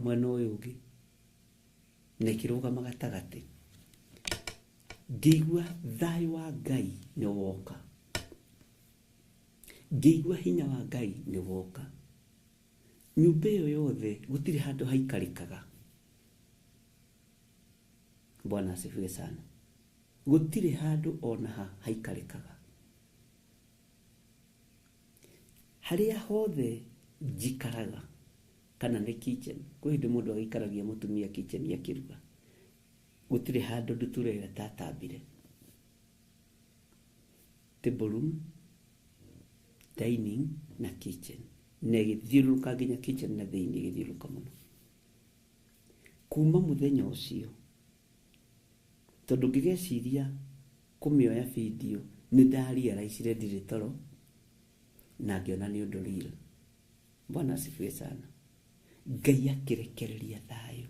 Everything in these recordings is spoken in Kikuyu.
Mwena ũyũ ũngĩ na ĩkĩrũgama gatagatĩ. Ngĩigua thayũ wa Ngai nĩ woka. Ngĩigua hinya wa Ngai nĩ woka. Nyũmba ĩyo yothe gũtirĩ handũ haikarĩkaga. Bwana asifiwe sana. Gũtirĩ handũ ona ha haikarĩkaga. Harĩa hothe njikaraga kana nĩ kitchen, kwĩ hĩndĩ mũndũ agĩikaragia mũtumia kitchen akĩruga, gũtirĩ handũ ndutura ĩyo ĩtatambire. Table room, dining na kitchen. Na ĩgĩthiũrũrũka nginya kitchen na thĩinĩ ĩgĩthiũrũrũka mũno. Kuma mũthenya ũcio, tondũ ngĩgeciria kũmĩoya video nĩ nda realize ndirĩ toro na ngĩona nĩ ũndũ real. Bwana asifiwe sana. Ngai akĩrekereria thayũ.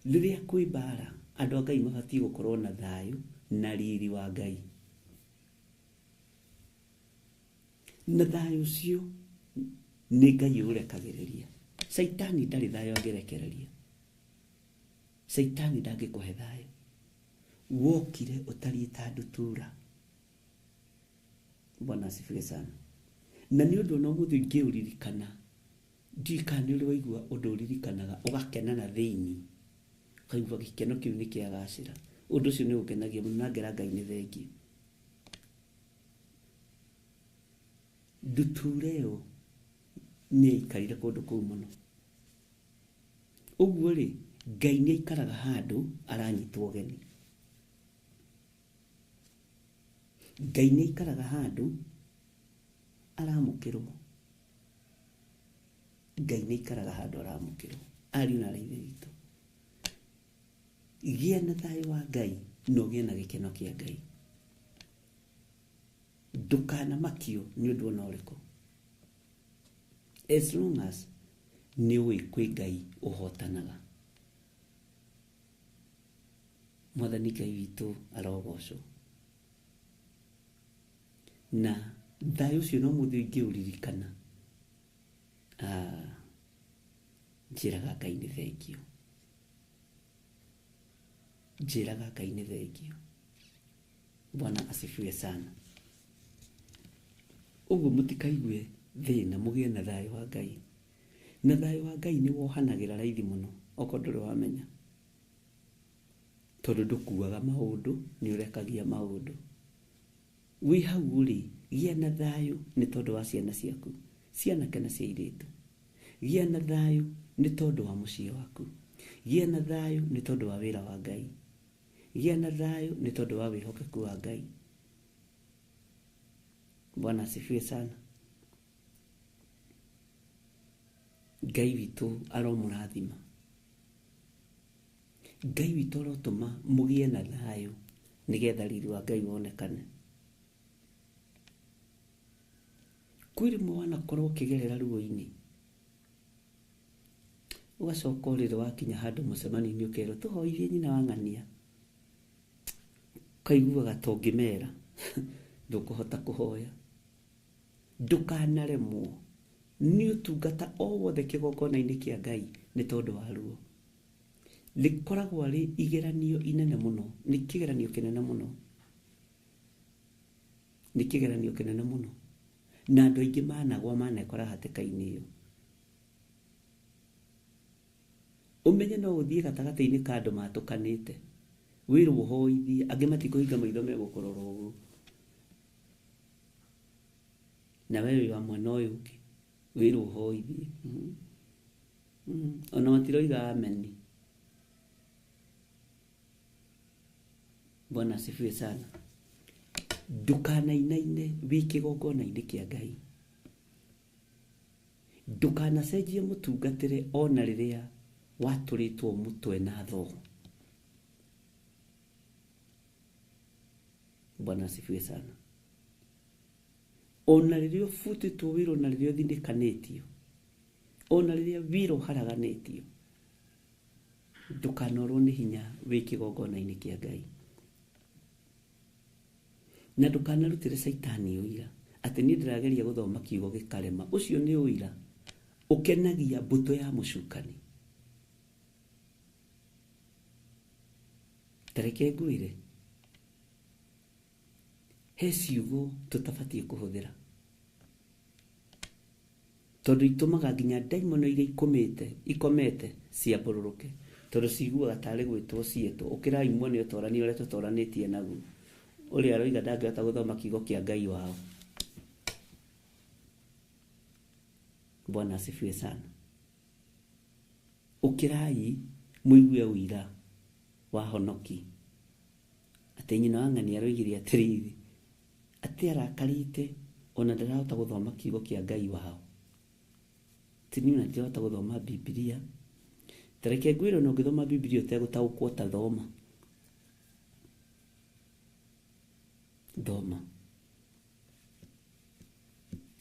Rĩrĩa kwĩ mbara, andũ a Ngai mabatiĩ gũkorwo na thayũ na riri wa Ngai. Na thayũ ũcio nĩ Ngai ũrekagĩrĩria. Caitani ndarĩ thayũ angĩrekereria. Caitani ndangĩkũhe thayũ. Wokire ũtariĩ ta ndutura. Bwana asifiwe sana. Na nĩ ũndũ ona ũmũthĩ ingĩũririkana, ndiũĩ kana nĩ ũrĩ waigua ũndũ ũririkanaga ũgakena na thĩinĩ, ũkaigua gĩkeno kĩu nĩ kĩagacĩra. Ũndũ ũcio nĩ ũngenagia mũno na ngera Ngai nĩ thengiũ. Ndutura ĩyo nĩ yaikarire kũndũ kũu mũno. Ũguo rĩ, Ngai nĩ aikaraga handũ aranyitwo ũgeni. Ngai nĩ aikaraga handũ aramũkĩrwo. Ngai nĩ aikaraga handũ aramũkĩrwo. Ariũ na aarĩ a Ithe witũ, gĩa na thayũ wa Ngai na ũgĩe na gĩkeno kĩa Ngai. Ndũkanamakio nĩ ũndũ ona ũrĩkũ. As long as nĩ ũĩ kwĩ Ngai ũhotanaga. Mwathani Ngai witũ arogocwo. Na thayũ ũcio no mũthĩ ingĩũririkana, ah, njĩraga Ngai nĩ thengiũ. Njĩraga Ngai nĩ thengiũ. Bwana asifiwe sana. Ũguo mũtikaigue thĩna, mũgĩe na thayũ wa Ngai. Na thayũ wa Ngai nĩ wohanagĩra raithi mũno, okorwo ndũrĩ wamenya. Tondũ ndũkuaga maũndũ, nĩ ũrekagia maũndũ. Wĩ hau ũrĩ, gĩa na thayũ nĩ tondũ wa ciana ciaku, cia anake na cia airĩtu. Gĩa na thayũ nĩ tondũ wa mũciĩ waku. Gĩa na thayũ nĩ tondũ wa wĩra wa Ngai. Gĩa na thayũ nĩ tondũ wa wĩhokeku wa Ngai. Bwana asifiwe sana. Ngai witũ aromũrathima. Ngai witũ arotũma mũgĩe na thayũ nĩgetha riri wa Ngai wonekane. Kwĩ rĩmwe wanakorwo ũkĩgerera ruo-inĩ, ũgacoka ũrĩrĩ wakinya handũ mũcemanio-inĩ ũkerwo tũhoithie nyina wa ng'ania, ũkaiguaga ta ũngĩmera. Ndũkũhota kũhoya. Ndũkanaremwo nĩ ũtungata o wothe kĩgongona-inĩ kĩa Ngai nĩ tondũ wa ruo. Rĩkoragwo rĩ igeranio inene mũno, nĩ kĩgeranio kĩnene mũno, nĩ kĩgeranio kĩnene mũno. Na andũ aingĩ managwa manekora hatĩka-inĩ ĩyo. Ũmenye no ũthiĩ gatagatĩ-inĩ ka andũ matũkanĩte, wĩrwo ũhoithie, angĩ matikũhinga maitho megũkũrora ũguo. Na we wĩ wa mwena ũyũ ũngĩ, wĩrwo ũhoithie. Ona matiroiga ameni. Bwana asifiwe sana. Ndũkanainaine wĩ kĩgongona-inĩ kĩa Ngai. Ndũkanacenjie mũtungatĩre ona rĩrĩa watũrĩtwo mũtwe na thoo. Bwana asifiwe sana. Ona rĩrĩa ũbutĩtwo wĩra, ona rĩrĩa ũthinĩkanĩtio, ona rĩrĩa wĩra ũharaganĩtio, ndũkanorwo nĩ hinya wĩ kĩgongona-inĩ kĩa Ngai. Na ndũkanarutĩre Caitani ũira atĩ niĩ ndĩrageria gũthoma kiugo gĩkarema. Ũcio nĩ ũira ũkenagia mbũtũ ya mũcukani. Ta reke ngwĩre, he ciugo tũtabatiĩ kũhũthĩra tondũ itũmaga nginya ndaimono iria ikomete ciambũrũrũke, tondũ ciguaga tarĩ gwĩtwo cietwo. Ũkĩrai muone ũtorani ũrĩa tũtoranĩtie naguo. Ũrĩa aroiga ndangĩhota gũthoma kiugo kĩa Ngai wao. Bwana asifiwe sana. Ũkĩrai mũigue ũira wa honoki atĩ nyina wa ng'ani aroigire atĩrĩrĩ, atĩ arakarĩte ona ndarahota gũthoma kiugo kĩa Ngai wao. Ti niĩ ona ndirahota gũthoma Bibilia. Ta reke ngwĩre ona ũngĩthoma Bibilia ũtegũtaũkwo ta thoma. Thoma.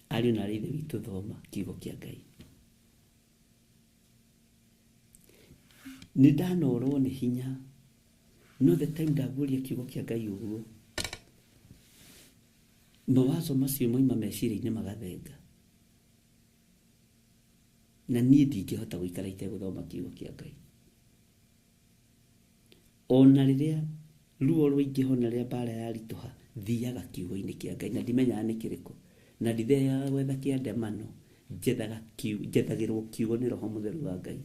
Ariũ na aarĩ a Ithe witũ, thoma kiugo kĩa Ngai. Nĩ ndanorwo nĩ hinya, no the time ndaguũria kiugo kĩa Ngai ũguo, mawazo macio moima meciria-inĩ magathenga. Na niĩ ndingĩhota gũikara itegũthoma kiugo kĩa Ngai. Ona rĩrĩa ruo rwaingĩha, ona rĩrĩa mbara yaritũha, thiaga kiugo-inĩ kĩa Ngai na ndimenyaga nĩ kĩrĩkũ. Na ndithiaga gwetha kĩa ndemano, njethagĩrwo kiugo nĩ Roho Mũtheru wa Ngai.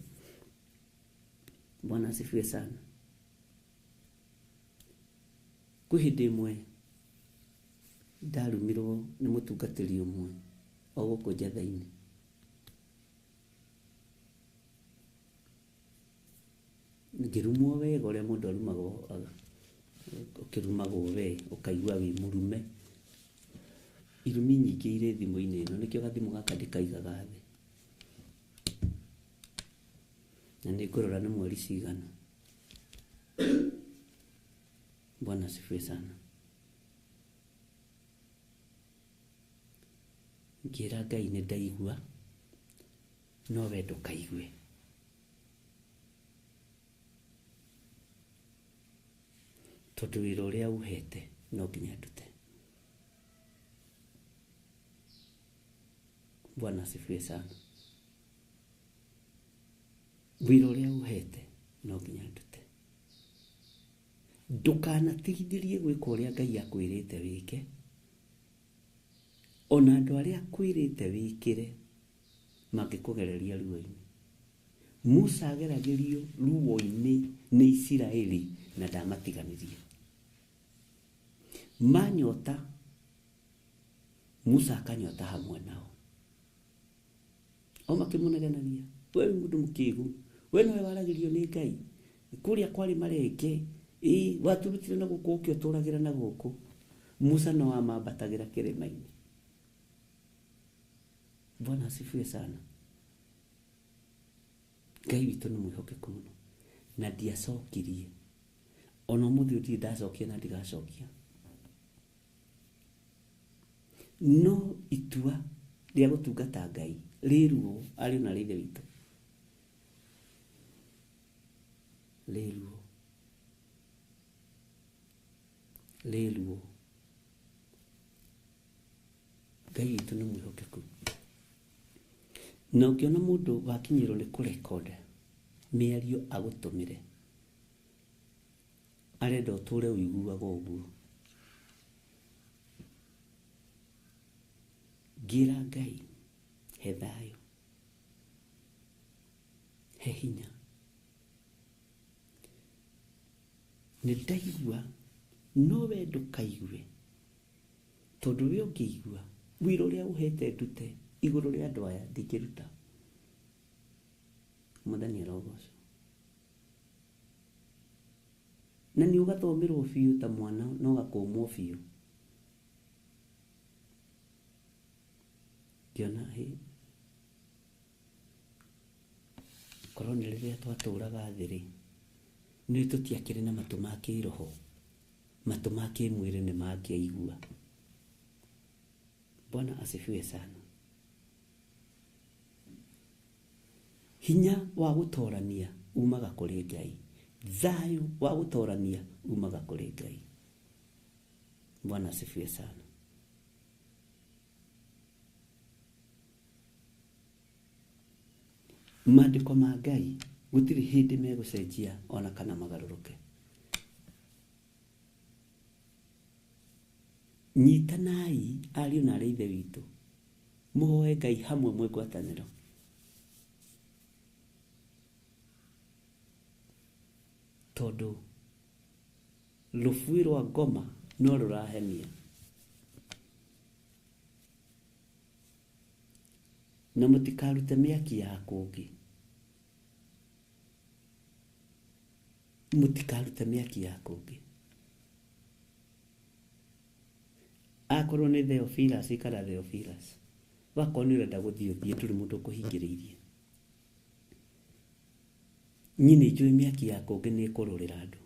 Bwana asifiwe sana. Kwĩ hĩndĩ ĩmwe ndarumirwo nĩ mũtungatĩri ũmwe o gũkũ Njetha-inĩ. Ngĩrumwo wega ũrĩa mũndũ arumagwo, ũkĩrumagwo we ũkaigua wĩ mũrume. Irumi nyingĩ irĩ thimũ-inĩ ĩno, nĩkĩo gathimũ gaka ndĩkaigaga thĩ. Na nĩ ngũrora nĩ mweri cigana. Bwana asifiwe sana. Ngĩra Ngai nĩ ndaigua, no we ndũkaigue. Tondũ wĩra ũrĩa ũhete no nginya ndute. Bwana asifiwe sana. Wĩra ũrĩa ũhete no nginya ndute. Ndũkanatigithĩrie gwĩka ũrĩa Ngai akwĩrĩte wĩke. Ona andũ arĩa akwĩrĩte wĩkĩre mangĩkũgereria ruo-inĩ. Musa ageragĩrio ruo-inĩ nĩ Isiraeli na ndamatiganĩrie. Manyota, Musa akanyota hamwe nao. O makĩmũnegenagia, we wĩ mũndũ mũkĩgu, we nĩwe waragĩrio nĩ Ngai, kũrĩa kwarĩ marenge, ĩ waturutire na gũkũ ũkĩ ũtũragĩra na gũkũ. Musa no amambatagĩra kĩrĩma-inĩ. Bwana asifiwe sana. Ngai witũ nĩ mwĩhokeku mũno. Na ndiacokirie. Ona ũmũthĩ ũyũ ndirĩ ndacokia na ndigacokia. No itua rĩa gũtungata Ngai rĩ ruo, ariũ na aarĩ a Ithe witũ. Rĩ ruo. Rĩ ruo. Ngai witũ nĩ mwĩhokeku. Na ũngĩona mũndũ wakinyĩrwo nĩ kũrekonda mĩario agũtũmĩre, arenda ũtũre ũiguaga ũguo. Ngĩra Ngai he thayũ, he hinya. Nĩ ndaigua no we ndũkaigue, tondũ we ũngĩigua wĩra ũrĩa ũhete ndute igũrũ rĩa andũ aya ndingĩruta. Mwathani arogocwo. Na nĩ ũgathomerwo biũ ta mwana na ũgakũmwo biũ. Ngĩona hĩ, korwo nĩ rĩrĩa twatũraga thĩ rĩ, nĩ tũtiakĩrĩ na matũ ma kĩroho, matũ ma kĩmwĩrĩ nĩ mangĩaigua. Bwana asifiwe sana. Hinya wa gũtorania umaga kũrĩ Ngai, thayũ wa gũtorania umaga kũrĩ Ngai. Bwana asifiwe sana. Maandĩko ma Ngai gũtirĩ hĩndĩ megũcenjia ona kana magarũrũke. Nyitanai ariũ na arĩ ithe witũ, mũhoe Ngai hamwe mwĩ ngwatanĩro. Tondũ rũbuĩ rwa ngoma no rũrahenia. Na mũtikarute mĩaki ya kũngĩ. Mũtikarute mĩaki ya kũngĩ. Akorwo nĩ Theophilus ikara Theophilus. Wakorwo nĩ ũrenda gũthiĩ ũthiĩ, ndũrĩ mũndũ ũkũhingĩrĩirie. Niĩ nĩ njũĩ mĩaki ya kũngĩ nĩ ĩkũrũrĩra andũ.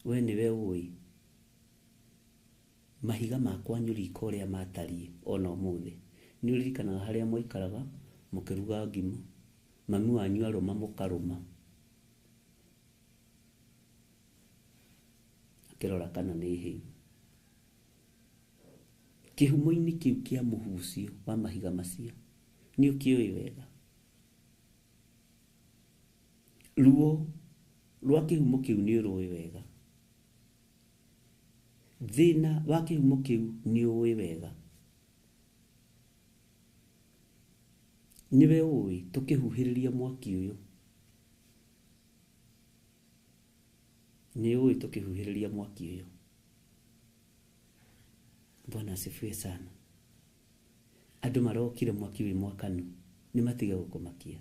We nĩwe ũĩ mahiga ma kwanyu riko ũrĩa matariĩ ona ũmũthĩ. Nĩ ũririkanaga harĩa mwaikaraga mũkĩruga ngima, mami wanyu arũma mũkarũma, akĩrora kana nĩ hĩu. Kĩhumo-inĩ kĩu kĩa mũhu ũcio wa mahiga macio nĩ ũkĩũĩ wega. Ruo rwa kĩhumo kĩu nĩ ũrũĩ wega. Thĩna wa kĩhumo kĩu nĩ ũĩ wega. Nĩwe ũĩ tũkĩhuhĩrĩria mwaki ũyũ. Nĩ ũĩ tũkĩhuhĩrĩria mwaki ũyũ. Bwana asifiwe sana. Andũ marokire mwaki wĩ mwakanu, nĩ matige gũkũmakia.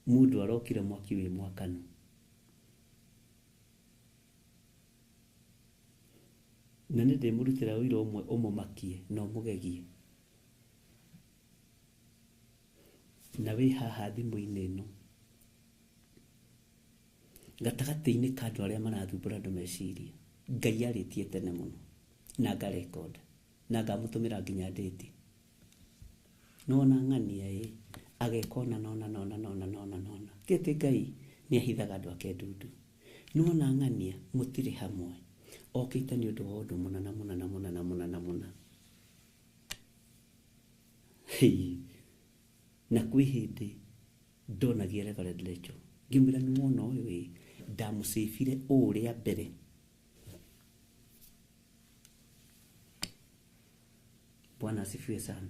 Mũndũ arokire mwaki wĩ mwakanu. Na nĩ ndĩmũrutĩra ũira ũmwe ũmũmakie na ũmũgegie. Na wĩ haha thimũ-inĩ ĩno, gatagatĩ-inĩ ka andũ arĩa marathumbũra andũ meciria, Ngai arĩtie tene mũno na ngarekonda na ngamũtũmĩra nginya ndĩti. Nona ng'ania ĩ, ageka ũna nona nona nona nona nona. Ti atĩ Ngai nĩ ahithaga andũ ake ndundu. Nona ng'ania mũtirĩ hamwe, okĩte nĩ ũndũ wa ũndũ mũna na mũna na mũna na mũna na mũna. Hei, na kwĩ hĩndĩ ndonagia Reverend Rachel, ngĩmwĩra nĩ wona ũyũ ĩ, ndamũcĩbire ũũ rĩa mbere. Bwana asifiwe sana.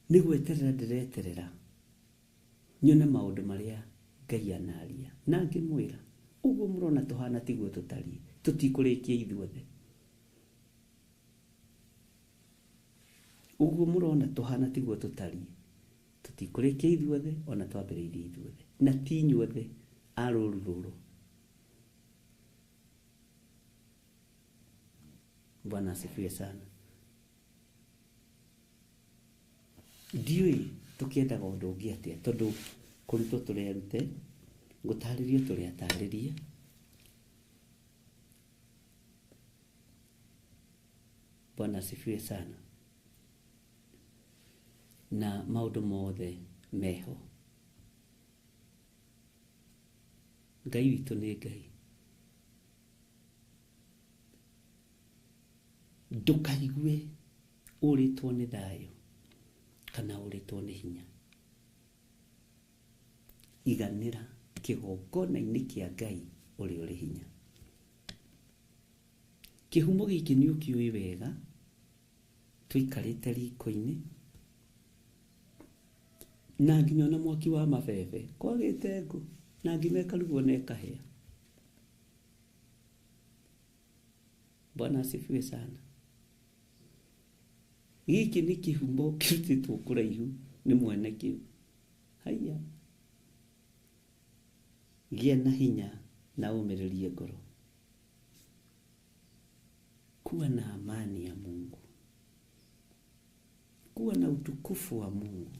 Nĩ gweterera ndĩreterera nyone maũndũ marĩa Ngai anaria. Na ngĩmwĩra ũguo mũrona tũhana tiguo tũtariĩ, tũtikũrĩkia ithuothe. Ũguo mũrona tũhana tiguo tũtariĩ, tũtikũrĩkia ithuothe ona twambĩrĩirie ithuothe. Na ti inyuothe a rũru rũrũ. Bwana asifiwe sana. Ndiũĩ tũkĩendaga ũndũ ũngĩ atĩa, tondũ kũrutwo tũrerute, gũtarĩrio tũrĩatarĩrie. Bwana asifiwe sana. Na maũndũ mothe meho. Ngai witũ nĩ Ngai. Ndũkaigue ũrĩtwo nĩ thayũ kana ũrĩtwo nĩ hinya. Iganĩra kĩgongona-inĩ kĩa Ngai ũrĩa ũrĩ hinya. Kĩhumo gĩkĩ nĩ ũkĩũĩ wega, tũikarĩte riko-inĩ na nginya ona mwaki wa mabebe kwagĩte ngũ na ngima ĩkarugwo na ĩkahĩa. Bwana asifiwe sana. Gĩkĩ nĩ kĩhumo kĩrutĩtwo kũraihu nĩ mwene kĩo. Haiya, gĩa na hinya na ũmĩrĩrie ngoro. Kuwa na amani ya Mungu, kuwa na utukufu wa Mungu.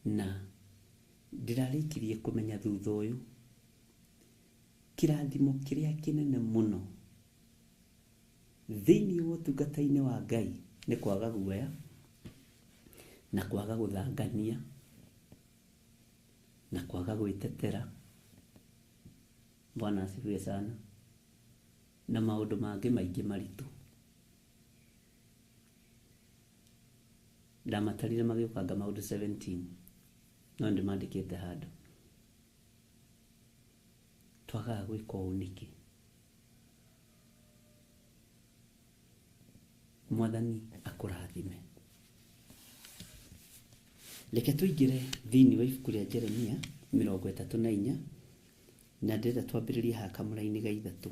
Na ndĩrarĩkirie kũmenya thutha ũyũ kĩrathimo kĩrĩa kĩnene mũno thĩinĩ wa ũtungata-inĩ wa Ngai nĩ kwaga guoya na kwaga gũthangania na kwaga gwĩtetera. Bwana asifiwe sana. Na maũndũ mangĩ maingĩ maritũ. Ndamatarire magĩũkanga maũndũ 17 no ndĩmandĩkĩte handũ. Twagaga gwĩka ũũ nĩkĩ? Mwathani akũrathime. Reke tũingĩre thĩinĩ wa ibuku rĩa Jeremia 34 na ndĩrenda twambĩrĩrie haha kamũra-inĩ ga 3.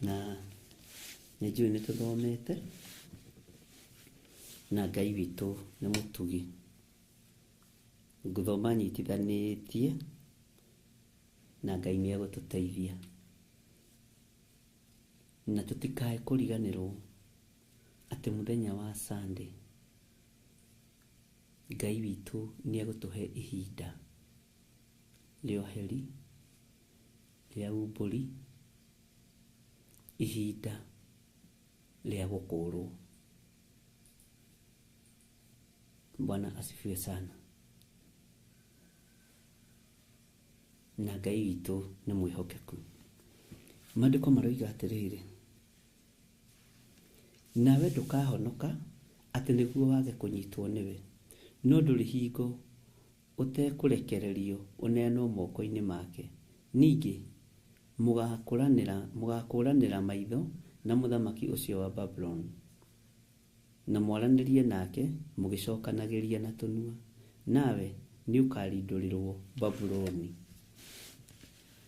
Na nĩ njũĩ nĩ tũthomete na Ngai witũ nĩ mũtugi. Ngũthoma nyitithanĩtie na Ngai nĩ egũtũteithia. Na tũtikae kũriganĩrwo atĩ mũthenya wa Sunday Ngai witũ nĩ egũtũhe ihinda rĩa ũheri, rĩa umbũri, ihinda rĩa gũkũrwo. Bwana asifiwe sana. Na Ngai witũ nĩ mwĩhokeku. Maandĩko maroiga atĩrĩrĩ, nawe ndũkahonoka atĩ nĩguo wage kũnyitwo nĩwe, no ndũrĩ hingo ũtekũrekererio ũneanwo moko-inĩ make. Ningĩ mũgakũranĩra maitho na mũthamaki ũcio wa Babuloni, na mwaranĩrie nake mũgĩcokanagĩria na tũnua, nawe nĩũkarindũrĩrwo Babuloni.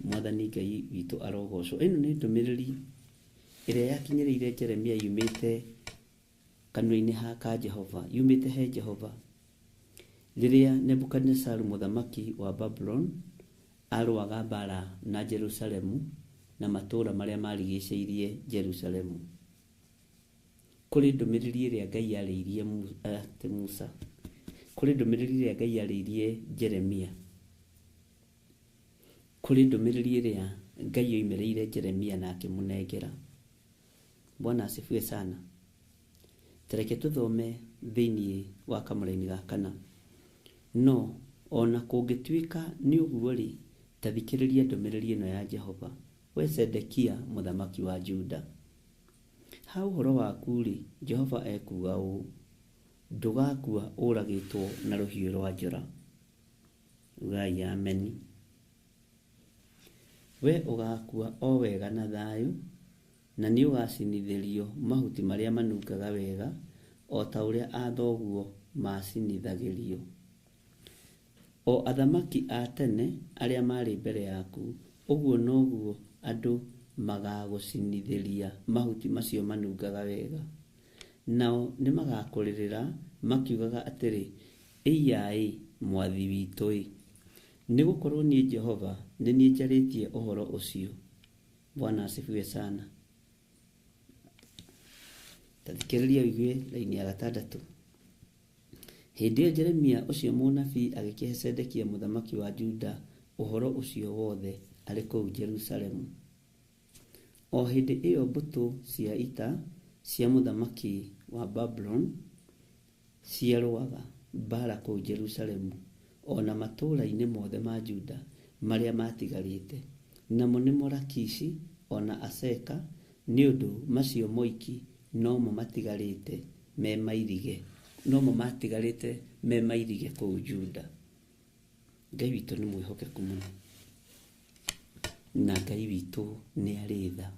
Mwathani Ngai witũ arogocwo. Ĩno nĩ ndũmĩrĩri ĩrĩa yakinyĩrĩire Jeremia yumĩte kanua-inĩ ka Jehova, yumĩte he Jehova rĩrĩa Nebukadinezaru mũthamaki wa Babuloni arũaga mbara na Jerusalemu na matũũra marĩa marigicĩirie Jerusalemu. Kũrĩ ndũmĩrĩri ĩrĩa Ngai yarĩirie Musa, kũrĩ ndũmĩrĩri ĩrĩa Ngai yarĩirie Jeremia, kũrĩ ndũmĩrĩri ĩrĩa Ngai yoimĩrĩire Jeremia na akĩmũnengera. Bwana asifiwe sana. Tareke tũthome thĩinĩ wa kamũraini ga 4. No ona kũngĩtuĩka nĩ ũguo-rĩ, ta thikĩrĩria ndũmĩrĩri ĩno ya Jehova, we Zedekia mũthamaki wa Juda. Ha ũhoro waku-rĩ, Jehova ekuuga ũũ, ndũgakua ũragĩtwo na rũhiũ rwa njora. Ugai ameni. We ũgakua o wega na thayũ, na nĩũgacinithĩrio mahuti marĩa manungaga wega, o ta ũrĩa athoguo macinithagĩrio. O athamaki a tene arĩa maarĩ mbere yaku, ũguo noguo andũ magagũcinithĩria mahuti macio manungaga wega. Nao nĩmagakũrĩrĩra makiugaga atĩrĩ, ĩiya-ĩ, mwathi witũ-ĩ! Nĩgũkorwo niĩ Jehova nĩ niĩ njarĩtie ũhoro ũcio. Bwana asifiwe sana. Ta thikĩrĩria ũigue raini ya 6. Hĩndĩ ĩyo Jeremia ũcio mũnabii agĩkĩhe Zedekia mũthamaki wa Juda ũhoro ũcio wothe arĩ kũu Jerusalemu. O hĩndĩ ĩyo mbũtũ cia ita cia mũthamaki wa Babuloni ciarũaga mbaara kũu Jerusalemu o na matũũra-inĩ mothe ma Juda marĩa maatigarĩte, namo nĩmo Lakishi o na Aseka, nĩ ũndũ macio moiki nomo matigarĩte me mairige, nomo maatigarĩte me mairige kũu Juda. Ngai witũ nĩ mwĩhokeku mũno, na Ngai witũ nĩ arĩ tha.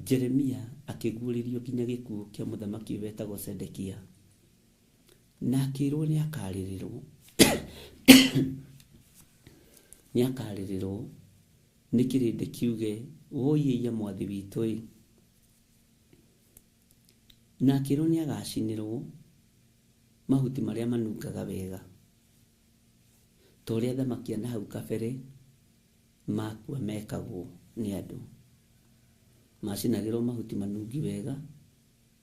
Jeremia akĩguũrĩrio nginya gĩkuũ kĩa mũthamaki wetagwo Sedekia, na akĩrwo nĩ akarĩrĩrwo nĩ akarĩrĩrwo nĩ kĩrĩndĩ kiuge wũiĩia mwathi witũ ĩ, na akĩrwo nĩ agacinĩrwo mahuti marĩa manungaga wega ta ũrĩa athamaki a na hau kabere makua mekagwo nĩ andũ. Macinagĩrwo mahuti manungi wega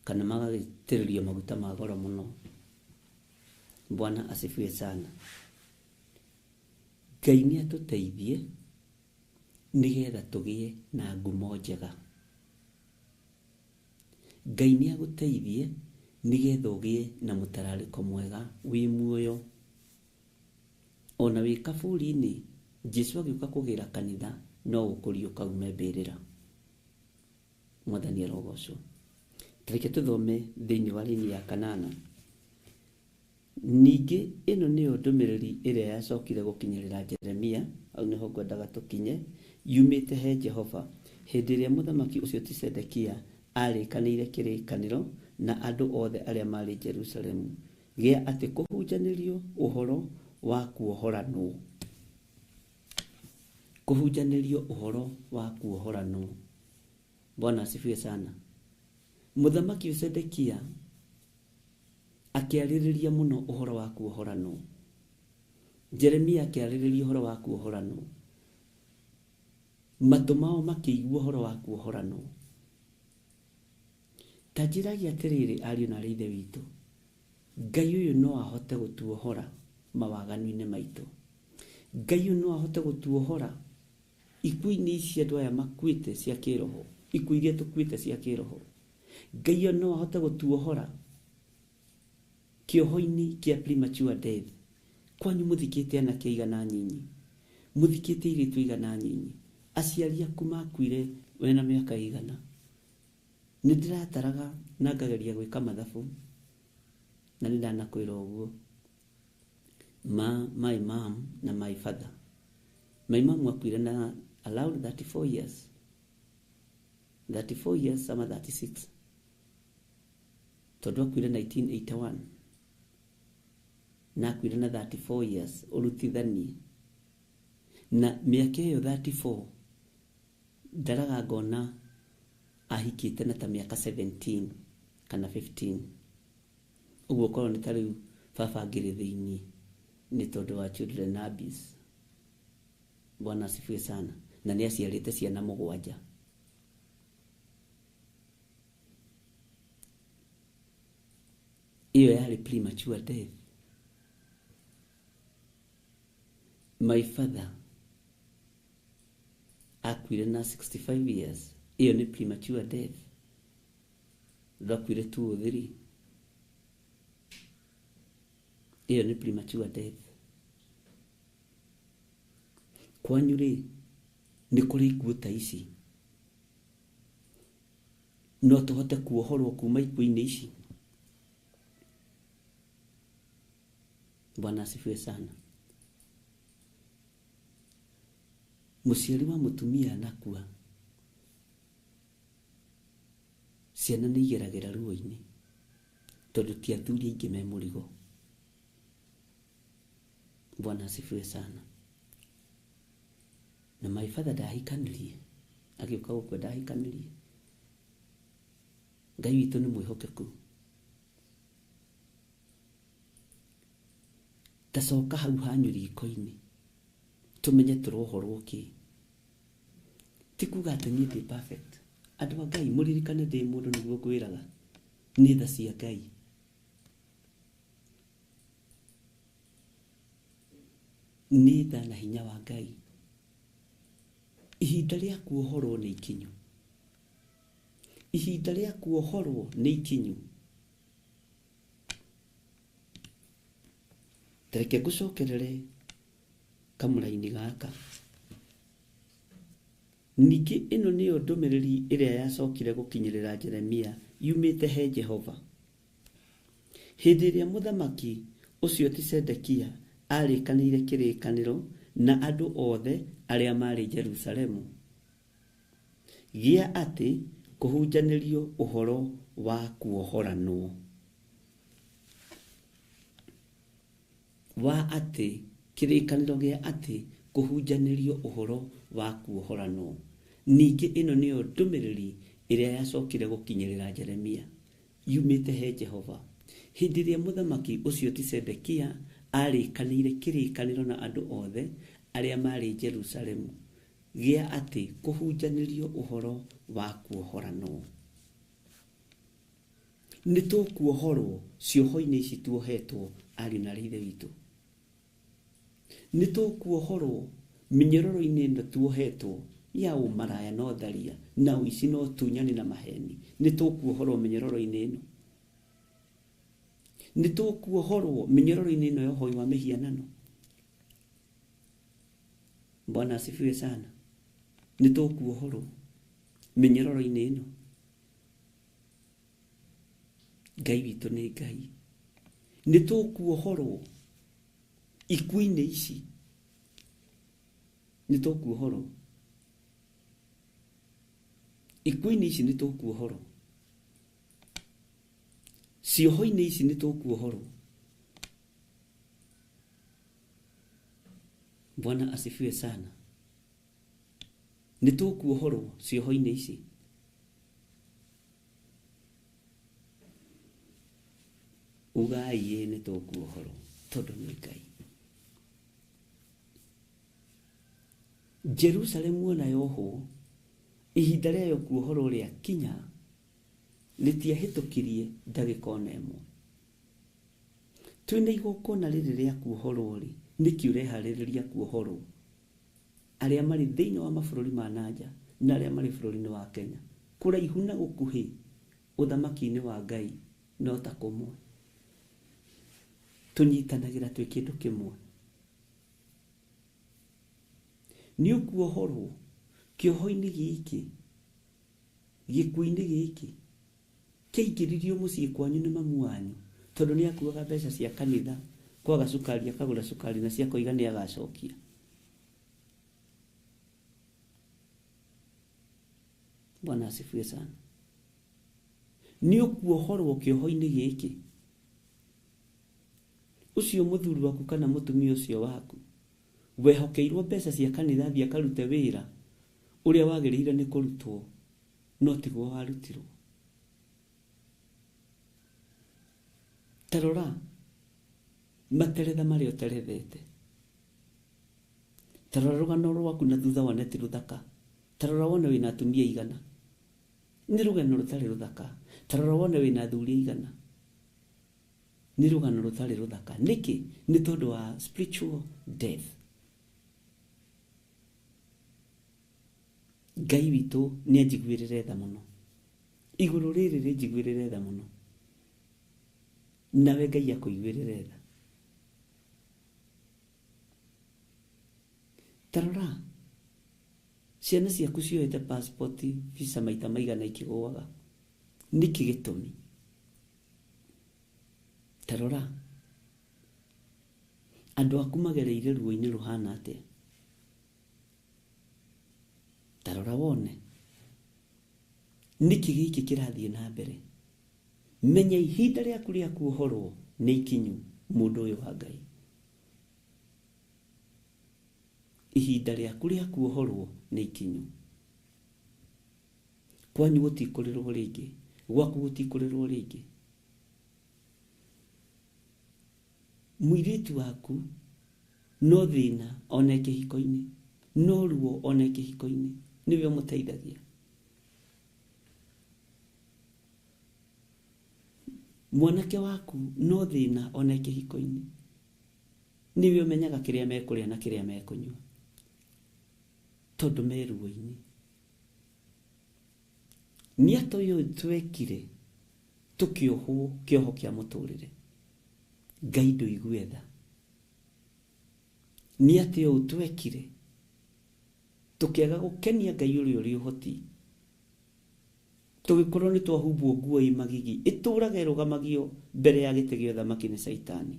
kana magagĩitĩrĩrio maguta ma goro mũno. Bwana asifiwe sana. Ngai nĩ atũteithie nĩgetha tũgĩe na ngumo njega. Ngai nĩ agũteithie nĩgetha ũgĩe na mũtararĩko mwega wĩ muoyo. Ona wĩ kaburi-inĩ, Jesu agĩũka kũgĩra kanitha no ũkũriũka ume mbĩrĩra. Mwathani arogocwo. Reke tũthome thĩinĩ wa raini ya kanana. Ningĩ ĩno nĩyo ndũmĩrĩri ĩrĩa yacokire gũkinyĩrĩra Jeremia, hau nĩho ngwendaga tũkinye, yumĩte he Jehova, hĩndĩ ĩrĩa mũthamaki ũcio ti Sedekia aarĩkanĩire kĩrĩkanĩro na andũ othe arĩa maarĩ Jerusalemu, gĩa atĩ kũhunjanĩrio ũhoro wa kuohoranwo. Kũhunjanĩrio ũhoro wa kuohoranwo. Bwana asifiwe sana. Mũthamaki Sedekia akĩarĩrĩria mũno ũhoro wa kuohoranwo. Jeremia akĩarĩrĩria ũhoro wa kuohoranwo. Matũ mao makĩigua ũhoro wa kuohoranwo. Ta njĩragia atĩrĩrĩ ariũ na aarĩ a Ithe witũ, Ngai ũyũ no ahote gũtuohora mawaganu-inĩ maitũ. Ngai ũyũ no ahote gũtuohora ikuũ-inĩ ici andũ aya makuĩte cia kĩroho, ikuũ iria tũkuĩte cia kĩroho. Ngai ũyũ no ahote gũtuohora kĩoho-inĩ kĩa premature death. Kwanyu mũthikĩte anake aigana nyinyi, mũthikĩte airĩtu aigana nyinyi, aciari aku makuire wĩna mĩaka ĩigana. Nĩ ndĩrataraga na ngageria gwĩka mathabu, na nĩ ndanakwĩra ũguo, ma my mom na my father. My mom akuire na around 34 years, 34 years ama 36, tondũ akuire 1981 na akuire na 34 years ũrutithanie na mĩaka ĩyo 34 ndaraga ngona ahikĩte na ta mĩaka 17 kana 15. Ũguo korwo nĩ ta rĩu baba angĩrĩ thĩinĩ nĩ tondũ wa children abuse. Bwana asifiwe sana. Na nĩ aciarĩte ciana mũgwanja. Ĩyo yarĩ premature death. My father akuire na 65 years. Ĩyo nĩ premature death. Ndakuire 203. Ĩyo nĩ premature death. Kwanyu rĩ, nĩ kũrĩ ikuũ ta ici? No tũhote kuohorwo kuma ikuũ-inĩ ici? Bwana asifiwe sana. Mũciari wa mũtumia anakua, ciana nĩ igeragĩra ruo-inĩ tondũ ti athuri aingĩ me mũrigo. Bwana asifiwe sana. Na my father ndahikanirie, agĩũka gũkua ndahikanirie. Ngai witũ nĩ mwĩhokeku. Ta coka hau hanyu riko-inĩ tũmenye tũrohorwo kĩ. Ti kuga atĩ niĩ ndĩ perfect. Andũ a Ngai mũririkane ndĩ mũndũ nĩguo ngwĩraga, nĩ tha cia Ngai. Nĩ tha na hinya wa Ngai. Ihinda rĩa kuohorwo nĩ ikinyu. Ihinda rĩa kuohorwo nĩ ikinyu. Tareke ngũcokerere kamũraini gaka. Ningĩ ĩno nĩyo ndũmĩrĩri ĩrĩa yacokire gũkinyĩrĩra Jeremia yumĩte he Jehova. Hĩndĩ ĩrĩa mũthamaki ũcio ti Zedekia arĩkanĩire kĩrĩkanĩro na andũ othe arĩa maarĩ Jerusalemu, gĩa atĩ kũhunjanĩrio ũhoro wa kuohoranwo. Wa atĩ kĩrĩkanĩro gĩa atĩ kũhunjanĩrio ũhoro wa kuohoranwo. Ningĩ ĩno nĩyo ndũmĩrĩri ĩrĩa yacokire gũkinyĩrĩra Jeremia yumĩte he Jehova. Hĩndĩ ĩrĩa mũthamaki ũcio ti Zedekia arĩkanĩire kĩrĩkanĩro na andũ othe arĩa maarĩ Jerusalemu gĩa atĩ kũhunjanĩrio ũhoro wa kuohoranwo. Nĩ tũkuohorwo cioho-inĩ ici tuohetwo ariũ na aarĩ a Ithe witũ. Nĩ tũkuohorwo mĩnyororo-inĩ ĩno tuohetwo ya ũmaraya na ũtharia na ũici na ũtunyani na maheni. Nĩ tũkuohorwo mĩnyororo-inĩ ĩno. Nĩ tũkuohorwo mĩnyororo-inĩ ĩno ya ũhoi wa mĩhianano. Bwana asifiwe sana. Nĩ tũkuohorwo mĩnyororo-inĩ ĩno. Ngai witũ nĩ Ngai. Nĩ tũkuohorwo ikuũ-inĩ ici. Nĩ tũkuohorwo ikuũ-inĩ ici. Nĩ tũkuohorwo cioho-inĩ ici. Nĩ tũkuohorwo. Bwana asifiwe sana. Nĩ tũkuohorwo cioho-inĩ ici. Ugai ĩ nĩ tũkuohorwo tondũ nĩ Ngai. Jerusalemu ona yohwo, ihinda rĩayo kuohorwo rĩakinya rĩtiahĩtũkirie ndagĩka ona ĩmwe. Twĩna igongona rĩrĩ rĩa kuohorwo rĩ, nĩkĩ ũreharĩrĩria kuohorwo? Arĩa marĩ thĩinĩ wa mabũrũri ma nanja na arĩa marĩ bũrũri-inĩ wa Kenya, kũraihu na gũkuhĩ, ũthamaki-inĩ wa Ngai no ta kũmwe. Tũnyitanagĩra twĩ kĩndũ kĩmwe. Nĩ ũkuohorwo kĩoho-inĩ gĩkĩ, gĩkuũ-inĩ gĩkĩ kĩaingĩririo mũciĩ kwanyu nĩ mamu wanyu tondũ nĩ akuaga mbeca cia kanitha, kwaga cukari akagũra cukari na ciakoiga nĩ agacokia. Bwana asifiwe sana. Nĩ ũkuohorwo kĩoho-inĩ gĩkĩ. Ũcio mũthuri waku kana mũtumia ũcio waku wehokeirwo mbeca cia kanitha athiĩ akarute wĩra ũrĩa wagĩrĩire nĩ kũrutwo, no tiguo warutirwo. Ta rora materetha marĩa ũterethete. Ta rora rũgano rwaku na thutha wone ti rũthaka. Ta rora wone wĩna atumia aigana. Nĩ rũgano rũtarĩ rũthaka. Ta rora wone wĩna athuri aigana. Nĩ rũgano rũtarĩ rũthaka. Nĩkĩ? Nĩ tondũ wa spiritual death. Ngai witũ nĩ anjiguĩrĩre tha mũno. Igũrũ rĩrĩ rĩnjiguĩrĩre tha mũno. Nawe Ngai akũiguĩrĩre tha. Ta rora ciana ciaku cioete passport visa maita maigana ikĩgũaga. Nĩkĩ gĩtũmi? Ta rora andũ aku magereire ruo-inĩ rũhana atĩa. Ta rora wone nĩkĩ gĩkĩ kĩrathiĩ na mbere. Menya ihinda rĩaku rĩa kuohorwo nĩ ikinyu, mũndũ ũyũ wa Ngai. Ihinda rĩaku rĩa kuohorwo nĩ ikinyu. Kwanyu gũtikũrĩrwo rĩngĩ, gwaku gũtikũrĩrwo rĩngĩ. Mũirĩtu waku no thĩna one kĩhiko-inĩ, no ruo one kĩhiko-inĩ, nĩwe ũmũteithagia. Mwanake waku no thĩna one kĩhiko-inĩ, nĩwe ũmenyaga kĩrĩa mekũrĩa na kĩrĩa mekũnyua. Tondũ me ruo-inĩ. Nĩ atĩa ũyũ twekire tũkĩohwo kĩoho kĩa mũtũrĩre? Ngai ndũigue tha. Nĩ atĩa ũũ twekire tũkĩaga gũkenia Ngai ũrĩa ũrĩ ũhoti? Tũgĩkorwo nĩ twahumbwo nguo ĩ magigi ĩtũraga ĩrũgamagio mbere ya gĩtĩ gĩa ũthamaki nĩ Caitani,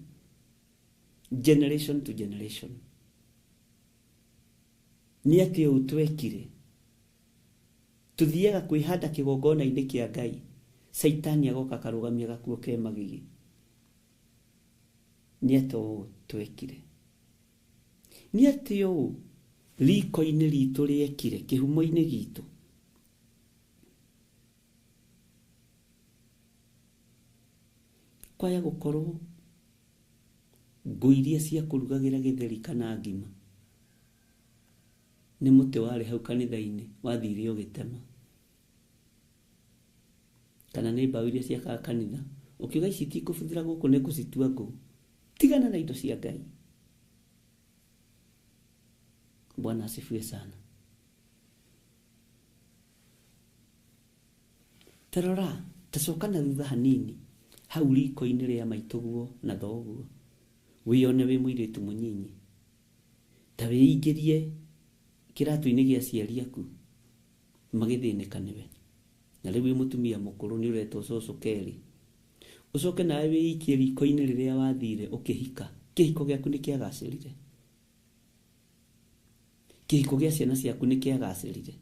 generation to generation. Nĩ atĩa ũũ twekire tuthiaga kwĩhanda kĩgongona-inĩ kĩa Ngai, Caitani agoka akarũgamia gakuo ke magigi? Nĩ atĩa ũũ twekire? Nĩ atĩa ũũ riko-inĩ ritũ rĩekire, kĩhumo-inĩ gitũ? Kwaya gũkorwo ngũ iria cia kũrugagĩra gĩtheri kana ngima nĩ mũtĩ warĩ hau kanitha-inĩ wathire ũgĩtema, kana nĩ mbaũ iria ciakaga kanitha ũkiuga ici itikũbuthĩra gũkũ nĩ ngũcitua ngũ. Tigana na indo cia Ngai. Bwana asifiwe sana. Tarora, tacoka na thutha hanini hau riko-inĩ rĩa maitũguo na thoguo, wĩone wĩ mũirĩtu mũnyinyi, ta wĩingĩrie kĩratũ-inĩ gĩa aciari aku magĩthĩnĩka nĩwe, na rĩu wĩ mũtumia mũkũrũ nĩ ũretwo cũcũ kerĩ. Ũcoke nawe wĩikie riko-inĩ rĩrĩa wathire ũkĩhika, kĩhiko gĩaku nĩ kĩagacĩrire, kĩhiko gĩa ciana ciaku nĩ kĩagacĩrire,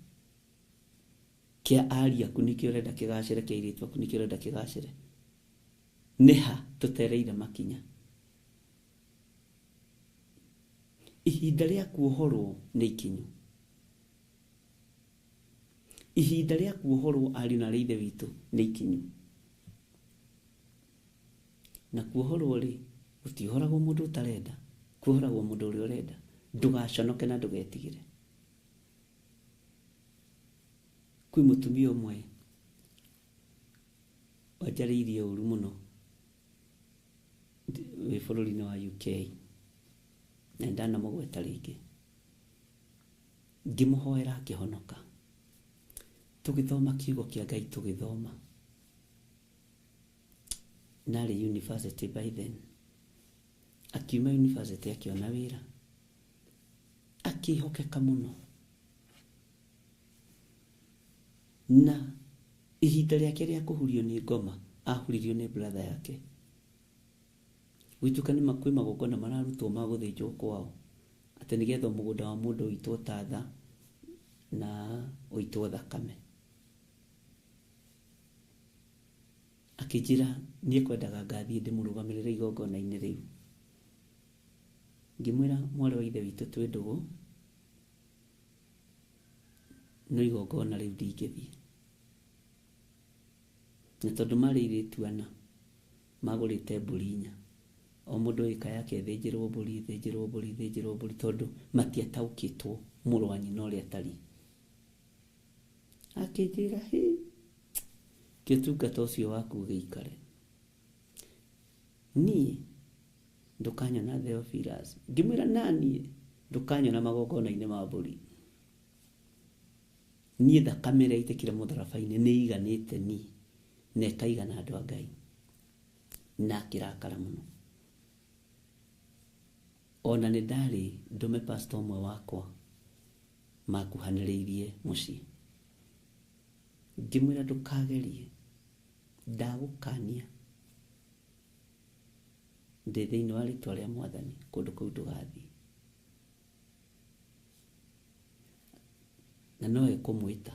kĩa ari aku nĩkĩo ũrenda kĩgacĩre, kĩa airĩtu aku nĩkĩo ũrenda kĩgacĩre. Nĩ ha tũtereire makinya? Ihinda rĩa kuohorwo nĩ ikinyu. Ihinda rĩa kuohorwo ariũ na arĩ ithe witũ nĩ ikinyu. Na kuohorwo rĩ, gũtiohoragwo mũndũ ũtarenda, kuohoragwo mũndũ ũrĩa ũrenda. Ndũgaconoke na ndũgetigĩre. Kwĩ mũtumia ũmwe wanjarĩirie ũru mũno wĩ bũrũri-inĩ wa UK, na ndanamũgweta rĩngĩ. Ngĩmũhoera akĩhonoka. Tũgĩthoma kiugo kĩa Ngai, tũgĩthoma narĩ university by then. Akiuma university akĩona wĩra, akĩhokeka mũno, na ihinda rĩake rĩa kũhurio nĩ ngoma ahuririo nĩ brother yake. Gwĩtuĩka nĩ kwĩ magongona mararutwo ma gũthĩnjwo kwao, atĩ nĩgetha mũgũnda wa mũndũ ũitwo tatha na ũitwo thakame. Akĩnjĩra niĩ kwendaga ngathiĩ ndĩmũrũgamĩrĩre igongona-inĩ rĩu. Ngĩmwĩra mwarĩ wa ithe witũ twĩ ndũgũ, no igongona rĩu ndingĩthiĩ. Na tondũ marĩ airĩtu ana magũrĩte mbũri inya, o mũndũ ĩka yake ĩthĩnjĩrwo mbũri, ĩthĩnjĩrwo mbũri, ĩthĩnjĩrwo mbũri, tondũ matiataũkĩtwo mũrũ wa nyina ũrĩa atariĩ. Akĩnjĩra, hĩ, kĩũtungata ũcio waku ũgĩikare. Niĩ ndũkanyona Theophilus. Ngĩmwĩra naniĩ ndũkanyona magongona-inĩ ma mbũri. Niĩ thakame ĩrĩa yaitĩkire mũtharaba-inĩ nĩ ĩiganĩte niĩ na ĩkaigana andũ a Ngai. Na akĩrakara mũno. Ona nĩ ndarĩ ndũme pastor ũmwe wakwa makuhanĩrĩirie mũciĩ. Ngĩmwĩra ndũkagerie, ndagũkania ndĩ thĩinĩ wa rĩtwa rĩa Mwathani, kũndũ kũu ndũgathiĩ. Na no ekũmwĩta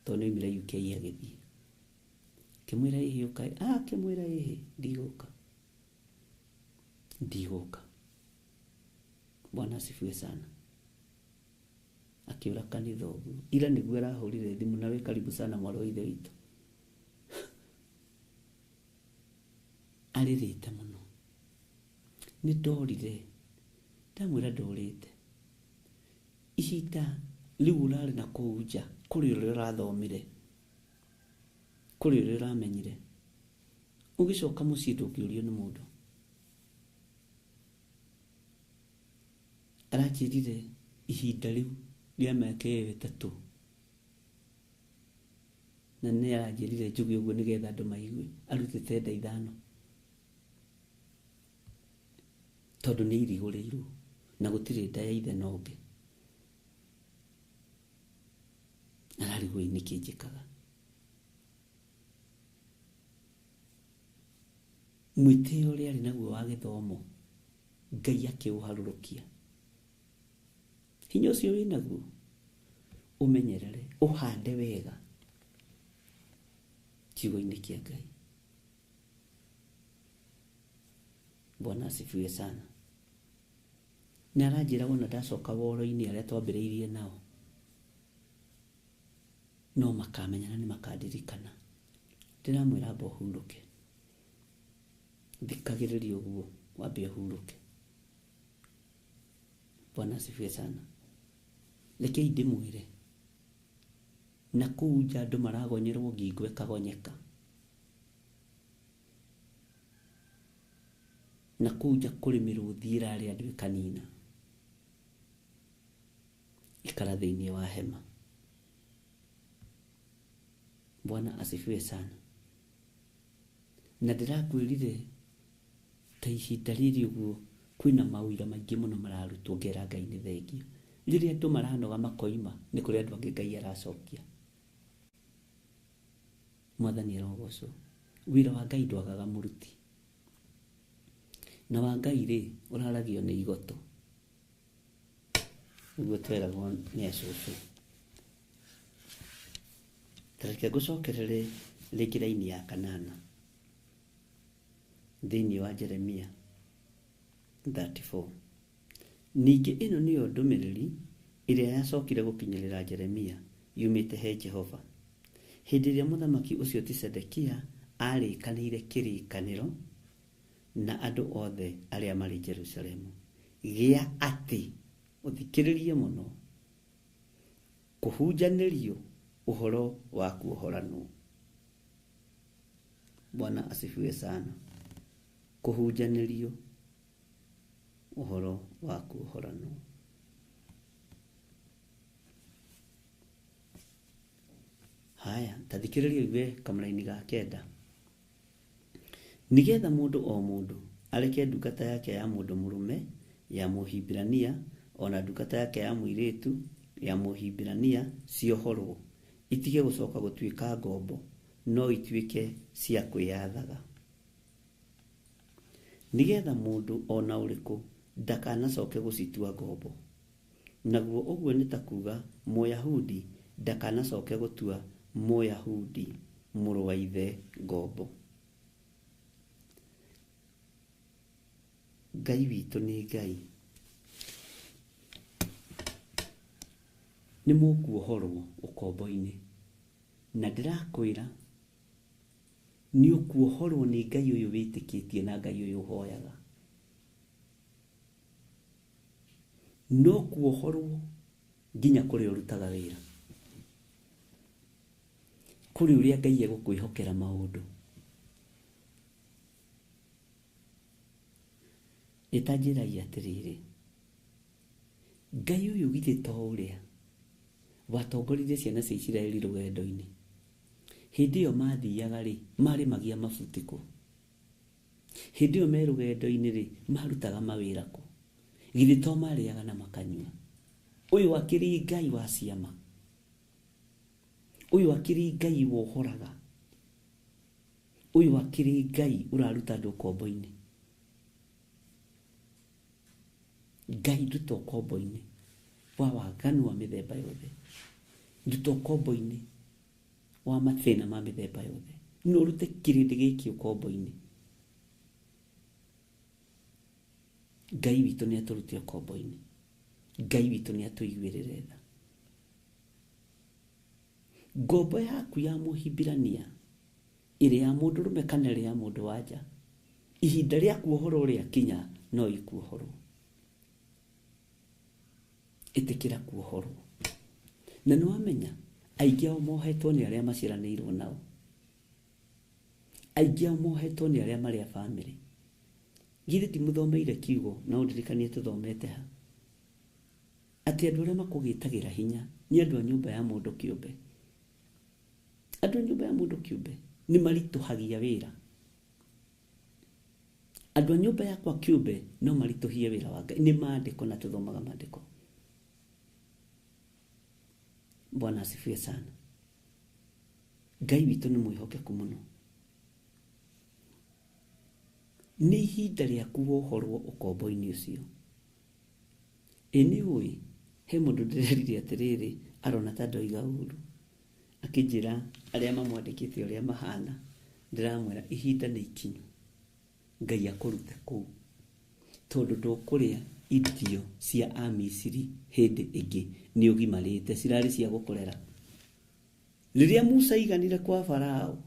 tondũ nĩ oimire UK agĩthiĩ. Akĩmwĩra ĩhĩ ũka, akĩmwĩra ĩhĩ ndigũka, ndigũka. Bwana asifiwe sana. Akĩũra kanitha ũguo. Ira nĩguo arahũrire thimũ, na wĩ karibu sana mwarĩ wa ithe witũ. Arĩrĩte mũno. Nĩ ndorire, ndamwĩra ndũrĩte. Ihinda rĩu ũrarĩ na kũu nja, kũrĩ ũrĩa ũrathomire, kũrĩ ũrĩa ũramenyire. Ũgĩcoka mũciĩ ndũngĩũrio nĩ mũndũ. Aranjĩrire ihinda rĩu Rĩa mĩaka ĩyo 3. Na nĩ aranjĩrire njuge ũguo nĩgetha andũ maigue. Arutĩte nda 5. Tondũ nĩ irigũrĩirwo na gũtirĩ nda ya ithe na ũngĩ. Ararigwo nĩkĩ njĩkaga. Mwĩtĩo ũrĩa arĩ naguo wa gĩthomo, Ngai akĩũharũrũkia. Hinya ũcio wĩnaguo, ũmenyerere, ũhande wega kiugo-inĩ kĩa Ngai. Bwana asifiwe sana. Nĩ aranjĩra wona ndacoka woro-inĩ arĩa twambĩrĩirie nao, no makamenya na nĩ makandirikana. Ndĩramwĩra amba ũhurũke. Thikagĩrĩria ũguo, wambe ũhurũke. Bwana asifiwe sana. Rekei ndĩmwĩre, na kũu nja andũ maragonyerwo ngingo ĩkagonyeka. Na kũu nja kũrĩ mĩrũthi ĩrarĩa andũ ĩkanina. Ikara thĩinĩ wa hema. Bwana asifiwe sana. Na ndĩrakwĩrire ta ihinda rĩrĩ ũguo kwĩna mawĩra maingĩ mũno mararutwo, ngera Ngai nĩ thengio. Rĩrĩa andũ maranoga makoima, nĩ kũrĩ andũ angĩ Ngai aracokia. Mwathani arogocwo. Wĩra wa Ngai ndwagaga mũruti. Na wa Ngai rĩ, ũraragio nĩ igoto. Nĩguo tweragwo nĩ acũcũ. Ta reke ngũcokerere rĩngĩ raini ya 8 thĩinĩ wa Jeremia 34. Ningĩ ĩno nĩyo ndũmĩrĩri ĩrĩa yacokire gũkinyĩrĩra Jeremia yumĩte he Jehova. Hĩndĩ ĩrĩa mũthamaki ũcio ti Zedekia arĩkanĩire kĩrĩkanĩro na andũ othe arĩa marĩ Jerusalemu, gĩa atĩ ũthikĩrĩrie mũno kũhunjanĩrio ũhoro wa kuohoranwo. Bwana asifiwe sana. Kũhunjanĩrio ũhoro wa kuohoranwo. Haya, ta thikĩrĩria ũigue kamũraini ga 9. Nĩgetha mũndũ o mũndũ areke ndungata yake ya mũndũ mũrũme ya Mũhibirania ona ndungata yake ya mũirĩtu ya Mũhibirania ciohorwo, itige gũcoka gũtuĩka ngombo, no ituĩke cia kwĩyathaga. Nĩgetha mũndũ ona ũrĩkũ ndakanacoke gũcitua ngombo. Naguo ũguo nĩ ta kuga Mũyahudi ndakanacoke gũtua Mũyahudi mũrũ wa ithe ngombo. Ngai witũ nĩ Ngai. Nĩ mũkuohorwo ũkombo-inĩ. Na ndĩrakwĩra nĩ ũkuohorwo nĩ Ngai ũyũ wĩtĩkĩtie na Ngai ũyũ ũhoyaga. No kuohorwo nginya kũrĩa ũrutaga wĩra. Kũrĩ ũrĩa Ngai egũkwĩhokera maũndũ. Ĩta njĩrai atĩrĩrĩ, Ngai ũyũ githĩ to ũrĩa watongoririe ciana cia Isiraeli rũgendo-inĩ. Hĩndĩ ĩyo mathiaga rĩ, marĩmagia mabuti kũ? Hĩndĩ ĩyo me rũgendo-inĩ rĩ, marutaga mawĩra kũ? Githĩ to marĩaga na makanyua? Ũyũ akĩrĩ Ngai wa ciama. Ũyũ akĩrĩ Ngai wohoraga. Ũyũ akĩrĩ Ngai ũraruta andũ ũkombo-inĩ. Ngai nduta ũkombo-inĩ wa waganu wa mĩthemba yothe. Nduta ũkombo-inĩ wa mathĩna ma mĩthemba yothe. No ũrute kĩrĩndĩ gĩkĩ ũkombo-inĩ. Ngai witũ nĩ atũrute ũkombo-inĩ. Ngai witũ nĩ atũiguĩrĩre tha. Ngombo yaku ya Mũhibirania ĩrĩ ya mũndũrũme kana ĩrĩ ya mũndũ wa nja, ihinda rĩa kuohorwo rĩakinya no ikuohorwo. Ĩtĩkĩra kuohorwo. Na nĩ wamenya aingĩ ao mohetwo nĩ arĩa maciaranĩirwo nao. Aingĩ ao mohetwo nĩ arĩa marĩ a bamĩrĩ. Githĩ ndimũthomeire kiugo na ũndirikanie tũthomete ha? Atĩ andũ arĩa makũgĩtagĩra hinya nĩ andũ a nyũmba ya mũndũ kĩũmbe. Andũ a nyũmba ya mũndũ kĩũmbe nĩ maritũhagia wĩra. Andũ a nyũmba yakwa kĩũmbe no maritũhie wĩra wa Ngai. Nĩ maandĩko na tũthomaga maandĩko. Bwana asifiwe sana. Ngai witũ nĩ mwĩhokeku mũno. Nĩ ihinda rĩaku wohorwo ũkombo-inĩ ũcio. Ĩ nĩ ũĩ he mũndũ ndĩrerire atĩrĩrĩ arona ta ndoiga ũru. Akĩnjĩra arĩa mamwandĩkĩte ũrĩa mahana, ndĩramwĩra ihinda nĩ ikinyu Ngai akũrute kũu. Tondũ ndũkũrĩa irio cia Amisiri hĩndĩ ĩngĩ nĩ ũgimarĩte, cirarĩ cia gũkũrera. Rĩrĩa Musa aiganire kwa Farao,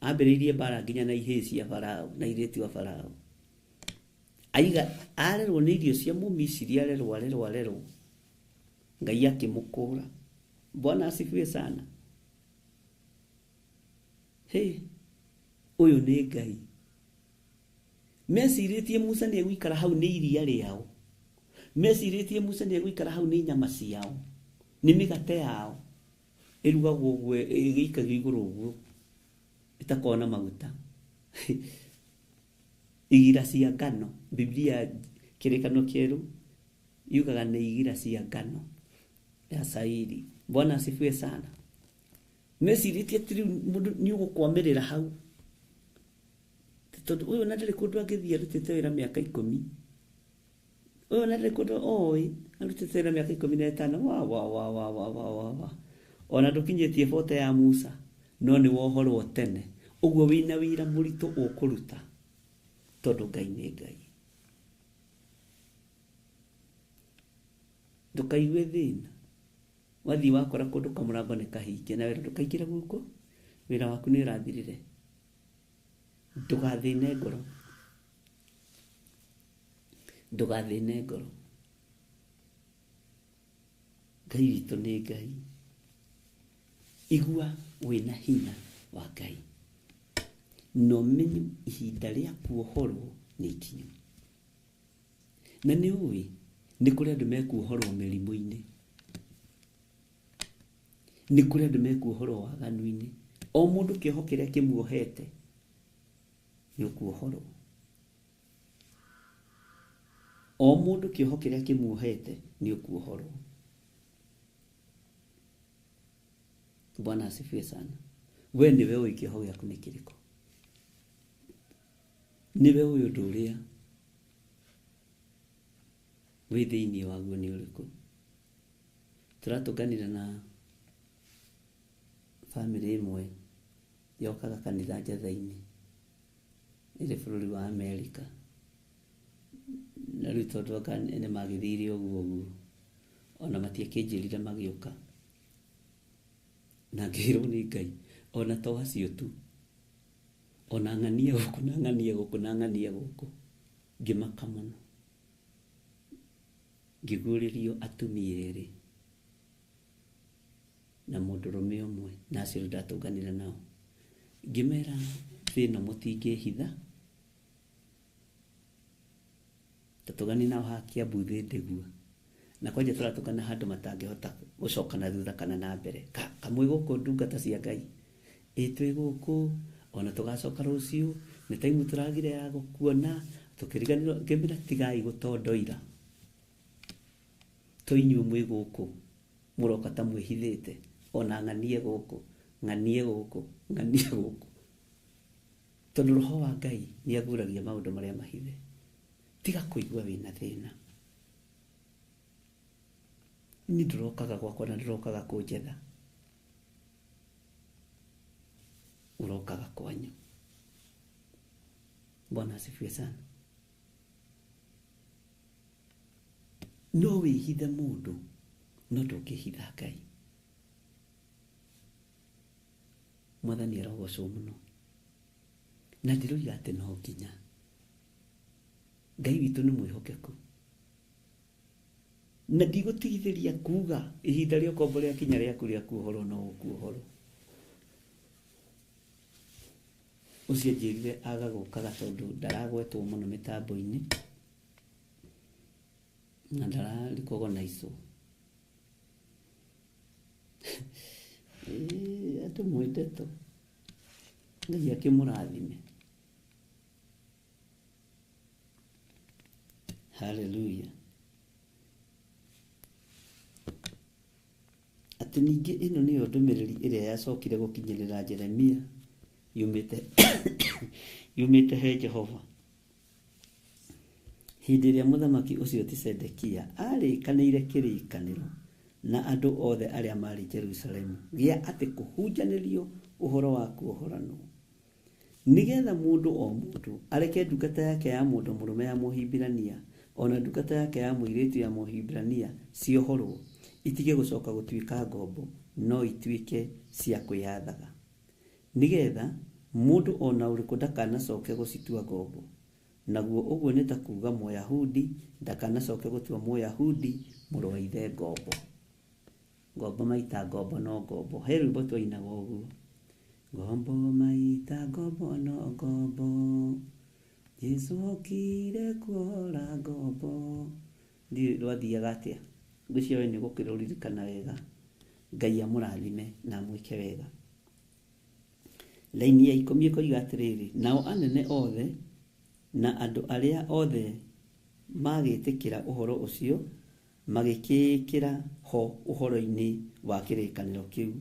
ambĩrĩirie mbara nginya na ihĩĩ cia Farao na airĩtu a Farao. Aiga arerwo nĩ irio cia Mũmisiri, arerwo arerwo arerwo, Ngai akĩmũkũra. Bwana asifiwe sana. Hey, ũyũ nĩ Ngai. Mecirĩtie Musa nĩ egũikara hau nĩ iria rĩao. Mecirĩtie Musa nĩ egũikara hau nĩ nyama ciao, nĩ mĩgate yao ĩrugagwo ũguo ĩgĩikagio igũrũ ũguo ĩtakoragwo na maguta. Igira cia ngano, Biblia kĩrĩkanĩro kĩerũ yugaga nĩ igira cia ngano ya cairi. Bwana asifiwe sana. Mecirĩtie atĩ rĩu mũndũ nĩ ũgũkwamĩrĩra hau. Tondũ ũyũ na ndarĩ kũndũ angĩthiĩ arutĩte wĩra mĩaka 10. Ũyũ na ndarĩ kũndũ oĩ arutĩte wĩra mĩaka 15. Wa wa wa wa wa wa wa wa. Ona ndũkinyĩtie bote ya Musa, no nĩ wohorwo tene. Ũguo wĩna wĩra mũritũ ũkũruta tondũ Ngai nĩ Ngai. Ndũkaigue thĩna. Wathiĩ wakora kũndũ kamũrango nĩ kahinge na wĩra ndũkaingĩre gũkũ, wĩra waku nĩ ũrathirire. Ndũgathĩne ngoro. Ndũgathĩne ngoro. Ngai witũ nĩ Ngai. Igua wĩna hinya wa Ngai. Na ũmenye ihinda rĩa kuohorwo nĩ ikinyu. Na nĩ ũĩ nĩ kũrĩ andũ mekuohorwo mĩrimũ-inĩ. Nĩ kũrĩ andũ mekuohorwo waganu-inĩ. O mũndũ kĩoho kĩrĩa kĩmuohete nĩ ũkuohorwo. O mũndũ kĩoho kĩrĩa kĩmuohete nĩ ũkuohorwo. Bwana asifiwe sana. We nĩwe ũĩ kĩoho gĩaku nĩ kĩrĩkũ. Nĩwe ũĩ ũndũ ũrĩa wĩ thĩinĩ waguo nĩ ũrĩkũ. Tũratũnganire na bamĩrĩ ĩmwe yokaga kanitha Njatha-inĩ ĩrĩ bũrũri wa Amerika. Na rĩu tondũ anga nĩ magĩthire ũguo ũguo, ona matiakĩnjĩrire magĩũka. Na ngĩrwo nĩ Ngai, ona to acio tu, ona ng'ania gũkũ na ng'ania gũkũ na ng'ania gũkũ. Ngĩmaka mũno. Ngĩguũrĩrio atumia erĩ na mũndũrũme ũmwe, na acio rĩu ndatũnganire nao. Ngĩmera thĩ ĩno mũtingĩhitha, tũtũngani nao haha Kiambu thĩ ndĩgua. Na kwanja tũratũngana handũ matangĩhota gũcoka na thutha kana na mbere. Kamwe gũkũ ndungata cia Ngai. Ĩ twĩ gũkũ, ona tũgacoka rũciũ, nĩ taimu tũragire ya gũkuona, tũkĩriganĩrwo, ngĩmera tigai gũtondoira. To inyuĩ mwĩ gũkũ, mũroka ta mwĩhithĩte, ona ng'anie gũkũ, ng'anie gũkũ, ng'anie gũkũ. Tondũ roho wa Ngai nĩ aguũragia maũndũ marĩa mahithe. Tiga kũigua wĩna thĩna. Niĩ ndũrokaga gwakwa na ndũrokaga kũnjetha. Ũrokaga kwanyu. Bwana asifiwe sana. No wĩhithe mũndũ, no ndũngĩhitha Ngai. Mwathani arogocwo mũno. Na ndĩroiga atĩ no nginya. Ngai witũ nĩ mwĩhokeku. Na ndigũtigithĩria kuga ihinda rĩa ũkombo rĩakinya rĩaku rĩa kuohorwo no ũkuohorwo. Ũcio anjĩrire aga gũkaga tondũ ndaragwetwo mũno mĩtambo-inĩ. Na ndararikogonaicwo. Andũ mwĩ ndeto. Ngai akĩmũrathime. Haleluya. Atĩ ningĩ ĩno nĩyo ndũmĩrĩri ĩrĩa yacokire gũkinyĩrĩra Jeremia yumĩte yumĩte he Jehova. Hĩndĩ ĩrĩa mũthamaki ũcio ti Zedekia arĩkanĩire kĩrĩkanĩro na andũ othe arĩa maarĩ Jerusalemu gĩa atĩ kũhunjanĩrio ũhoro wa kuohoranwo, nĩgetha mũndũ o mũndũ areke ndungata yake ya mũndũ mũrũme ya Mũhibirania o na ndungata yake ya mũirĩtu ya Mũhibirania ciohorwo, itige gũcoka gũtuĩka ngombo, no ituĩke cia kwĩyathaga, nĩgetha mũndũ o na ũrĩkũ ndakanacoke gũcitua ngombo. Naguo ũguo nĩ ta kuuga Mũyahudi ndakanacoke gũtua Mũyahudi mũrũ wa ithe ngombo. Ngombo maita ngombo no ngombo. He rwĩmbo twainaga ũguo. Ngombo maita ngombo no ngombo. Jesu okire kuohora ngombo. Ndiũĩ rwathiaga atĩa. Ngwĩciria we nĩ ũgũkĩrũririkana wega. Ngai amũrathime na amwĩke wega. Laini ya 10 ĩkoiga atĩrĩrĩ, nao anene othe na andũ arĩa othe magĩtĩkĩra ũhoro ũcio magĩkĩĩkĩra ho ũhoro-inĩ wa kĩrĩkanĩro kĩu,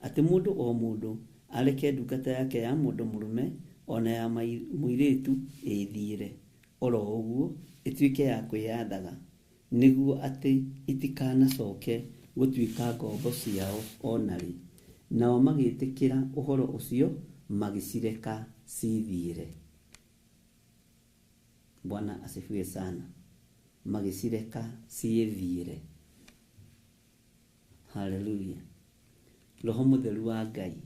atĩ mũndũ o mũndũ areke ndungata yake ya mũndũ mũrũme o na ya mũirĩtu ĩĩthiĩre oro ũguo, ĩtuĩke ya kwĩyathaga, nĩguo atĩ itikanacoke gũtuĩka ngombo ciao o na rĩ. Nao magĩtĩkĩra ũhoro ũcio magĩcireka cithiĩre. Bwana asifiwe sana. Magĩcireka ciĩthiĩre. Haleluya. Roho mũtheru wa Ngai,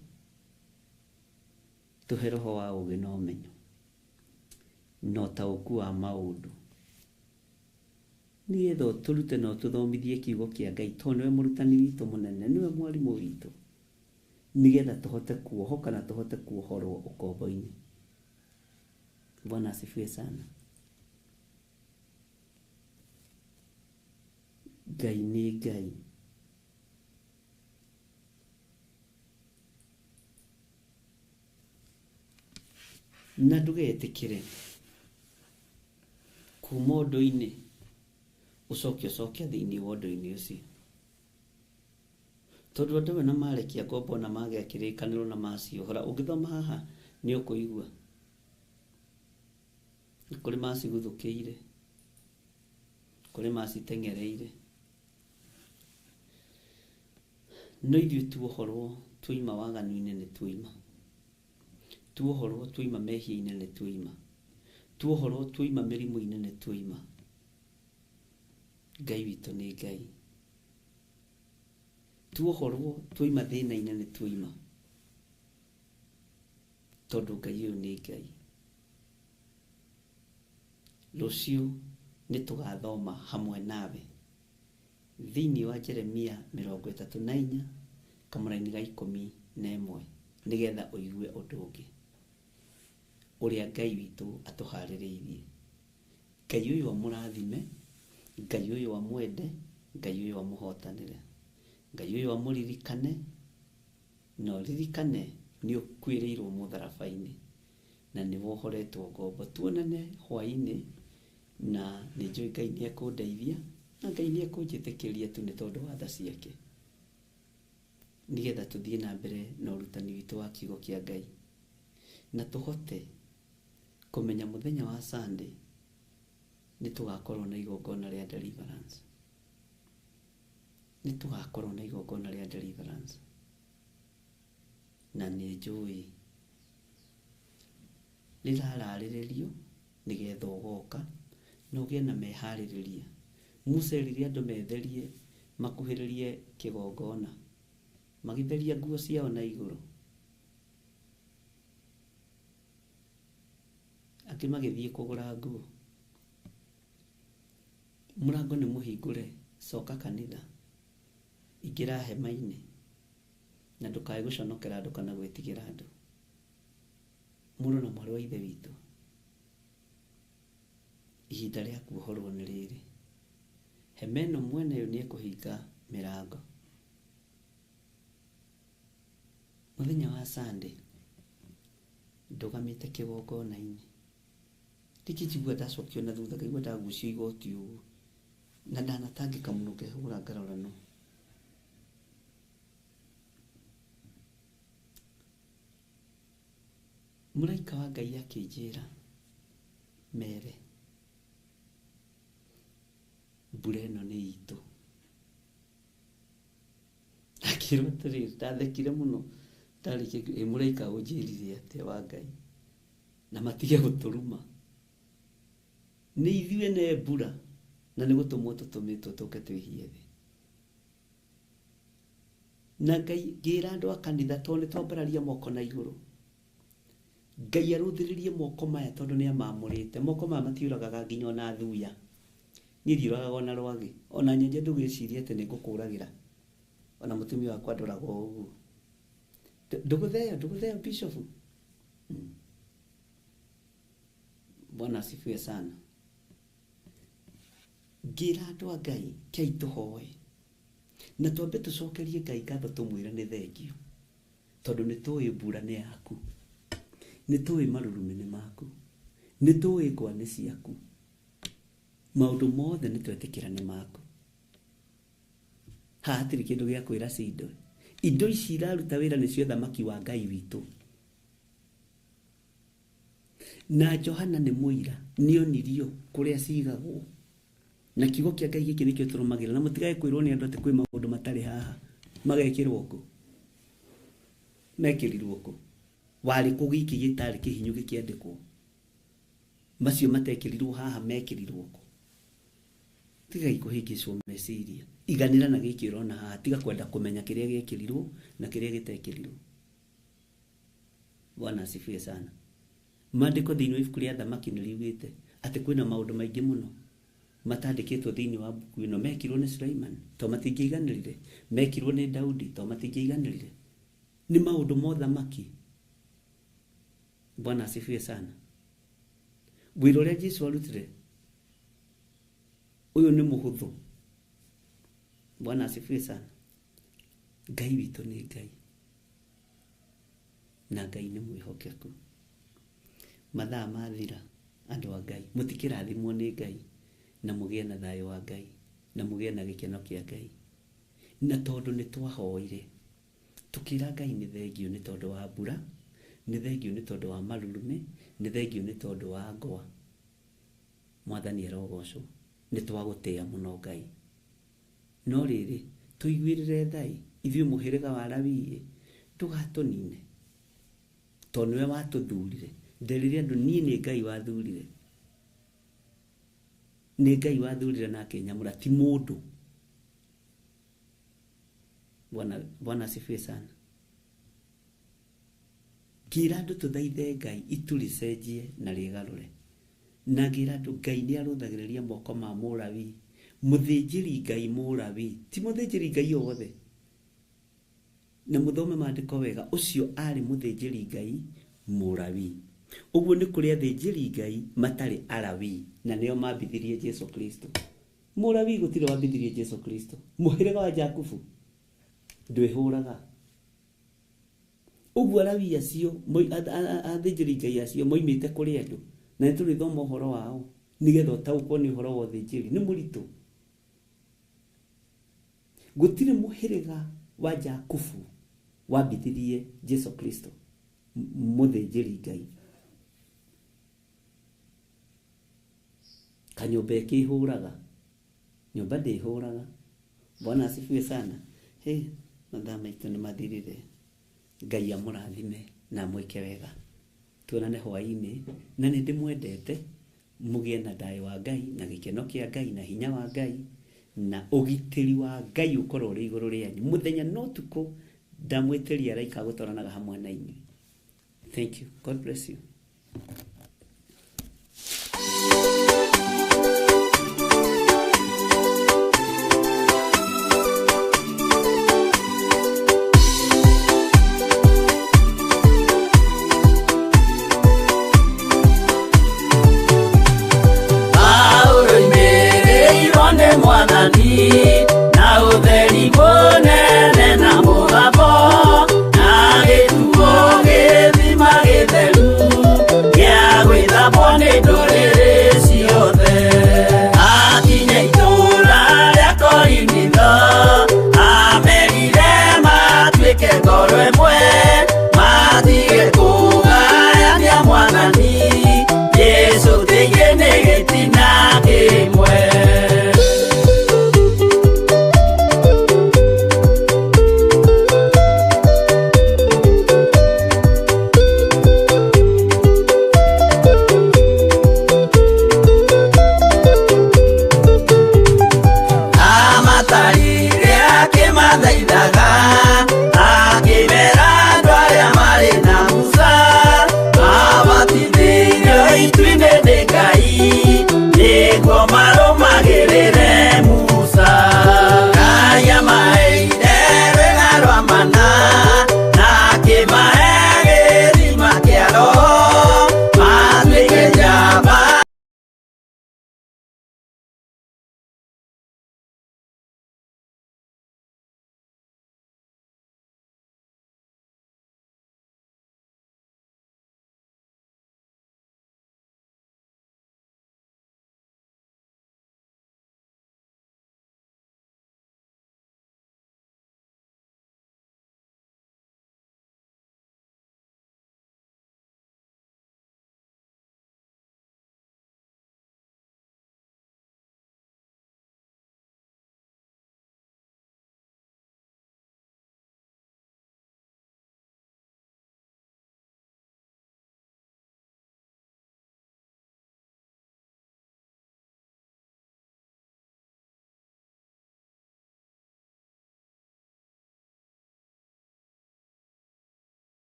tũhe roho wa ũũgĩ na ũmenyo na ũtaũku wa maũndũ, nĩgetha ũtũrute na ũtũthomithie kiugo kĩa Ngai, tondũ nĩwe mũrutani witũ mũnene, nĩwe mwarimũ witũ, nĩgetha tũhote kuohoka na tũhote kuohorwo ũkombo-inĩ. Bwana asifiwe sana. Ngai nĩ Ngai. Na ndũgetĩkĩre kuma ũndũ-inĩ ũcoke ũcoke thĩinĩ wa ũndũ-inĩ ũcio, tondũ andũ amwe na marekia ngombo na magĩa kĩrĩkanĩro na maciohora, ũngĩthoma haha nĩ ũkũigua nĩ kũrĩ maciguthũkĩire, kũrĩ maciteng'ereire. No ithuĩ tuohorwo tuoima waganu-inĩ nĩ tuoima, tuohorwo tuoima mehia-inĩ nĩ tuoima, tuohorwo tuoima mĩrimũ-inĩ nĩ tuoima. Ngai witũ nĩ Ngai. Tuohorwo tuoima thĩna-inĩ nĩ tuoima, tondũ Ngai ũyũ nĩ Ngai. Rũciũ nĩ tũgathoma hamwe nawe thĩinĩ wa Jeremia 34 kamũraini ga 11, nĩgetha ũigue ũndũ ũngĩ ũrĩa Ngai witũ atũharĩrĩirie. Ngai ũyũ amũrathime, Ngai ũyũ amwende, Ngai ũyũ amũhotanĩre, Ngai ũyũ amũririkane, na ũririkane nĩ ũkuĩrĩirwo mũtharaba-inĩ na nĩ wohoretwo ngombo. Tuonane hwaĩ-inĩ, na nĩ njũĩ Ngai nĩ ekũndeithia na Ngai nĩ ekũnjĩtĩkĩria tu nĩ tondũ wa tha ciake, nĩgetha tũthiĩ na mbere na ũrutani witũ wa kiugo kĩa Ngai, na tũhote kũmenya mũthenya wa Sunday nĩ tũgakorwo na igongona rĩa deliverance. Nĩ tũgakorwo na igongona rĩa deliverance, na nĩ njũĩ rĩrararĩrĩrio nĩgetha ũgoka na ũgĩe na meharĩrĩria. Musa erire andũ metherie makuhĩrĩrie kĩgongona, magĩtheria nguo ciao na igũrũ, angĩ magĩthiĩ kũgũra nguo. Mũrango nĩ mũhingũre, coka kanitha, ingĩra hema-inĩ, na ndũkae gũconokera andũ kana gwĩtigĩra andũ. Mũrũ na mwarĩ wa Ithe witũ, ihinda rĩa kuohorwo nĩ rĩrĩ. Hema ĩno mwene yo nĩ ekũhinga mĩrango. Mũthenya wa Sunday ndũgamĩte kĩgongona-inĩ, rĩngĩ njigua ndacokio na thutha, ngaigua ndagucio igoti ũguo, na ndanatangĩka mũno, ngehũgũra ngarora no mũraika wa Ngai akĩnjĩra mere mbura ĩno nĩ itũ. Akĩrwo atĩrĩrĩ, ndathekire mũno ndarĩkia, ĩ mũraika ũnjĩrire atĩa wa Ngai na matige gũtũruma, nĩ ithuĩ ne mbura na nĩ gũtũmwo tũtũmĩtwo tũke twĩhie thĩ. Na Ngai ngĩra andũ a kanitha, tondũ nĩ twambararia moko na igũrũ, Ngai arũthĩrĩrie moko maya tondũ nĩ amamũrĩte. Moko maya matiũragaga nginya ona thuya, niĩ ndiũragaga ona rwagĩ, ona nyenje ndũgĩcirie atĩ nĩ ngũkũragĩra, ona mũtumia wakwa ndoraga o ũguo. Ndũgũtheo, ndũgũtheo bishop. Bwana asifiwe sana. Ngĩra andũ a Ngai kei tũhoe na twambe tũcokerie Ngai ngatho, tũmwĩre nĩ thengio tondũ nĩ tũĩ mbura nĩ yaku, nĩ tũĩ marurumĩ nĩ maku, nĩ tũĩ ngwa nĩ ciaku, maũndũ mothe nĩ twetĩkĩra nĩ maku. Haha hatirĩ kĩndũ gĩa kwĩra cindo, indo ici iraruta wĩra nĩcio thamaki wa Ngai witũ. Na Johana nĩ mũira, nĩonirio kũrĩa cigagwo, na kiugo kĩa Ngai gĩkĩ nĩkĩo tũrũmagĩrĩra. Na mũtigae kwĩrwo nĩ andũ atĩ kwĩ maũndũ matarĩ haha, magekĩrwo kũ? Mekĩrirwo kũ? Warĩ kũ gĩkĩ gĩtarĩ kĩhinyu gĩkĩandĩkwo? Macio matekĩrirwo haha mekĩrirwo kũ? Tigai kũhĩngĩcwo meciria, iganĩra na gĩkĩ ũrona haha, tiga kwenda kũmenya kĩrĩa gĩekĩrirwo na kĩrĩa gĩtekĩrirwo. Bwana asifiwe sana. Maandĩko thĩinĩ wa ibuku rĩa Thamaki nĩ riugĩte atĩ kwĩna maũndũ maingĩ mũno matandĩkĩtwo thĩinĩ wa mbuku ĩno, mekirwo nĩ Suleiman to matingĩiganĩrire, mekirwo nĩ Daudi to matingĩiganĩrire, nĩ maũndũ ma ũthamaki. Bwana asifiwe sana. Wĩra ũrĩa Jesu arutire ũyũ nĩ mũhũthũ. Bwana asifiwe sana. Ngai witũ nĩ Ngai na Ngai nĩ mwĩhokeku. Mathaa mathira, andũ a Ngai, mũtikĩrathimwo nĩ Ngai na mũgĩe na thayũ wa Ngai na mũgĩe na gĩkeno kĩa Ngai. Na tondũ nĩ twahoire tũkĩra Ngai nĩ thengio nĩ tondũ wa mbura, nĩ thengio nĩ tondũ wa marurumĩ, nĩ thengio nĩ tondũ wa ngwa. Mwathani arogocwo, nĩ twagũtĩa mũno Ngai. No rĩrĩ, tũiguĩrĩre thai ithuĩ mũhĩrĩga wa Lawii, ndũgatũnine tondũ nĩwe watũthurire. Nderire andũ niĩ nĩ Ngai wathurire, nĩ Ngai wathurire na akĩnyamũra, ti mũndũ. Bwana asifiwe sana. Ngĩra andũ tũthaithe Ngai itu rĩcenjie na rĩgarũre, na ngĩra andũ Ngai nĩ arũthagĩrĩria moko ma Mũlawii, mũthĩnjĩri Ngai Mũlawii, ti mũthĩnjĩri Ngai o wothe. Na mũthome maandĩko wega, ũcio arĩ mũthĩnjĩri Ngai Mũlawii. Ũguo nĩ kũrĩ athĩnjĩri Ngai matarĩ Alawii, na nĩo mambithirie Jesu Kristo. Mũlawii gũtirĩ wambithirie Jesu Kristo. Mũhĩrĩga wa Jakubu ndwĩhũraga. Ũguo Alawii acio, athĩnjĩri Ngai acio moimĩte kũrĩ andũ, na nĩ tũrĩthoma ũhoro wao nĩgetha ũtaũkwo nĩ ũhoro wa ũthĩnjĩri. Nĩ mũritũ. Gũtirĩ mũhĩrĩga wa Jakubu wambithirie Jesu Kristo mũthĩnjĩri Ngai. Kanyũmba ĩkĩhũraga, nyũmba ndĩhũraga. Bwana asifiwe sana. Hey, mathaa maitũ nĩ mathirire. Ngai amũrathime na amwĩke wega. Tuonane hwaĩ-inĩ, na nĩ ndĩmwendete. Mũgĩe na thayũ wa Ngai na gĩkeno kĩa Ngai na hinya wa Ngai na ũgitĩri wa Ngai ũkorwo ũrĩ igũrũ rĩanyu mũthenya na ũtukũ. Ndamwĩtĩria araika gũtwaranaga hamwe na inyuĩ. Thank you. God bless you. Paulo imĩrĩirwo nĩ Mwathani.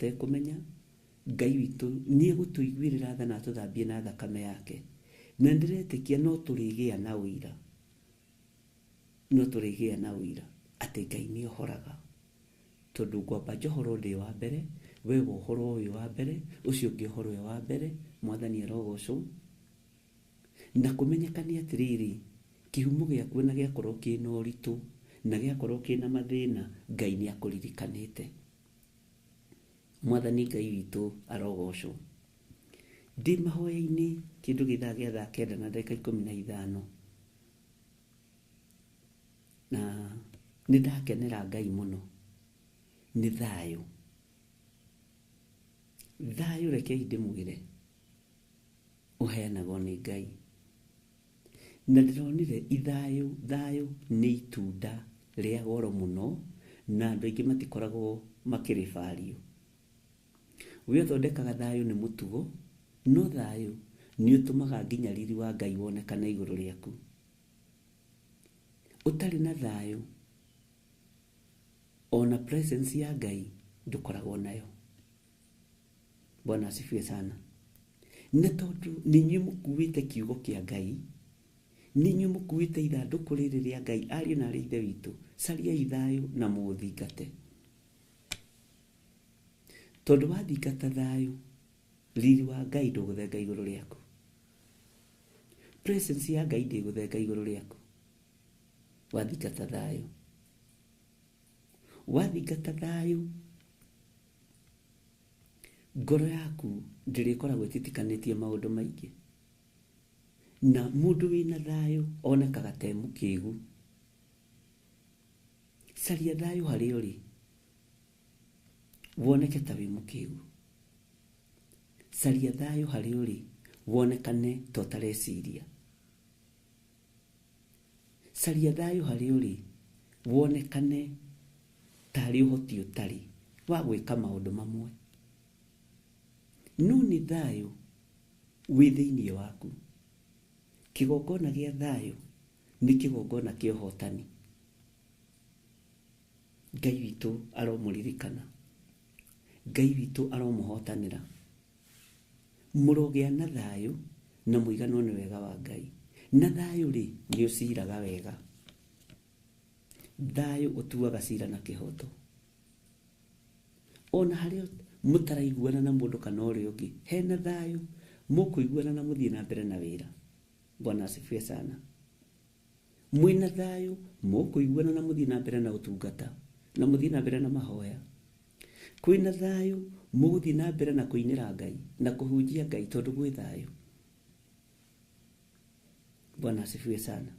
Tũtekũmenya, Ngai witũ nĩ egũtũiguĩrĩra tha na atũthambie na thakame yake. Na ndĩretĩkia no tũrĩgĩa na ũira, no tũrĩgĩa na ũira atĩ Ngai nĩ ohoraga. Tondũ ngwamba njohorwo ndĩ wa mbere, we wohorwo wĩ wa mbere, ũcio ũngĩ ohorwo e wa mbere, Mwathani arogocwo. Na kũmenyekane atĩrĩrĩ, kĩhumo gĩaku ona gĩakorwo kĩna ũritũ, na gĩakorwo kĩna mathĩna, Ngai nĩ akũririkanĩte. Mwathani Ngai witũ arogocwo. Ndĩ mahoya-inĩ kĩndũ gĩthaa gĩa thaa 9 na ndagĩka 15, na nĩ ndakenera Ngai mũno nĩ thayũ. Thayũ rekei ndĩmwĩre ũheanagwo nĩ Ngai. Na ndĩronire ithayũ, thayũ nĩ itunda rĩa goro mũno, na andũ aingĩ matikoragwo makĩrĩbario. We ũthondekaga thayũ nĩ mũtugo, no thayũ nĩ ũtũmaga nginya riri wa Ngai wonekane igũrũ rĩaku. Ũtarĩ na thayũ, ona presence ya Ngai ndũkoragwo nayo. Bwana asifiwe sana. Na tondũ nĩ inyuĩ mũkuĩte kiugo kĩa Ngai, nĩ inyuĩ mũkuĩte ithandũkũ rĩrĩ rĩa Ngai, ariũ na arĩ ithe witũ, cariai thayũ na mũũthingate. Tondũ wathingata thayũ, riri wa Ngai ndũgũthenga igũrũ rĩaku. Presence ya Ngai ndĩgũthenga igũrũ rĩaku. Wathingata thayũ. Wathingata thayũ, ngoro yaku ndĩrĩkoragwo ĩtitikanĩtie maũndũ maingĩ. Na mũndũ wĩna thayũ onekaga ta e mũkĩgu. Caria thayũ harĩa ũrĩ, woneke ta wĩ mũkĩgu. Caria thayũ harĩa ũrĩ, wonekane ta ũtareciria. Caria thayũ harĩa ũrĩ, wonekane tarĩ ũhoti ũtarĩ wa gwĩka maũndũ mamwe. No nĩ thayũ wĩ thĩinĩ waku. Kĩgongona gĩa thayũ nĩ kĩgongona kĩa ũhotani. Ngai witũ aromũririkana. Ngai witũ aromũhotanĩra. Mũrogĩa na thayũ na mũiganwo nĩ wega wa Ngai. Na thayũ rĩ, nĩ ũciraga wega. Thayũ ũtuaga cira na kĩhoto. Ona harĩa mũtaraiguana na mũndũ kana ũrĩa ũngĩ, hena thayũ, mũkũiguana na mũthiĩ na mbere na wĩra. Bwana asifiwe sana. Mwĩna thayũ, mũkũiguana na mũthiĩ na mbere na ũtungata, na mũthiĩ na mbere na mahoya. Kwĩna thayũ, mũgũthiĩ na mbere na kũinĩra Ngai, na kũhunjia Ngai tondũ gwĩ thayũ. Bwana asifiwe sana.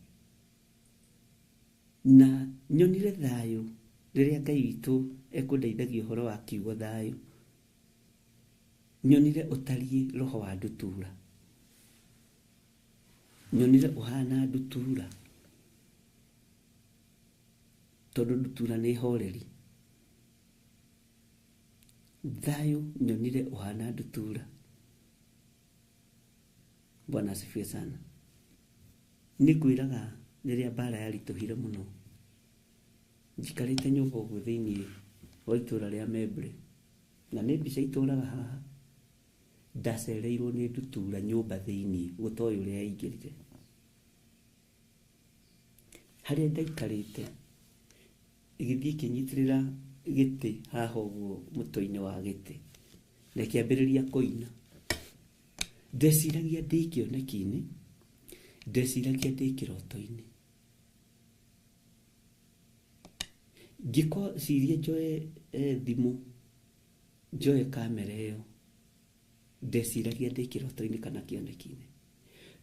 Na nyonire thayũ rĩrĩa Ngai witũ ekũndeithagia ũhoro wa kiugo thayũ. Nyonire ũtariĩ roho wa ndutura. Nyonire ũhana ndutura. Tondũ ndutura nĩ horeri. Thayũ nyonire ũhana ndutura. Bwana asifiwe sana. Nĩngwĩraga rĩrĩa mbara yaritũhire mũno, njikarĩte nyũmba ũguo thĩinĩ wa itũra rĩa Membley, na nĩ mbica itũraga haha, ndacereirwo nĩ ndutura nyũmba thĩinĩ gũtoĩ ũrĩa yaingĩrire. Harĩa ndaikarĩte, ĩgĩthiĩ ĩkĩnyitĩrĩra gĩtĩ haha ũguo mũtwe-inĩ wa gĩtĩ, na ĩkĩambĩrĩria kũina. Ndeciragia ndĩ kĩoneki-inĩ, ndeciragia ndĩ kĩroto-inĩ. Ngĩciria njoe thimũ, njoe kamera ĩyo, ndeciragia ndĩ kĩroto-inĩ kana kĩoneki-inĩ.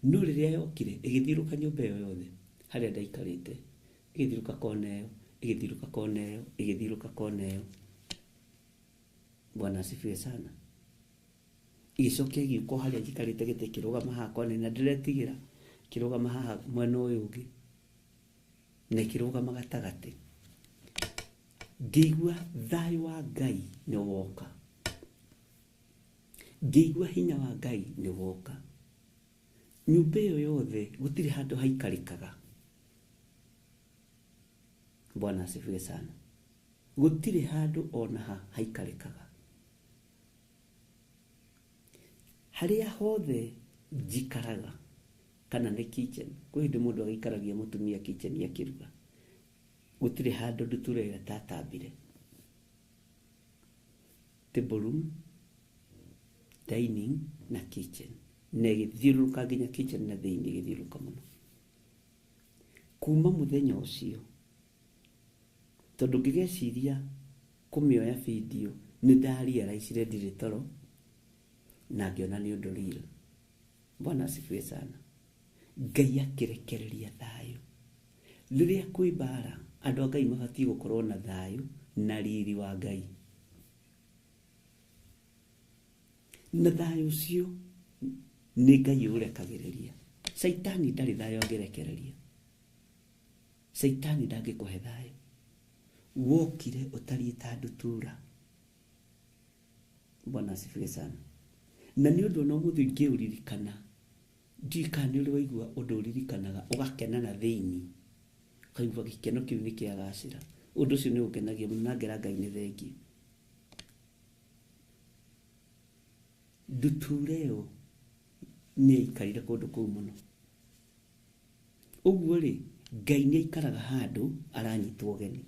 No rĩrĩa yokire, ĩgĩthiũrũrũka nyũmba ĩyo yothe, harĩa ndaikarĩte, ĩgĩthiũrũrũka kona ĩyo, ĩgĩthiũrũrũka kona ĩyo, ĩgĩthiũrũrũka kona ĩyo. Bwana asifiwe sana. Ĩgĩcoka ĩgĩũka o harĩa njikarĩte gĩtĩ ĩkĩrũgama haha kona na ndĩretigĩra, ĩkĩrũgama haha mwena ũyũ ũngĩ, na ĩkĩrũgama gatagatĩ. Ngĩigua thayũ wa Ngai nĩ woka. Ngĩigua hinya wa Ngai nĩ woka. Nyũmba ĩyo yothe gũtirĩ handũ haikarĩkaga. Bwana asifiwe sana. Gũtirĩ handũ ona ha haikarĩkaga. Harĩa hothe njikaraga kana nĩ kitchen, kwĩ hĩndĩ mũndũ agĩikaragia mũtumia kitchen akĩruga, gũtirĩ handũ ndutura ĩyo ĩtatambire. Table room, dining na kitchen, na ĩgĩthiũrũrũka nginya kitchen na thĩinĩ, ĩgĩthiũrũrũka mũno. Kuma mũthenya ũcio, tondũ ngĩgeciria kũmĩoya video, nĩ ndarealizire ndirĩ toro na ngĩona nĩ ũndũ real. Bwana asifiwe sana. Ngai akĩrekereria thayũ. Rĩrĩa kwĩ mbara, andũ a Ngai mabatiĩ gũkorwo na thayũ na riri wa Ngai. Na thayũ ũcio nĩ Ngai ũrekagĩrĩria. Caitani ndarĩ thayũ angĩrekereria. Caitani ndangĩkũhe thayũ. Wokire ũtariĩ ta ndutura. Bwana asifiwe sana. Na nĩ ũndũ ona ũmũthĩ ingĩũririkana, ndiũĩ kana nĩ ũrĩ waigua ũndũ ũririkanaga ũgakena na thĩinĩ, ũkaigua gĩkeno kĩu nĩ kĩagacĩra. Ũndũ ũcio nĩ ũngenagia mũno na ngera Ngai nĩ thengiũ. Ndutura ĩyo nĩ yaikarire kũndũ kũu mũno. Ũguo rĩ, Ngai nĩ aikaraga handũ aranyitwo ũgeni.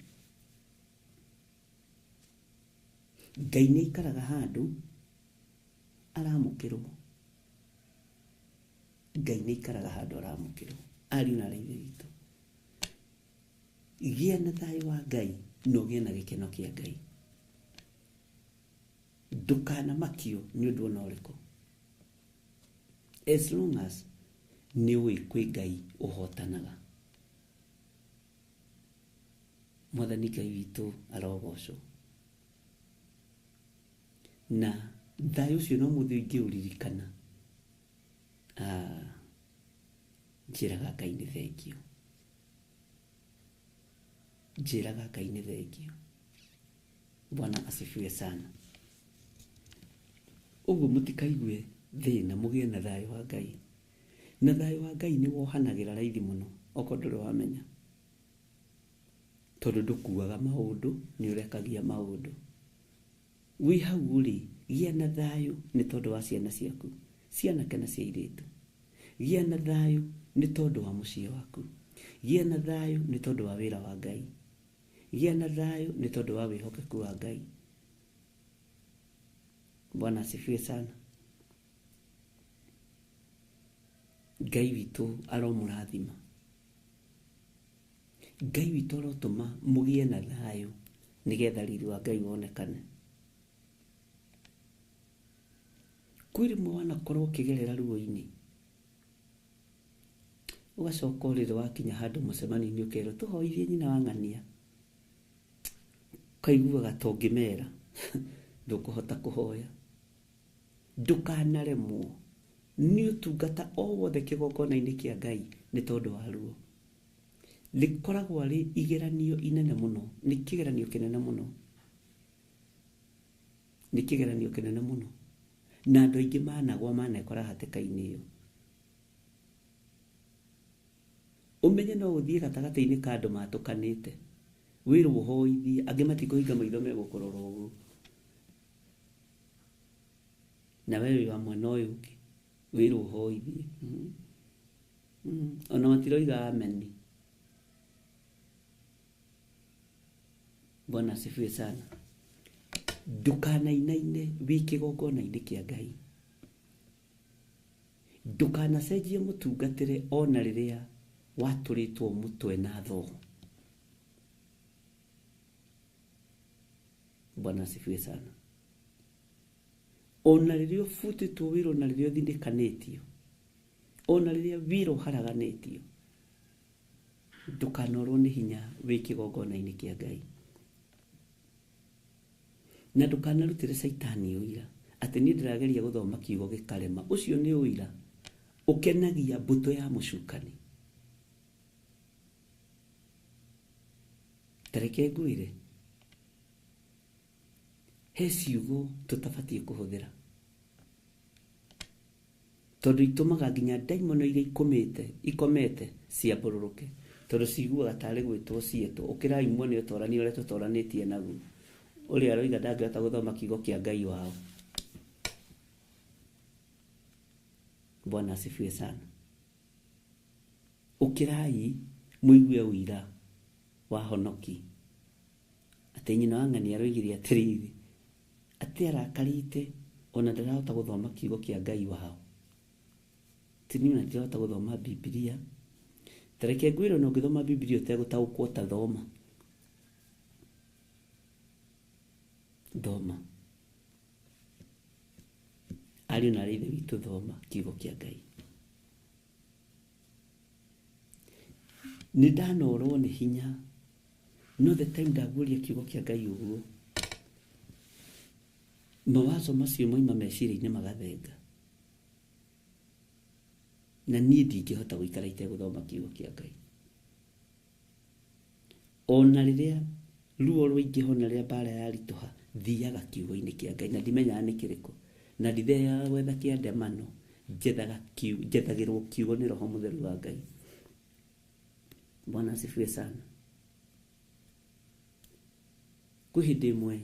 Ngai nĩ aikaraga handũ aramũkĩrwo. Ngai nĩ aikaraga handũ aramũkĩrwo. Ariũ na aarĩ a Ithe witũ, gĩa na thayũ wa Ngai na ũgĩe na gĩkeno kĩa Ngai. Ndũkanamakio nĩ ũndũ ona ũrĩkũ. As long as nĩ ũĩ kwĩ Ngai ũhotanaga. Mwathani Ngai witũ arogocwo. Na thayũ ũcio no mũthĩ ingĩũririkana, njĩraga Ngai nĩ thengiũ. Njĩraga Ngai nĩ thengiũ. Bwana asifiwe sana. Ũguo mũtikaigue thĩna, mũgĩe na thayũ wa Ngai. Na thayũ wa Ngai nĩ wohanagĩra raithi mũno, okorwo ndũrĩ wamenya. Tondũ ndũkuaga maũndũ, nĩ ũrekagia maũndũ. Wĩ hau rĩ, gĩa na thayũ nĩ tondũ wa ciana ciaku, cianake na cia airĩtu. Gĩa na thayũ nĩ tondũ wa mũciĩ waku. Gĩa na thayũ nĩ tondũ wa wĩra wa Ngai. Gĩa na thayũ nĩ tondũ wa wĩhokeku wa Ngai. Bwana asifiwe sana. Ngai witũ aromũrathima. Ngai witũ arotũma mũgĩe na thayũ nĩgetha riri wa Ngai wonekane. Kwĩ rĩmwe wanakorwo ũkĩgerera ruo-inĩ, ũgacoka ũrĩrĩ wakinya handũ mũcemanio-inĩ ũkerwo tũhoithie nyina wa ng'ania, ũkaiguaga ta ũngĩmera ndũkũhota kũhoya. Ndũkanaremwo nĩ ũtungata o wothe kĩgongona-inĩ kĩa Ngai nĩ tondũ wa ruo. Rĩkoragwo rĩ igeranio inene mũno, nĩ kĩgeranio kĩnene mũno, nĩ kĩgeranio kĩnene mũno. Na andũ aingĩ managwa manekora hatĩka-inĩ ĩyo. Ũmenye no ũthiĩ gatagatĩ-inĩ ka andũ matũkanĩte, wĩrwo ũhoithie, angĩ matikũhinga maitho megũkũrora ũguo. Na we wĩ wa mwena ũyũ ũngĩ, wĩrwo ũhoithie. Ona matiroiga ameni. Bwana asifiwe sana. Ndũkanainaine wĩ kĩgongona-inĩ kĩa Ngai. Ndũkanacenjie mũtungatĩre ona rĩrĩa watũrĩtwo mũtwe na thoo. Bwana asifiwe sana. Ona rĩrĩa ũbutĩtwo wĩra, ona rĩrĩa ũthinĩkanĩtio, ona rĩrĩa wĩra ũharaganĩtio, ndũkanorwo nĩ hinya wĩ kĩgongona-inĩ kĩa Ngai. Na ndũkanarutĩre caitani ũira atĩ niĩ ndĩrageria gũthoma kiugo gĩkarema. Ũcio nĩ ũira ũkenagia mbũtũ ya mũcukani. Ta reke ngwĩre, he ciugo tũtabatiĩ kũhũthĩra tondũ itũmaga nginya ndaimono iria ikomete ciambũrũrũke, tondũ ciguaga tarĩ gwĩtwo cietwo. Ũkĩrai muone ũtorani ũrĩa tũtoranĩtie naguo. Ũrĩa aroiga ndangĩhota gũthoma kiugo kĩa Ngai wao. Bwana asifiwe sana. Ũkĩrai mũigue ũira wa honoki atĩ nyina wa ng'ani aroigire atĩrĩrĩ atĩ arakarĩte ona ndarahota gũthoma kiugo kĩa Ngai wao. Tini na ndirahota gũthoma Bibilia. Tareke ngwĩre ona ũngĩthoma Bibilia ũtegũtaũkwo ta thoma. Thoma. Ariũ na aarĩ a Ithe witũ thoma kiugo kĩa Ngai. Nĩ ndanorwo nĩ hinya no the time ndaguũria kiugo kĩa Ngai ũguo mawazo macio moima meciria-inĩ magathenga. Na niĩ ndingĩhota gũikara itegũthoma kiugo kĩa Ngai. Ona rĩrĩa ruo rwaingĩha ona rĩrĩa mbara yaritũha thiaga kiugo-inĩ kĩa Ngai na ndimenyaga nĩ kĩrĩkũ na ndithiaga gwetha kĩa ndemano njethaga njethagĩrwo kiugo nĩ Roho Mũtheru wa Ngai. Bwana asifiwe sana. Kwĩ hĩndĩ ĩmwe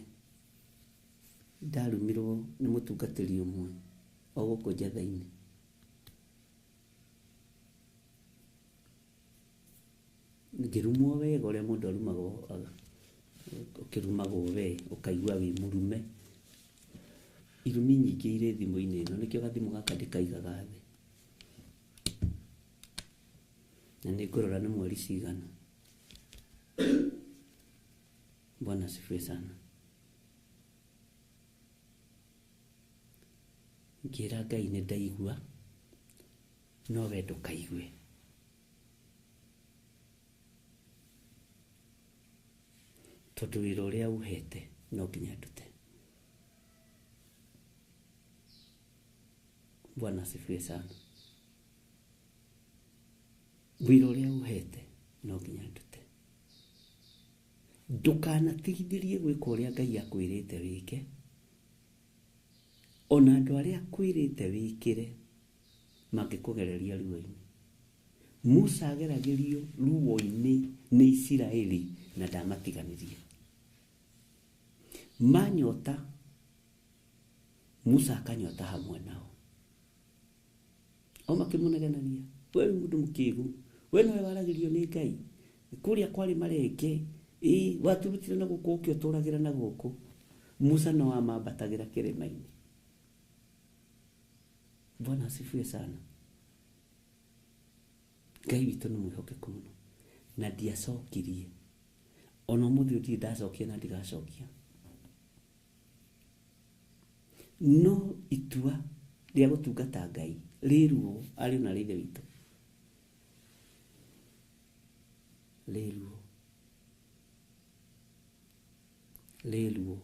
ndarumirwo nĩ mũtungatĩri ũmwe o gũkũ njetha-inĩ. Ngĩrumwo wega ũrĩa mũndũ arumagwo, ũkĩrumagwo we ũkaigua wĩ mũrume. Irumi nyingĩ irĩ thimũ-inĩ ĩno nĩkĩo gathimũ gaka ndĩkaigaga thĩ. Na nĩ ngũrora nĩ mweri cigana. Bwana asifiwe sana. Ngĩra Ngai nĩ ndaigua no we ndũkaigue. Tondũ wĩra ũrĩa ũhete no nginya ndute. Bwana asifiwe sana. Wĩra ũrĩa ũhete no nginya ndute. Ndũkanatigithĩrie gwĩka ũrĩa Ngai akwĩrĩte wĩke. Ona andũ arĩa akwĩrĩte wĩkĩre mangĩkũgereria ruo-inĩ. Musa ageragĩrio ruo-inĩ nĩ Isiraeli na ndamatiganĩrie. Manyota Musa akanyota hamwe nao. O makĩmũnegenagia, we wĩ mũndũ mũkĩgu, we nowe waragĩrio nĩ Ngai, kũrĩa kwarĩ marenge, ĩ waturutire na gũkũ ũkĩ ũtũragĩra na gũkũ. Musa no amambatagĩra kĩrĩma-inĩ. Bwana asifiwe sana. Ngai witũ nĩ mwĩhokeku mũno na ndiacokirie. Ona ũmũthĩ ũyũ ndirĩ ndacokia na ndigacokia. No itua rĩa gũtungata Ngai rĩ ruo ariũ na aarĩ a Ithe witũ. Rĩ ruo. Rĩ ruo.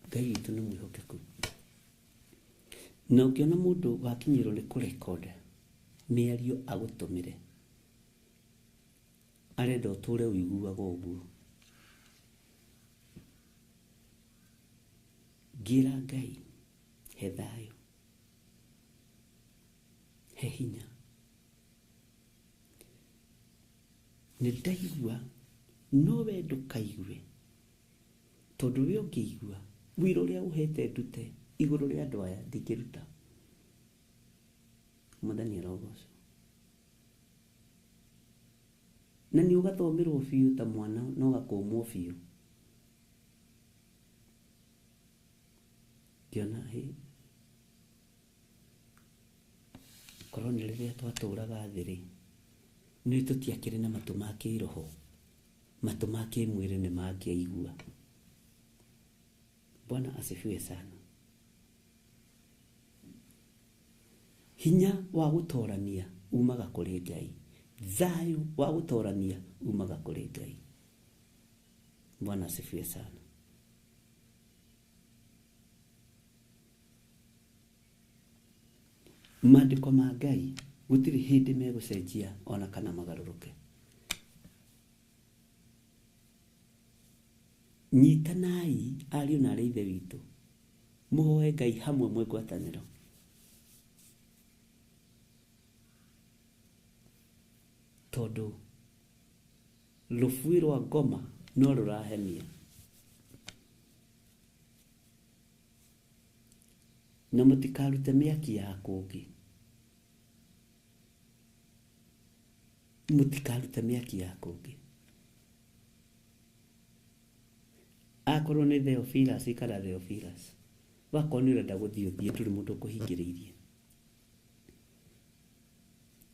Ngai witũ nĩ mwĩhokeku. Na ũngĩona mũndũ wakinyĩrwo nĩ kũrekoda mĩario agũtũmĩre arenda ũtũre ũiguaga ũguo. Ngĩra Ngai he thayũ, he hinya. Nĩ ndaigua no we ndũkaigue tondũ we ũngĩigua wĩra ũrĩa ũhete ndute igũrũ rĩa andũ aya ndingĩruta. Mwathani arogocwo. Na nĩ ũgathomerwo biũ ta mwana na ũgakũmwo biũ. Ngĩona hĩ korwo nĩ rĩrĩa twatũraga thĩ rĩ, nĩ tũtiakĩrĩ na matũ ma kĩroho, matũ ma kĩmwĩrĩ nĩ mangĩaigua. Bwana asifiwe sana. Hinya wa gũtorania umaga kũrĩ Ngai. Thayũ wa gũtorania umaga kũrĩ Ngai. Bwana asifiwe sana. Maandĩko ma Ngai gũtirĩ hĩndĩ megũcenjia ona kana magarũrũke. Nyitanai ariũ na aarĩ a Ithe witũ, mũhoe Ngai hamwe mwĩ ngwatanĩro. Tondũ rũbuĩ rwa ngoma no rũrahenia. Na mũtikarute mĩaki ya kũngĩ. Mũtikarute mĩaki ya kũngĩ. Akorwo nĩ Theophilus, ikara Theophilus. Wakorwo nĩ ũrenda gũthiĩ ũthiĩ, ndũrĩ mũndũ ũkũhingĩrĩirie.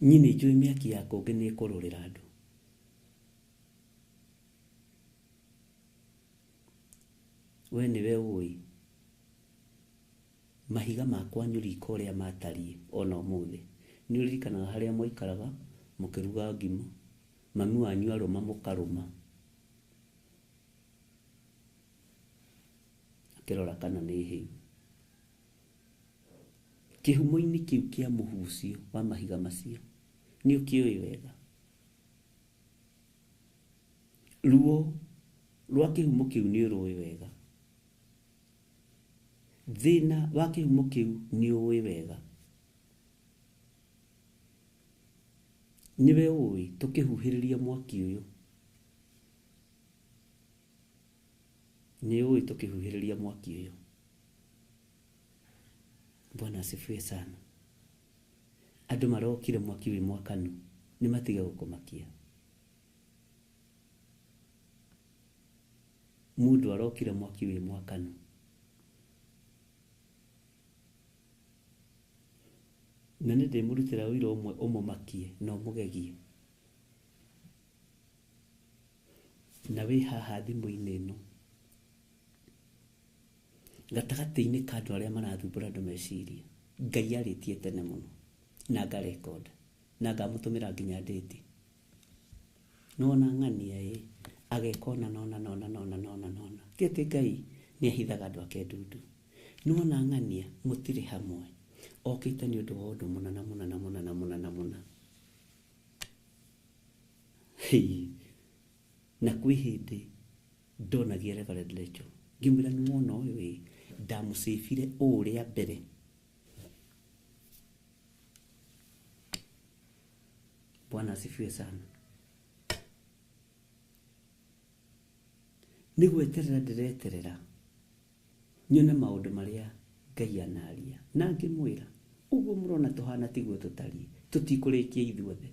Niĩ nĩ njũĩ mĩaki ya kũngĩ nĩ ĩkũrũrĩra andũ. We nĩwe ũĩ mahiga ma kwanyu riko ũrĩa matariĩ ona ũmũthĩ. Nĩ ũririkanaga harĩa mwaikaraga mũkĩruga ngima, mami wanyu arũma mũkarũma, akĩrora kana nĩ hĩu. Kĩhumo-inĩ kĩu kĩa mũhu ũcio wa mahiga macio nĩ ũkĩũĩ wega. Ruo rwa kĩhumo kĩu nĩ ũrũĩ wega. Thĩna wa kĩhumo kĩu nĩ ũĩ wega. Nĩwe ũĩ tũkĩhuhĩrĩria mwaki ũyũ. Nĩ ũĩ tũkĩhuhĩrĩria mwaki ũyũ. Bwana asifiwe sana. Andũ marokire mwaki wĩ mwakanu nĩ matige gũkũmakia. Mũndũ arokire mwaki wĩ mwakanu. Na nĩ ndĩmũrutĩra ũira ũmwe ũmũmakie na ũmũgegie. Na wĩ haha thimũ-inĩ ĩno gatagatĩ-inĩ ka andũ arĩa marathumbũra andũ meciria, Ngai arĩtie tene mũno na ngarekonda na ngamũtũmĩra nginya ndĩti. Nĩwona ng'ania ĩ ageka ũna na ũna na ũna na ũna na ũna na ũna. Ti atĩ Ngai nĩ ahithaga andũ ake ndundu. Nĩwona ng'ania mũtirĩ hamwe, okĩte nĩ ũndũ wa ũndũ mũna na mũna na mũna na mũna na mũna. Na kwĩ hĩndĩ ndonagia Reverend Rachel ngĩmwĩra nĩwona ũyũ ĩ ndamũcĩbire ũũ rĩa mbere. Bwana asifiwe sana. Nĩ gweterera ndĩreterera nyone maũndũ marĩa Ngai anaria. Na ngĩmwĩra ũguo mũrona tũhana tiguo tũtariĩ, tũtikũrĩkia ithuothe.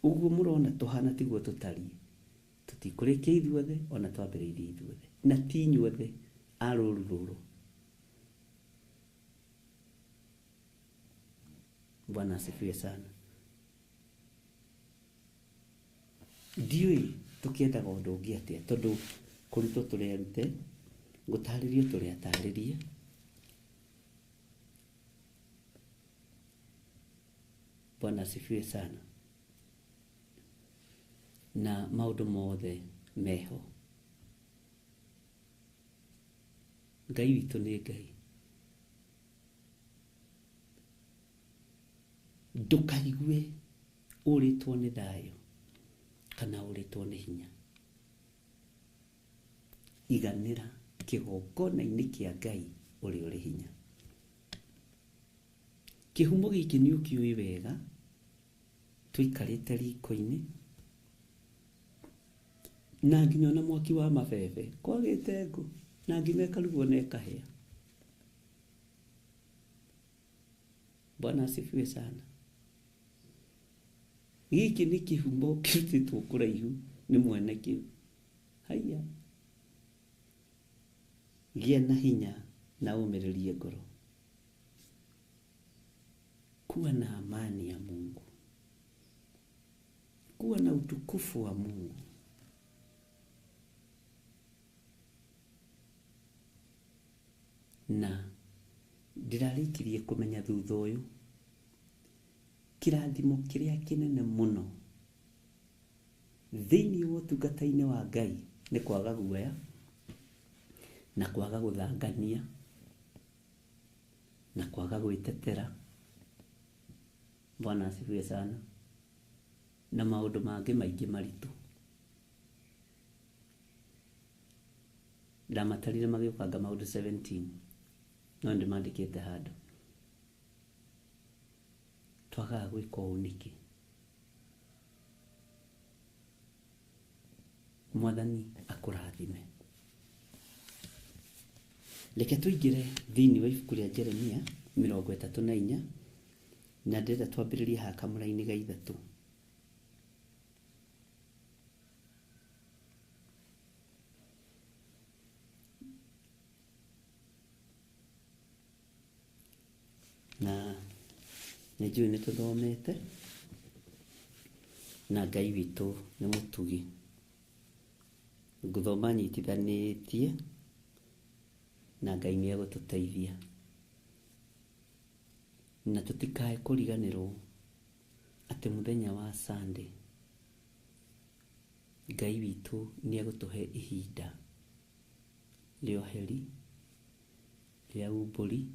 Ũguo mũrona tũhana tiguo tũtariĩ, tũtikũrĩkia ithuothe ona twambĩrĩirie ithuothe. Na ti inyuothe a rũru rũrũ. Bwana asifiwe sana. Ndiũĩ tũkĩendaga ũndũ ũngĩ atĩa, tondũ kũrutwo tũrĩ arute, gũtarĩrio tũrĩ atarĩrie. Bwana asifiwe sana. Na maũndũ mothe meho. Ngai witũ nĩ Ngai. Ndũkaigue ũrĩtwo nĩ thayũ kana ũrĩtwo nĩ hinya. Iganĩra kĩgongona-inĩ kĩa Ngai ũrĩa ũrĩ hinya. Kĩhumo gĩkĩ nĩ ũkĩũĩ wega, tũikarĩte riko-inĩ na nginya ona mwaki wa mabebe kwagĩte ngũ na ngima ĩkarugwo na ĩkahĩa. Bwana asifiwe sana. Gĩkĩ nĩ kĩhumo kĩrutĩtwo kũraihu nĩ mwene kĩu. Haiya, gĩa na hinya na ũmĩrĩrie ngoro. Kuwa na amani ya Mungu, kuwa na utukufu wa Mungu. Na ndĩrarĩkirie kũmenya thutha ũyũ kĩrathimo kĩrĩa kĩnene mũno thĩinĩ wa ũtungata-inĩ wa Ngai nĩ kwaga guoya na kwaga gũthangania na kwaga gwĩtetera. Bwana asifiwe sana. Na maũndũ mangĩ maingĩ maritũ. Ndamatarire magĩũkanga maũndũ 17 no ndĩmandĩkĩte handũ. Twagaga gwĩka ũũ nĩkĩ? Mwathani akũrathime. Reke tũingĩre thĩinĩ wa ibuku rĩa Jeremia 34, na ndĩrenda twambĩrĩrie haha kamũra-inĩ ga 3. Na nĩ njũĩ nĩ tũthomete, na Ngai witũ nĩ mũtugi. Ngũthoma nyitithanĩtie, na Ngai nĩ egũtũteithia. Na tũtikae kũriganĩrwo atĩ mũthenya wa Sunday, Ngai witũ nĩ egũtũhe ihinda rĩa ũheri, rĩa umbũri,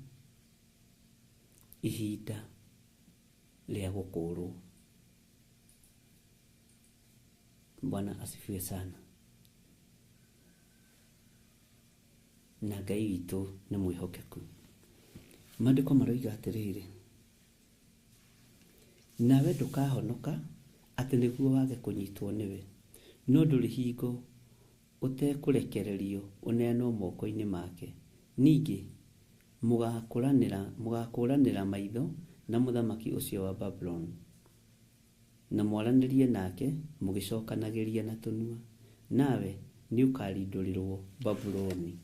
ihinda rĩa gũkũrwo. Bwana asifiwe sana. Na Ngai witũ nĩ mwĩhokeku. Maandĩko maroiga atĩrĩrĩ, nawe ndũkahonoka atĩ nĩguo wage kũnyitwo nĩwe, no ndũrĩ hingo ũtekũrekererio ũneanwo moko-inĩ make. Ningĩ mũgakũranĩra maitho na mũthamaki ũcio wa Babuloni, na mwaranĩrie nake mũgĩcokanagĩria na tũnua, nawe nĩũkarindũrĩrwo Babuloni.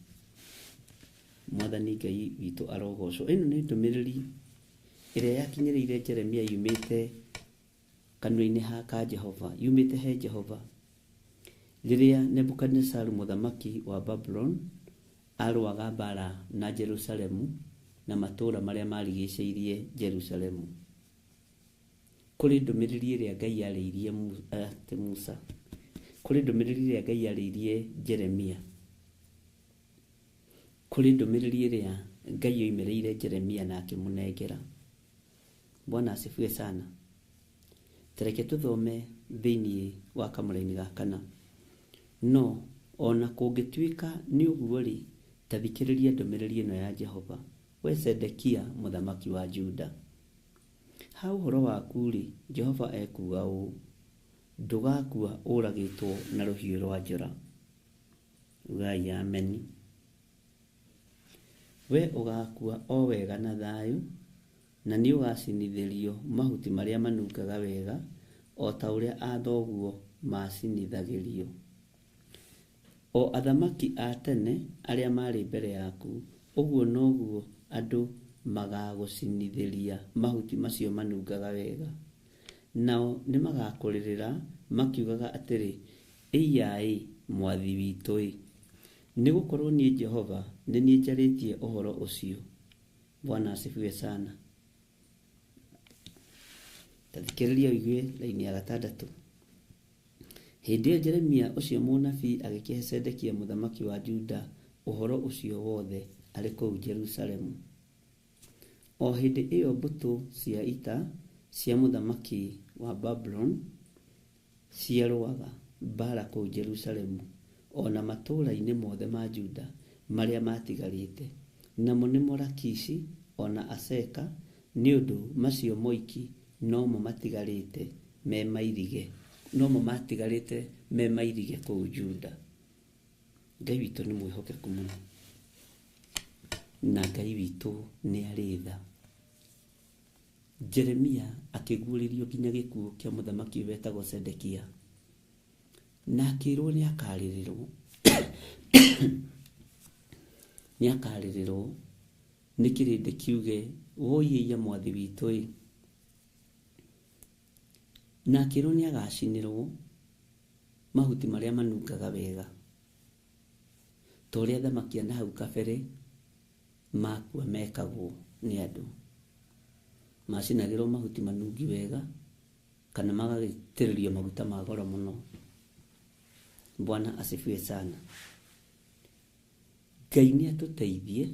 Mwathani Ngai witũ arogocwo. Ĩno nĩ ndũmĩrĩri ĩrĩa yakinyĩrĩire Jeremia yumĩte kanua-inĩ ka Jehova, yumĩte he Jehova, rĩrĩa Nebukadinezaru mũthamaki wa Babuloni arũaga mbara na Jerusalemu na matũũra marĩa marigicĩirie Jerusalemu. Kũrĩ ndũmĩrĩri ĩrĩa Ngai yarĩirie Musa, kũrĩ ndũmĩrĩri ĩrĩa Ngai yarĩirie Jeremia, kũrĩ ndũmĩrĩri ĩrĩa Ngai yoimĩrĩire Jeremia na akĩmũnengera. Bwana asifiwe sana. Tareke tũthome thĩinĩ wa kamũraini ga 4. No ona kũngĩtuĩka nĩ ũguo-rĩ, ta thikĩrĩria ndũmĩrĩri ĩno ya Jehova, we Zedekia mũthamaki wa Juda. Ha ũhoro waku-rĩ, Jehova ekuuga ũũ, ndũgakua ũragĩtwo na rũhiũ rwa njora. Ugai ameni. We ũgakua o wega na thayũ, na nĩũgacinithĩrio mahuti marĩa manungaga wega, o ta ũrĩa athoguo macinithagĩrio. O athamaki a tene arĩa maarĩ mbere yaku, ũguo noguo andũ magagũcinithĩria mahuti macio manungaga wega. Nao nĩmagakũrĩrĩra makiugaga atĩrĩ, ĩiya-ĩ, mwathi witũ-ĩ! Nĩgũkorwo niĩ Jehova nĩ niĩ njarĩtie ũhoro ũcio. Bwana asifiwe sana. Ta thikĩrĩria ũigue raini ya 6. Hĩndĩ ĩyo Jeremia ũcio mũnabii agĩkĩhe Zedekia mũthamaki wa Juda ũhoro ũcio wothe arĩ kũu Jerusalemu. O hĩndĩ ĩyo mbũtũ cia ita cia mũthamaki wa Babuloni ciarũaga mbaara kũu Jerusalemu o na matũũra-inĩ mothe ma Juda marĩa maatigarĩte, namo nĩmo Lakishi o na Aseka, nĩ ũndũ macio moiki nomo matigarĩte me mairige, nomo matigarĩte me mairige kũu Juda. Ngai witũ nĩ mwĩhokeku mũno, na Ngai witũ nĩ arĩ tha. Jeremia akĩguũrĩrio nginya gĩkuũ kĩa mũthamaki wetagwo Zedekia, na akĩrwo nĩ akarĩrĩrwo nĩ akarĩrĩrwo nĩ kĩrĩndĩ kiuge woiĩia mwathi witũ ĩ, na akĩrwo nĩ agacinĩrwo mahuti marĩa manungaga wega, ta ũrĩa athamaki a na hau kabere makua mekagwo nĩ andũ. Macinagĩrwo mahuti manungi wega, kana magagĩitĩrĩrio maguta ma goro mũno. Bwana asifiwe sana. Ngai nĩ atũteithie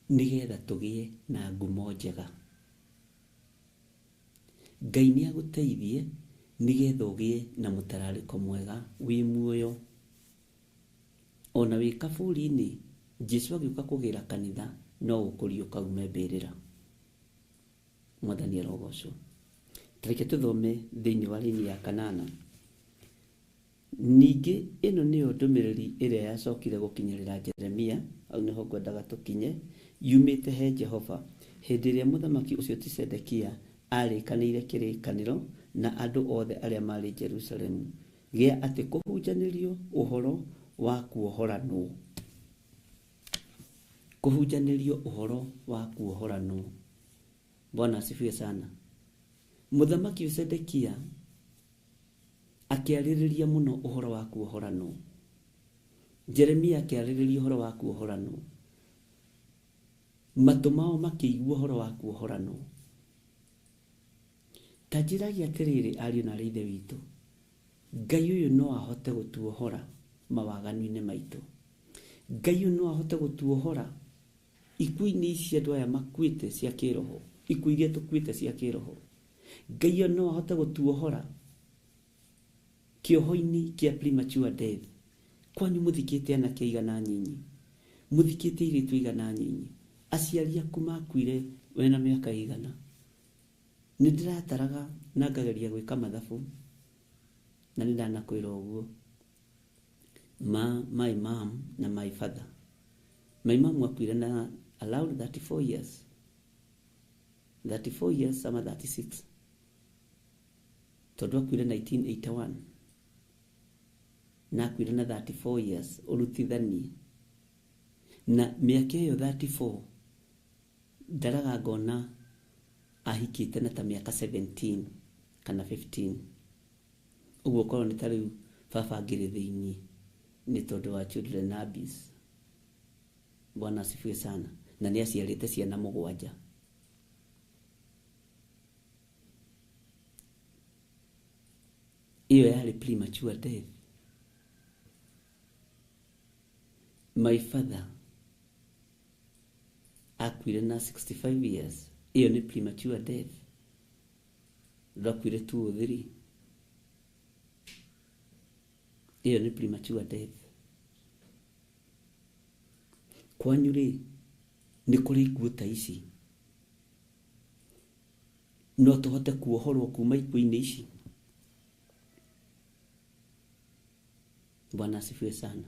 nĩgetha tũgĩe na ngumo njega. Ngai nĩ agũteithie nĩgetha ũgĩe na mũtararĩko mwega wĩ muoyo. Ona wĩ kaburi-inĩ, Jesu agĩũka kũgĩra kanitha no ũkũriũka ume mbĩrĩra. Mwathani arogocwo. Tareke tũthome thĩinĩ wa raini ya 8. Ningĩ ĩno nĩyo ndũmĩrĩri ĩrĩa yacokire gũkinyĩrĩra Jeremia, hau nĩho ngwendaga tũkinye, yumĩte he Jehova, hĩndĩ ĩrĩa mũthamaki ũcio ti Zedekia aarĩkanĩire kĩrĩkanĩro na andũ othe arĩa maarĩ Jerusalemu, gĩa atĩ kũhunjanĩrio ũhoro wa kuohoranwo. Kũhunjanĩrio ũhoro wa kuohoranwo. Bwana asifiwe sana. Mũthamaki Zedekia akĩarĩrĩria mũno ũhoro wa kuohoranwo. Jeremia akĩarĩrĩria ũhoro wa kuohoranwo. Matũ mao makĩigua ũhoro wa kuohoranwo. Ta njĩragia atĩrĩrĩ ariũ na aarĩ a Ithe witũ, Ngai ũyũ no ahote gũtuohora mawaganu-inĩ maitũ. Ngai ũyũ no ahote gũtuohora ikuũ-inĩ ici andũ aya makuĩte cia kĩroho, ikuũ iria tũkuĩte cia kĩroho. Ngai ũyũ no ahote gũtuohora kĩoho-inĩ kĩa premature death. Kwanyu mũthikĩte anake aigana nyinyi, mũthikĩte airĩtu aigana nyinyi, aciari aku makuire wena mĩaka ĩigana. Nĩ ndĩrataraga na ngageria gwĩka mathabu, na nĩ ndanakwĩra ũguo. Ma my mom na my father. My mom akuire na around 34 years. 34 years ama 36. Tondũ akuire 1981. Na akuire na 34 years ũrutithanie. Na mĩaka ĩyo 34 ndaraga ngona ahikĩte na ta mĩaka 17 kana 15. Ũguo korwo nĩ ta rĩu baba angĩrĩ thĩiniĩ nĩ tondũ wa children abuse. Bwana asifiwe sana. Na nĩ aciarĩte ciana mũgwanja. Ĩyo yarĩ premature death. My father akuire na 65 years. Ĩyo nĩ premature death. Ndakuire 203. Ĩyo nĩ premature death. Kwanyu rĩ, nĩ kũrĩ ikuũ ta ici? No tũhote kuohorwo kuma ikuũ-inĩ ici? Bwana asifiwe sana.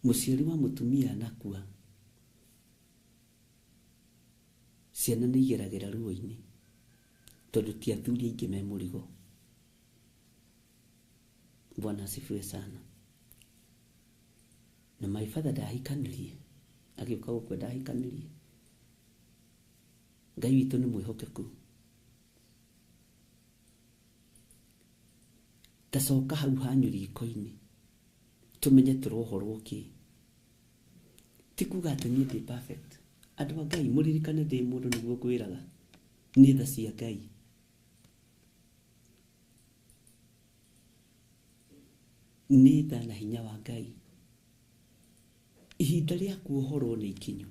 Mũciari wa mũtumia anakua, ciana nĩ igeragĩra ruo-inĩ tondũ ti athuri aingĩ me mũrigo. Bwana asifiwe sana. Na my father ndahikanirie, agĩũka gũkua ndahikanirie. Ngai witũ nĩ mwĩhokeku. Ta coka hau hanyu riko-inĩ tũmenye tũrohorwo kĩ. Ti kuga atĩ niĩ ndĩ perfect. Andũ a Ngai mũririkane ndĩ mũndũ nĩguo ngwĩraga. Nĩ tha cia Ngai. Nĩ tha na hinya wa Ngai. Ihinda rĩa kuohorwo nĩ ikinyu.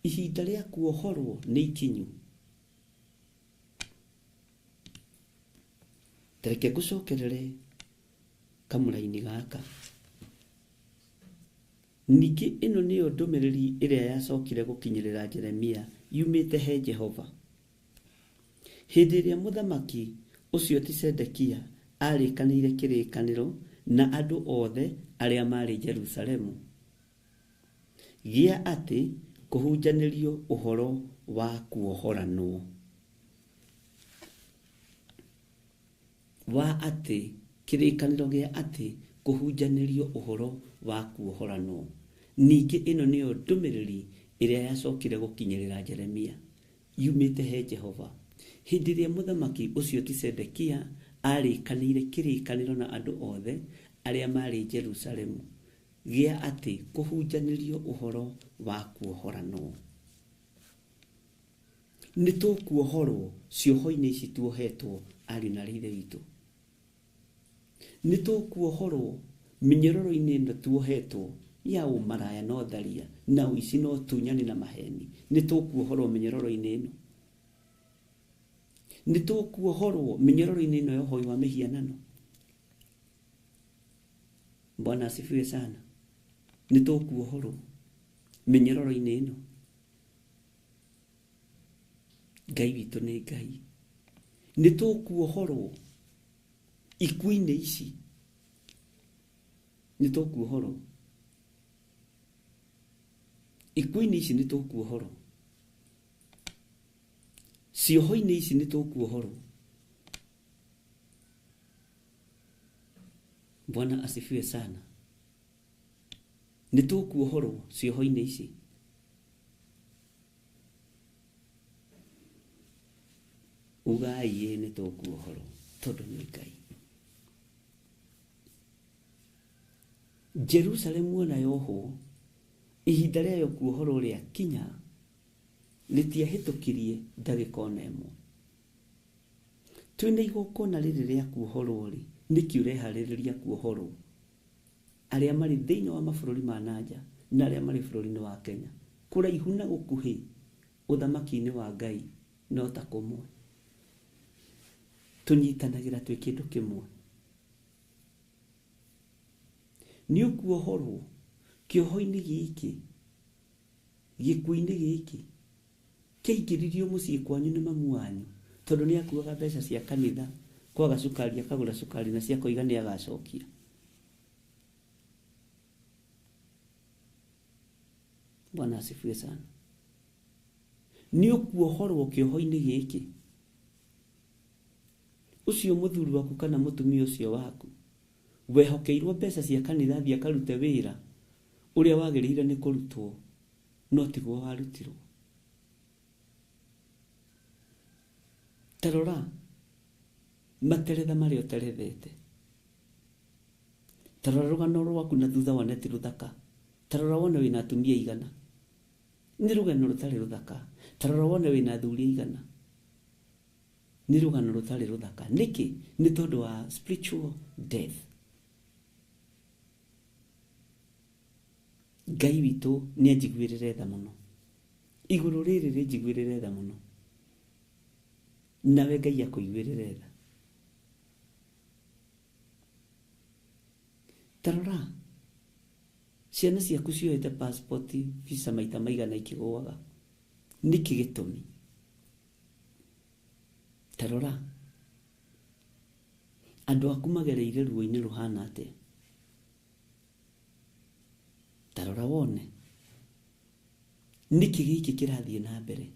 Ihinda rĩa kuohorwo nĩ ikinyu. Ta reke ngũcokerere kamũraini gaka. Ningĩ ĩno nĩyo ndũmĩrĩri ĩrĩa yacokire gũkinyĩrĩra Jeremia yumĩte he Jehova. Hĩndĩ ĩrĩa mũthamaki ũcio ti Zedekia aarĩkanĩire kĩrĩkanĩro na andũ othe arĩa maarĩ Jerusalemu, gĩa atĩ kũhunjanĩrio ũhoro wa kuohoranwo. Wa atĩ kĩrĩkanĩro gĩa atĩ kũhunjanĩrio ũhoro wa kuohoranwo. Ningĩ ĩno nĩyo ndũmĩrĩri ĩrĩa yacokire gũkinyĩrĩra Jeremia yumĩte he Jehova. Hĩndĩ ĩrĩa mũthamaki ũcio ti Zedekia aarĩkanĩire kĩrĩkanĩro na andũ othe arĩa maarĩ Jerusalemu, gĩa atĩ kũhunjanĩrio ũhoro wa kuohoranwo. Nĩ tũkuohorwo cioho-inĩ ici tuohetwo ariũ na aarĩ a Ithe witũ. Nĩ tũkuohorwo mĩnyororo-inĩ ĩno tuohetwo ya ũmaraya na ũtharia na ũici na ũtunyani na maheni. Nĩ tũkuohorwo mĩnyororo-inĩ ĩno. Nĩ tũkuohorwo mĩnyororo-inĩ ĩno ya ũhoi wa mĩhianano. Bwana asifiwe sana. Nĩ tũkuohorwo mĩnyororo-inĩ ĩno. Ngai witũ nĩ Ngai. Nĩ tũkuohorwo ikuũ-inĩ ici. Nĩ tũkuohorwo ikuũ-inĩ ici, nĩ tũkuohorwo cioho-inĩ ici, nĩ tũkuohorwo. Bwana asifiwe sana. Nĩ tũkuohorwo cioho-inĩ ici. Ugai ĩ nĩ tũkuohorwo tondũ nĩ Ngai. Jerusalemu ona yohwo, ihinda rĩayo kuohorwo rĩakinya, rĩtiahĩtũkirie ndagĩka ona ĩmwe. Twĩna igongona rĩrĩ rĩa kuohorwo rĩ, nĩkĩ ũreharĩrĩria kuohorwo? Arĩa marĩ thĩinĩ wa mabũrũri ma nanja na arĩa marĩ bũrũri-inĩ wa Kenya, kũraihu na gũkuhĩ, ũthamaki-inĩ wa Ngai no ta kũmwe. Tũnyitanagĩra twĩ kĩndũ kĩmwe. Nĩ ũkuohorwo kĩoho-inĩ gĩkĩ, gĩkuũ-inĩ gĩkĩ kĩaingĩririo mũciĩ kwanyu nĩ mamu wanyu, tondũ nĩ akuaga mbeca cia kanitha, kwaga cukari akagũra cukari na ciakoiga nĩ agacokia. Bwana asifiwe sana. Nĩ ũkuohorwo kĩoho-inĩ gĩkĩ. Ũcio mũthuri waku kana mũtumia ũcio waku wehokeirwo mbeca cia kanitha athiĩ akarute wĩra ũrĩa wagĩrĩire nĩ kũrutwo, no tiguo warutirwo. Ta rora materetha marĩa ũterethete. Ta rora rũgano rwaku na thutha wone ti rũthaka. Ta rora wone wĩna atumia aigana. Nĩ rũgano rũtarĩ rũthaka. Ta rora wone wĩna athuri aigana. Nĩ rũgano rũtarĩ rũthaka. Nĩkĩ? Nĩ tondũ wa spiritual death. Ngai witũ nĩ anjiguĩrĩre tha mũno. Igũrũ rĩrĩ rĩnjiguĩrĩre tha mũno. Nawe Ngai akũiguĩrĩre tha. Ta rora ciana ciaku cioete passport, visa maita maigana ikĩgũaga. Nĩkĩ gĩtũmi? Ta rora andũ aku magereire ruo-inĩ rũhana atĩa. Ta rora wone nĩkĩ gĩkĩ kĩrathiĩ na mbere.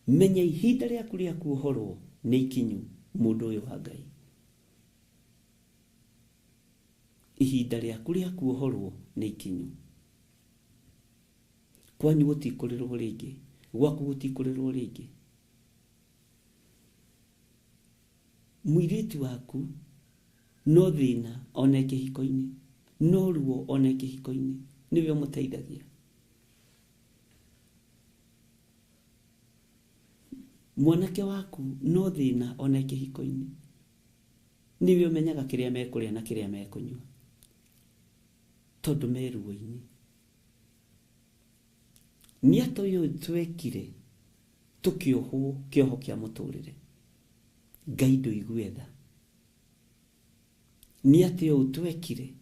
Menya ihinda rĩaku rĩa kuohorwo nĩ ikinyu, mũndũ ũyũ wa Ngai. Ihinda rĩaku rĩa kuohorwo nĩ ikinyu. Kwanyu gũtikũrĩrwo rĩngĩ, gwaku gũtikũrĩrwo rĩngĩ. Mũirĩtu waku no thĩna ona kĩhiko-inĩ, no ruo ona kĩhiko-inĩ, nĩwe ũmũteithagia. Mwanake waku no thĩna ona kĩhiko-inĩ, nĩwe ũmenyaga kĩrĩa mekũrĩa na kĩrĩa mekũnyua, tondũ me ruo-inĩ. Nĩ atĩ ũyũ twekire tũkĩohwo kĩoho kĩa mũtũrĩre, Ngai ndũigue tha. Nĩ atĩ ũũ twekire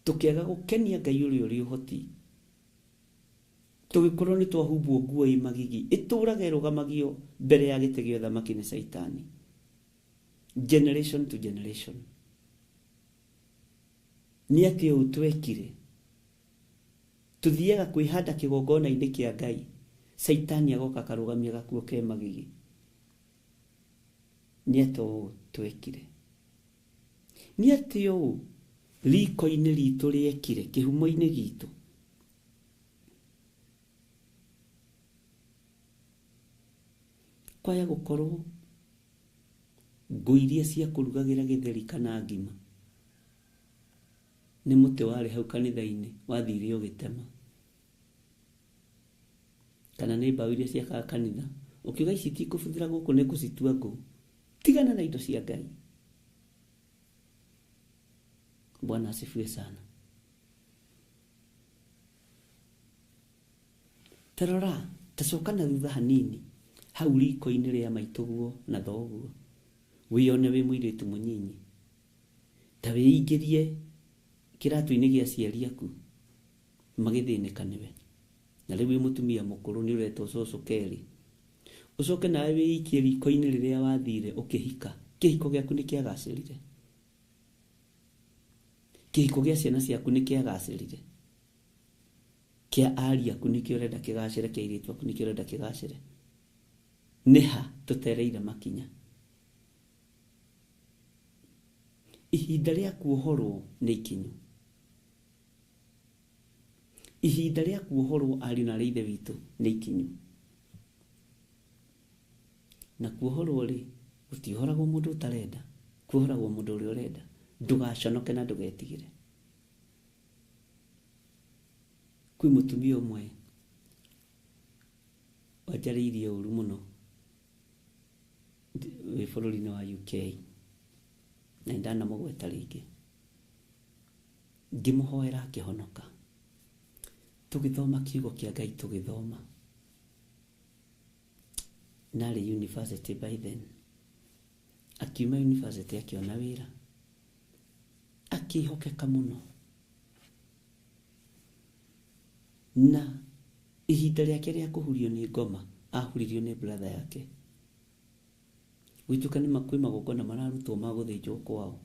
tũkĩaga gũkenia Ngai ũrĩa ũrĩ ũhoti, tũgĩkorwo nĩ twahumbwo nguo ĩ magigi ĩtũraga ĩrũgamagio mbere ya gĩtĩ gĩa ũthamaki nĩ Caitani, generation to generation. Nĩ atĩ ũũ twekire tuthiaga kwĩhanda kĩgongona-inĩ kĩa Ngai, Caitani agoka akarũgamia gakuo ke magigi. Nĩ atĩ ũũ twekire. Nĩ atĩ ũũ riko-inĩ ritũ rĩekire, kĩhumo-inĩ gitũ. Kwaya gũkorwo ngũ iria cia kũrugagĩra gĩtheri kana ngima nĩ mũtĩ warĩ hau kanitha-inĩ wathire ũgĩtema, kana nĩ mbaũ iria ciakaga kanitha ũkiuga ici itikũbuthĩra gũkũ nĩ ngũcitua ngũ. Tigana na indo cia Ngai. Bwana asifiwe sana. Ta rora, ta coka na thutha hanini hau riko-inĩ rĩa maitũguo na thoguo, wĩone wĩ mũirĩtu mũnyinyi. Ta wĩingĩrie kĩratũ-inĩ gĩa aciari aku magĩthĩnĩka nĩwe. Na rĩu wĩ mũtumia mũkũrũ nĩ ũretwo cũcũ kerĩ. Ũcoke nawe wĩikie riko-inĩ rĩrĩa wathire ũkĩhika. Kĩhiko gĩaku nĩ kĩagacĩrire. Kĩhiko gĩa ciana ciaku nĩ kĩagacĩrire. Kĩa ari aku nĩkĩo ũrenda kĩgacĩre, kĩa airĩtu aku nĩkĩo ũrenda kĩgacĩre. Nĩha tũtereire makinya. Ihinda rĩa kuohorwo nĩ ikinyu. Ihinda rĩa kuohorwo ariũ na aarĩ a Ithe witũ nĩ ikinyu. Na kuohorwo rĩ, gũtiohoragwo mũndũ ũtarenda, kuohoragwo mũndũ ũrĩa ũrenda. Ndũgaconoke na ndũgetigĩre. Kwĩ mũtumia ũmwe wanjarĩirie ũru mũno wĩ bũrũri-inĩ wa UK na nĩ ndanamũgweta rĩngĩ. Ngĩmũhoera akĩhonoka. Tũgĩthoma kiugo kĩa Ngai tũgĩthoma. Narĩ university by then. Akiuma university akĩona wĩra. Akĩhokeka mũno. Na ihinda rĩake rĩa kũhurio nĩ ngoma, ahuririo nĩ brother yake. Gwĩtuĩka nĩ kwĩ magongona mararutwo ma gũthĩnjwo kwao,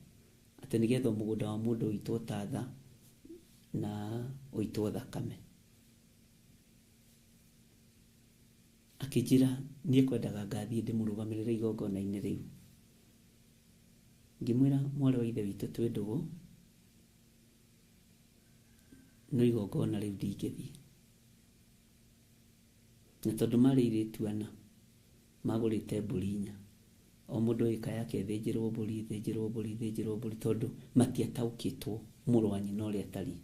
atĩ nĩgetha mũgũnda wa mũndũ ũitwo tatha na ũitwo thakame. Akĩnjĩra niĩ kwendaga ngathiĩ ndĩmũrũgamĩrĩre igongona-inĩ rĩu. Ngĩmwĩra mwarĩ wa ithe witũ twĩ ndũgũ, no igongona rĩu ndingĩthiĩ. Na tondũ marĩ airĩtu ana, magũrĩte mbũri inya. O mũndũ ĩka yake ĩthĩnjĩrwo mbũri, ĩthĩnjĩrwo mbũri, ĩthĩnjĩrwo mbũri, tondũ matiataũkĩtwo mũrũ wa nyina ũrĩa atariĩ.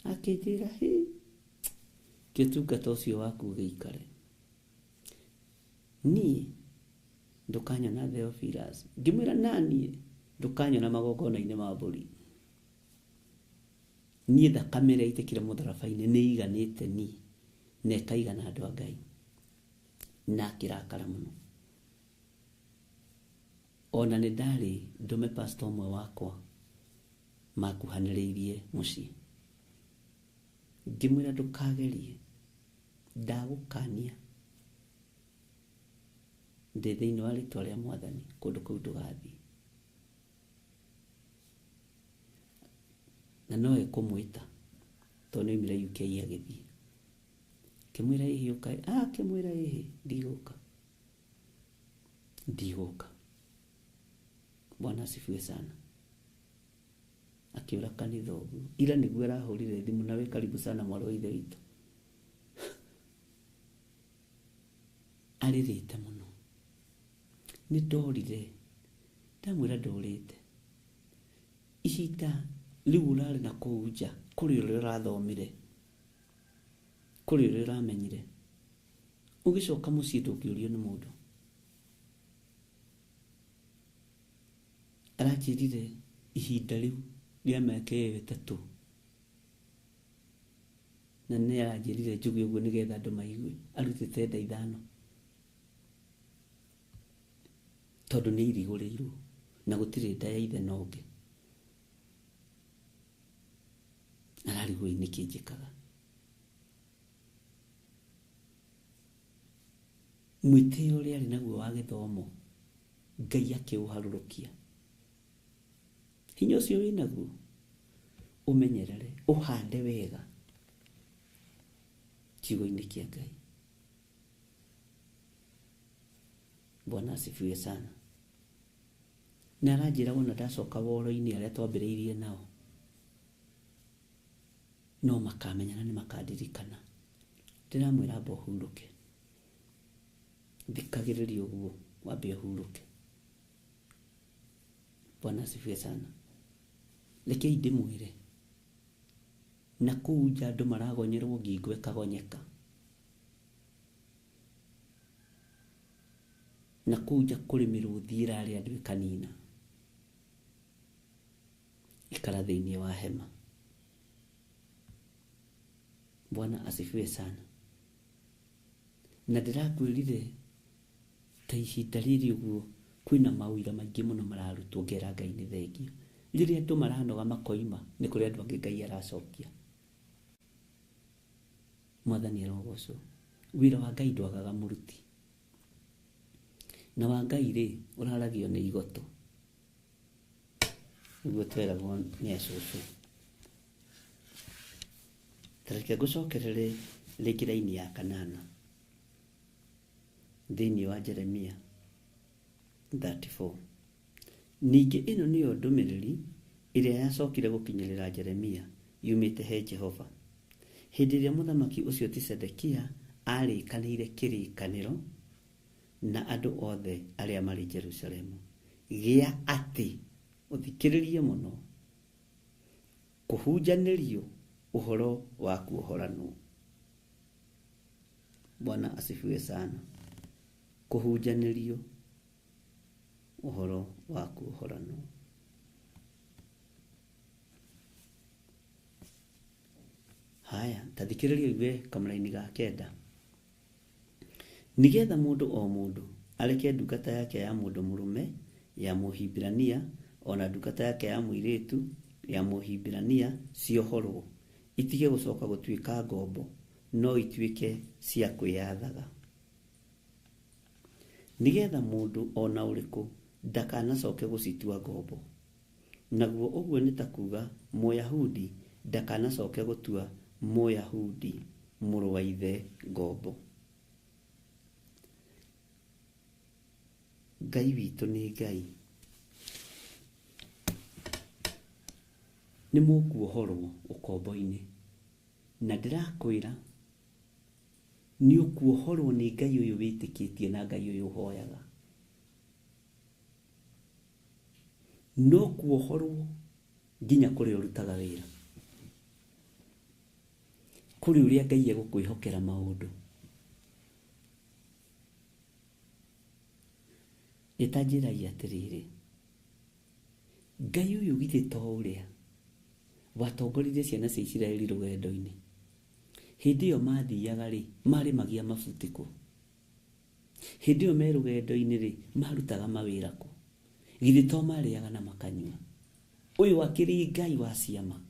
Akĩnjĩra, hĩ, kĩ ũtungata ũcio waku ũgĩikare. Niĩ ndũkanyona Theophilus. Ngĩmwĩra naniĩ ndũkanyona magongona-inĩ ma mbũri. Niĩ thakame ĩrĩa ĩitĩkire mũtharaba-inĩ nĩ ĩiganĩte niĩ na ĩkaigana andũ a Ngai. Na akĩrakara mũno. Ona nĩ ndarĩ ndũme pastor ũmwe wakwa makuhanĩrĩirie mũciĩ. Ngĩmwĩra ndũkagerie, ndagũkania ndĩ thĩinĩ wa rĩtwa rĩa Mwathani kũndũ kũu ndũgathiĩ. Na no ekũmwĩta tondũ nĩ oimire UK agĩthiĩ. Ngĩmwĩra ĩhĩ ũka, akĩmwĩra ĩhĩ ndigũka. Ndigũka. Bwana asifiwe sana. Akĩũra kanitha ũguo. Ira nĩguo arahũrire thimũ na wĩ karibu sana mwarĩ wa ithe witũ. Arĩrĩte mũno. Nĩ ndorire. Ndamwĩra ndũrĩte. Ihinda rĩu ũrarĩ na kũu nja kũrĩ ũrĩa ũrathomire, kũrĩ ũrĩa ũramenyire. Ũgĩcoka mũciĩ ndũngĩũrio nĩ mũndũ. Aranjĩrire ihinda rĩu rĩa mĩaka ĩyo ĩtatũ. Na nĩ aranjĩrire njuge ũguo nĩgetha andũ maigue. Arutĩte nda ithano. Tondũ nĩ airigũrĩirwo na gũtirĩ nda ya ithe na ũngĩ. Ararigwo ĩ nĩkĩ njĩkaga. Mwĩtĩo ũrĩa arĩ naguo wa gĩthomo, Ngai akĩũharũrũkia. Hinya ũcio wĩnaguo, ũmenyerere, ũhande wega kiugo-inĩ kĩa Ngai. Bwana asifiwe sana. Na aranjĩra wona ndacoka woro-inĩ arĩa twambĩrĩirie nao, no makamenya na nĩ makandirikana. Ndĩramwĩra amba ũhurũke. Thikagĩrĩria ũguo wambe ũhurũke. Bwana asifiwe sana. Rekei ndĩmwĩre, na kũu nja andũ maragonyerwo ngingo ĩkagonyeka. Na kũu nja kũrĩ mĩrũthi ĩrarĩa andũ ĩkanina. Ikara thĩinĩ wa hema. Bwana asifiwe sana. Na ndĩrakwĩrire ta ihinda rĩrĩ ũguo kwĩna mawĩra maingĩ mũno mararutwo ngera Ngai nĩ thengio. Rĩrĩa andũ maranoga makoima nĩ kũrĩ andũ angĩ Ngai aracokia. Mwathani arogocwo. Wĩra wa Ngai ndwagaga mũruti. Na wa Ngai rĩ, ũraragio nĩ igoto. Nĩguo tweragwo nĩ acũcũ. Ta reke ngũcokerere rĩngĩ raini ya kanana thĩinĩ wa Jeremia 34. Ningĩ ĩno nĩyo ndũmĩrĩri ĩrĩa yacokire gũkinyĩrĩra Jeremia yumĩte he Jehova, hĩndĩ ĩrĩa mũthamaki ũcio ti Zedekia aarĩkanĩire kĩrĩkanĩro na andũ othe arĩa marĩ Jerusalemu, gĩa atĩ, ũthikĩrĩrie mũno, kũhunjanĩrio ũhoro wa kuohoranwo. Bwana asifiwe sana. Kũhunjanĩrio ũhoro wa kuohoranwo. Haya, ta thikĩrĩria ũigue kamũraini ga kenda. Nĩgetha mũndũ o mũndũ areke ndungata yake ya mũndũ mũrũme ya Mũhibirania ona ndungata yake ya mũirĩtu ya Mũhibirania ciohorwo, itige gũcoka gũtuĩka ngombo, no ituĩke cia kwĩyathaga. Nĩgetha mũndũ ona ũrĩkũ ndakanacoke gũcitua ngombo. Naguo ũguo nĩ ta kuga Mũyahudi ndakanacoke gũtua Mũyahudi mũrũ wa ithe ngombo. Ngai witũ nĩ Ngai. Nĩ mũkuohorwo ũkombo-inĩ. Na ndĩrakwĩra nĩ ũkuohorwo nĩ Ngai ũyũ wĩtĩkĩtie na Ngai ũyũ ũhoyaga. No kuohorwo nginya kũrĩa ũrutaga wĩra. Kũrĩ ũrĩa Ngai egũkwĩhokera maũndũ. Ĩtanjĩragia atĩrĩrĩ, Ngai ũyũ githĩ to ũrĩa watongoririe ciana cia Isiraeli rũgendo-inĩ. Hĩndĩ ĩyo mathiaga rĩ, marĩmagia mabuti kũ? Hĩndĩ ĩyo me rũgendo-inĩ rĩ, marutaga mawĩra kũ? Githĩ to marĩaga na makanyua? Ũyũ akĩrĩ Ngai wa ciama.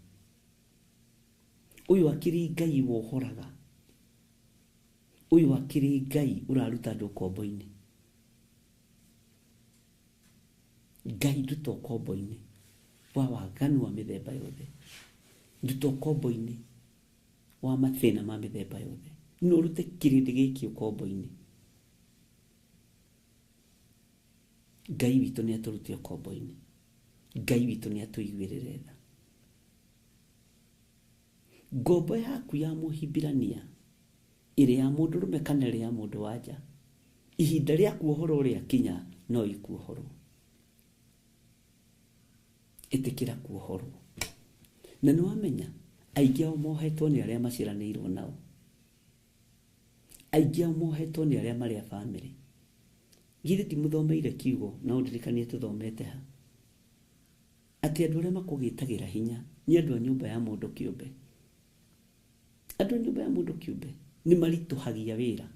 Ũyũ akĩrĩ Ngai wohoraga. Ũyũ akĩrĩ Ngai ũraruta andũ ũkombo-inĩ. Ngai nduta ũkombo-inĩ wa waganu wa mĩthemba yothe. Nduta ũkombo-inĩ wa mathĩna ma mĩthemba yothe. No ũrute kĩrĩndĩ gĩkĩ ũkombo-inĩ. Ngai witũ nĩ atũrute ũkombo-inĩ. Ngai witũ nĩ atũiguĩrĩre tha. Ngombo yaku ya Mũhibirania ĩrĩ ya mũndũrũme kana ĩrĩ ya mũndũ wa nja, ihinda rĩa kuohorwo rĩakinya no ikuohorwo. Ĩtĩkĩra kuohorwo. Na nĩ wamenya aingĩ ao mohetwo nĩ arĩa maciaranĩirwo nao. Aingĩ ao mohetwo nĩ arĩa marĩ a bamĩrĩ. Githĩ ndimũthomeire kiugo na ũndirikanie tũthomete ha? Atĩ andũ arĩa makũgĩtagĩra hinya nĩ andũ a nyũmba ya mũndũ kĩũmbe. Andũ a nyũmba ya mũndũ kĩũmbe nĩ maritũhagia wĩra.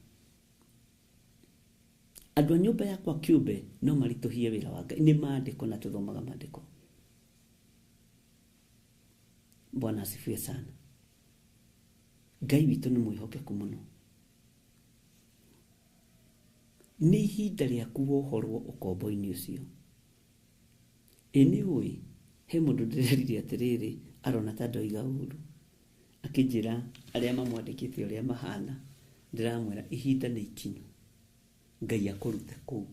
Andũ a nyũmba yakwa kĩũmbe no maritũhie wĩra wa Ngai. Nĩ maandĩko na tũthomaga maandĩko. Bwana asifiwe sana. Ngai witũ nĩ mwĩhokeku mũno. Nĩ ihinda rĩaku wohorwo ũkombo-inĩ ũcio. Ĩ nĩ ũĩ, he mũndũ ndĩrerire atĩrĩrĩ, arona ta ndoiga ũru. Akĩnjĩra arĩa mamwandĩkĩte ũrĩa mahana, ndĩramwĩra ihinda nĩ ikinyu. Ngai akũrute kũu.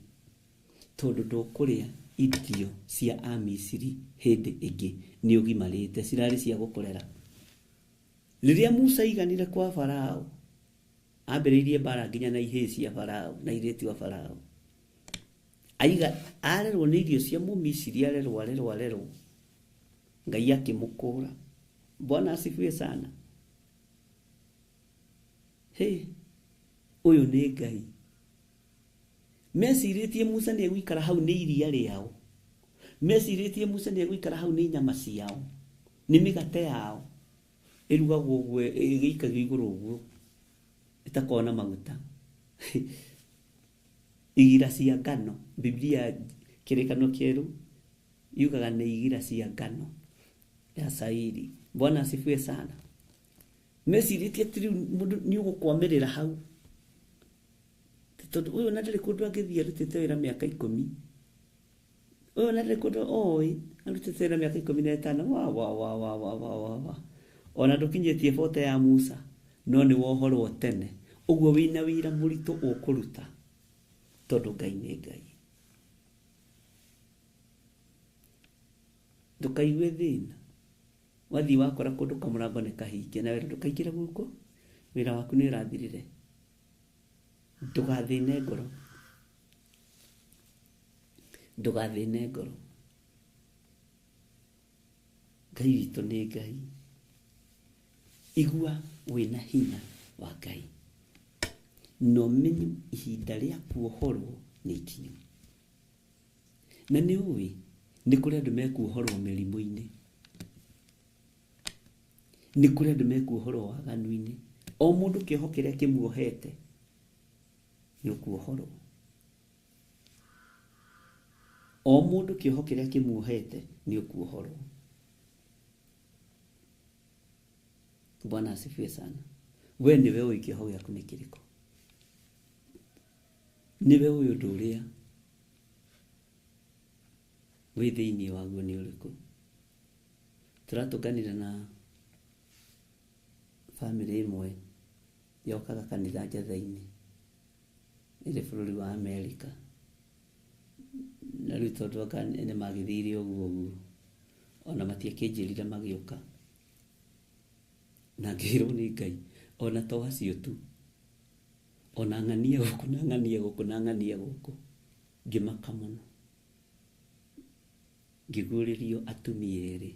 Tondũ ndũkũrĩa irio cia Amisiri hĩndĩ ĩngĩ nĩ ũgimarĩte, cirarĩ cia gũkũrera. Rĩrĩa Musa aiganire kwa Farao, ambĩrĩirie mbara nginya na ihĩĩ cia Farao na airĩtu a Farao. Aiga arerwo nĩ irio cia Mũmisiri, arerwo arerwo arerwo. Ngai akĩmũkũra. Bwana asifiwe sana. Hey, ũyũ nĩ Ngai. Mecirĩtie Musa nĩ egũikara hau nĩ iria rĩao. Mecirĩtie Musa nĩ egũikara hau nĩ nyama ciao, nĩ mĩgate yao. Ĩrugagwo ũguo, ĩgĩikagio igũrũ ũguo, ĩtakoragwo na maguta. Igira cia ngano, Biblia kĩrĩkanĩro kĩerũ yugaga nĩ igira cia ngano ya cairi. Bwana asifiwe sana. Mecirĩtie atĩ rĩu mũndũ nĩ ũgũkwamĩrĩra hau. Tondũ ũyũ na ndarĩ kũndũ angĩthiĩ arutĩte wĩra mĩaka 10. Ũyũ na ndarĩ kũndũ oĩ arutĩte wĩra mĩaka 15. Wa wa wa wa wa wa wa wa. Ona ndũkinyĩtie bote ya Musa, no nĩ wohorwo tene. Ũguo wĩna wĩra mũritũ ũkũruta, tondũ Ngai nĩ Ngai. Ndũkaigue thĩna. Wathiĩ wakora kũndũ kamũrango nĩ kahinge, na wĩra ndũkaingĩre gũkũ, wĩra waku nĩ ũrathirire. Ndũgathĩne ngoro. Ndũgathĩne ngoro. Ngai witũ nĩ Ngai. Igua wĩna hinya wa Ngai. Na ũmenye ihinda rĩa kuohorwo nĩ ikinyu. Na nĩ ũĩ nĩ kũrĩ andũ mekuohorwo mĩrimũ-inĩ. Nĩ kũrĩ andũ mekuohorwo waganu-inĩ. O mũndũ kĩoho kĩrĩa kĩmuohete nĩ ũkuohorwo. O mũndũ kĩoho kĩrĩa kĩmuohete nĩ ũkuohorwo. Bwana asifiwe sana. We nĩwe ũĩ kĩoho gĩaku nĩ kĩrĩkũ. Nĩwe ũĩ ũndũ ũrĩa wĩ thĩinĩ waguo nĩ ũrĩkũ. Tũratũnganire na bamĩrĩ ĩmwe yokaga kanitha Njatha-inĩ ĩrĩ bũrũri wa Amerika. Na rĩu tondũ anga nĩ magĩthire ũguo ũguo, ona matiakĩnjĩrire magĩũka. Na ngĩrwo nĩ Ngai, ona to acio tu, ona ng'ania gũkũ na ng'ania gũkũ na ng'ania gũkũ. Ngĩmaka mũno. Ngĩguũrĩrio atumia erĩ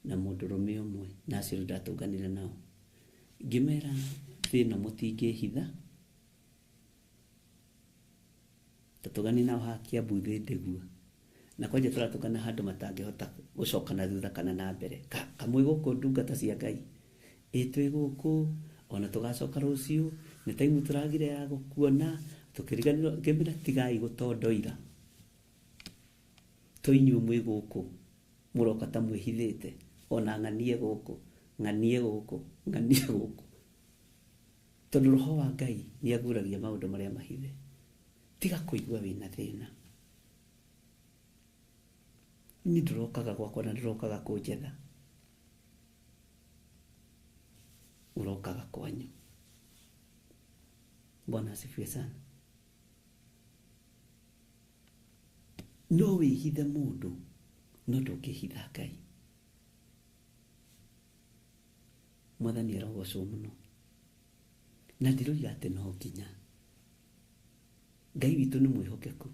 na mũndũrũme ũmwe, na acio rĩu ndatũnganire nao. Ngĩmera thĩna mũtingĩhitha, tũtũngani nao haha Kiambu thĩ Ndĩgua. Na kwanja tũratũngana handũ matangĩhota gũcoka na thutha kana na mbere. Kamwe gũkũ ndungata cia Ngai. Ĩ twĩ gũkũ, ona tũgacoka rũciũ, nĩ time tũragire ya gũkuona, tũkĩriganĩrwo, ngĩmera tigai gũtondoira. To inyuĩ mwĩ gũkũ, mũroka ta mwĩhithĩte, ona ng'anie gũkũ, ng'anie gũkũ, ng'anie gũkũ. Tondũ roho wa Ngai nĩ aguũragia maũndũ marĩa mahithe. Tiga kũigua wĩna thĩna. Niĩ ndũrokaga gwakwa na ndũrokaga kũnjetha. Ũrokaga kwanyu. Bwana asifiwe sana. No wĩhithe mũndũ, no ndũngĩhitha Ngai. Mwathani arogocwo mũno. Na ndiroiga atĩ no nginya. Ngai witũ nĩ mwĩhokeku.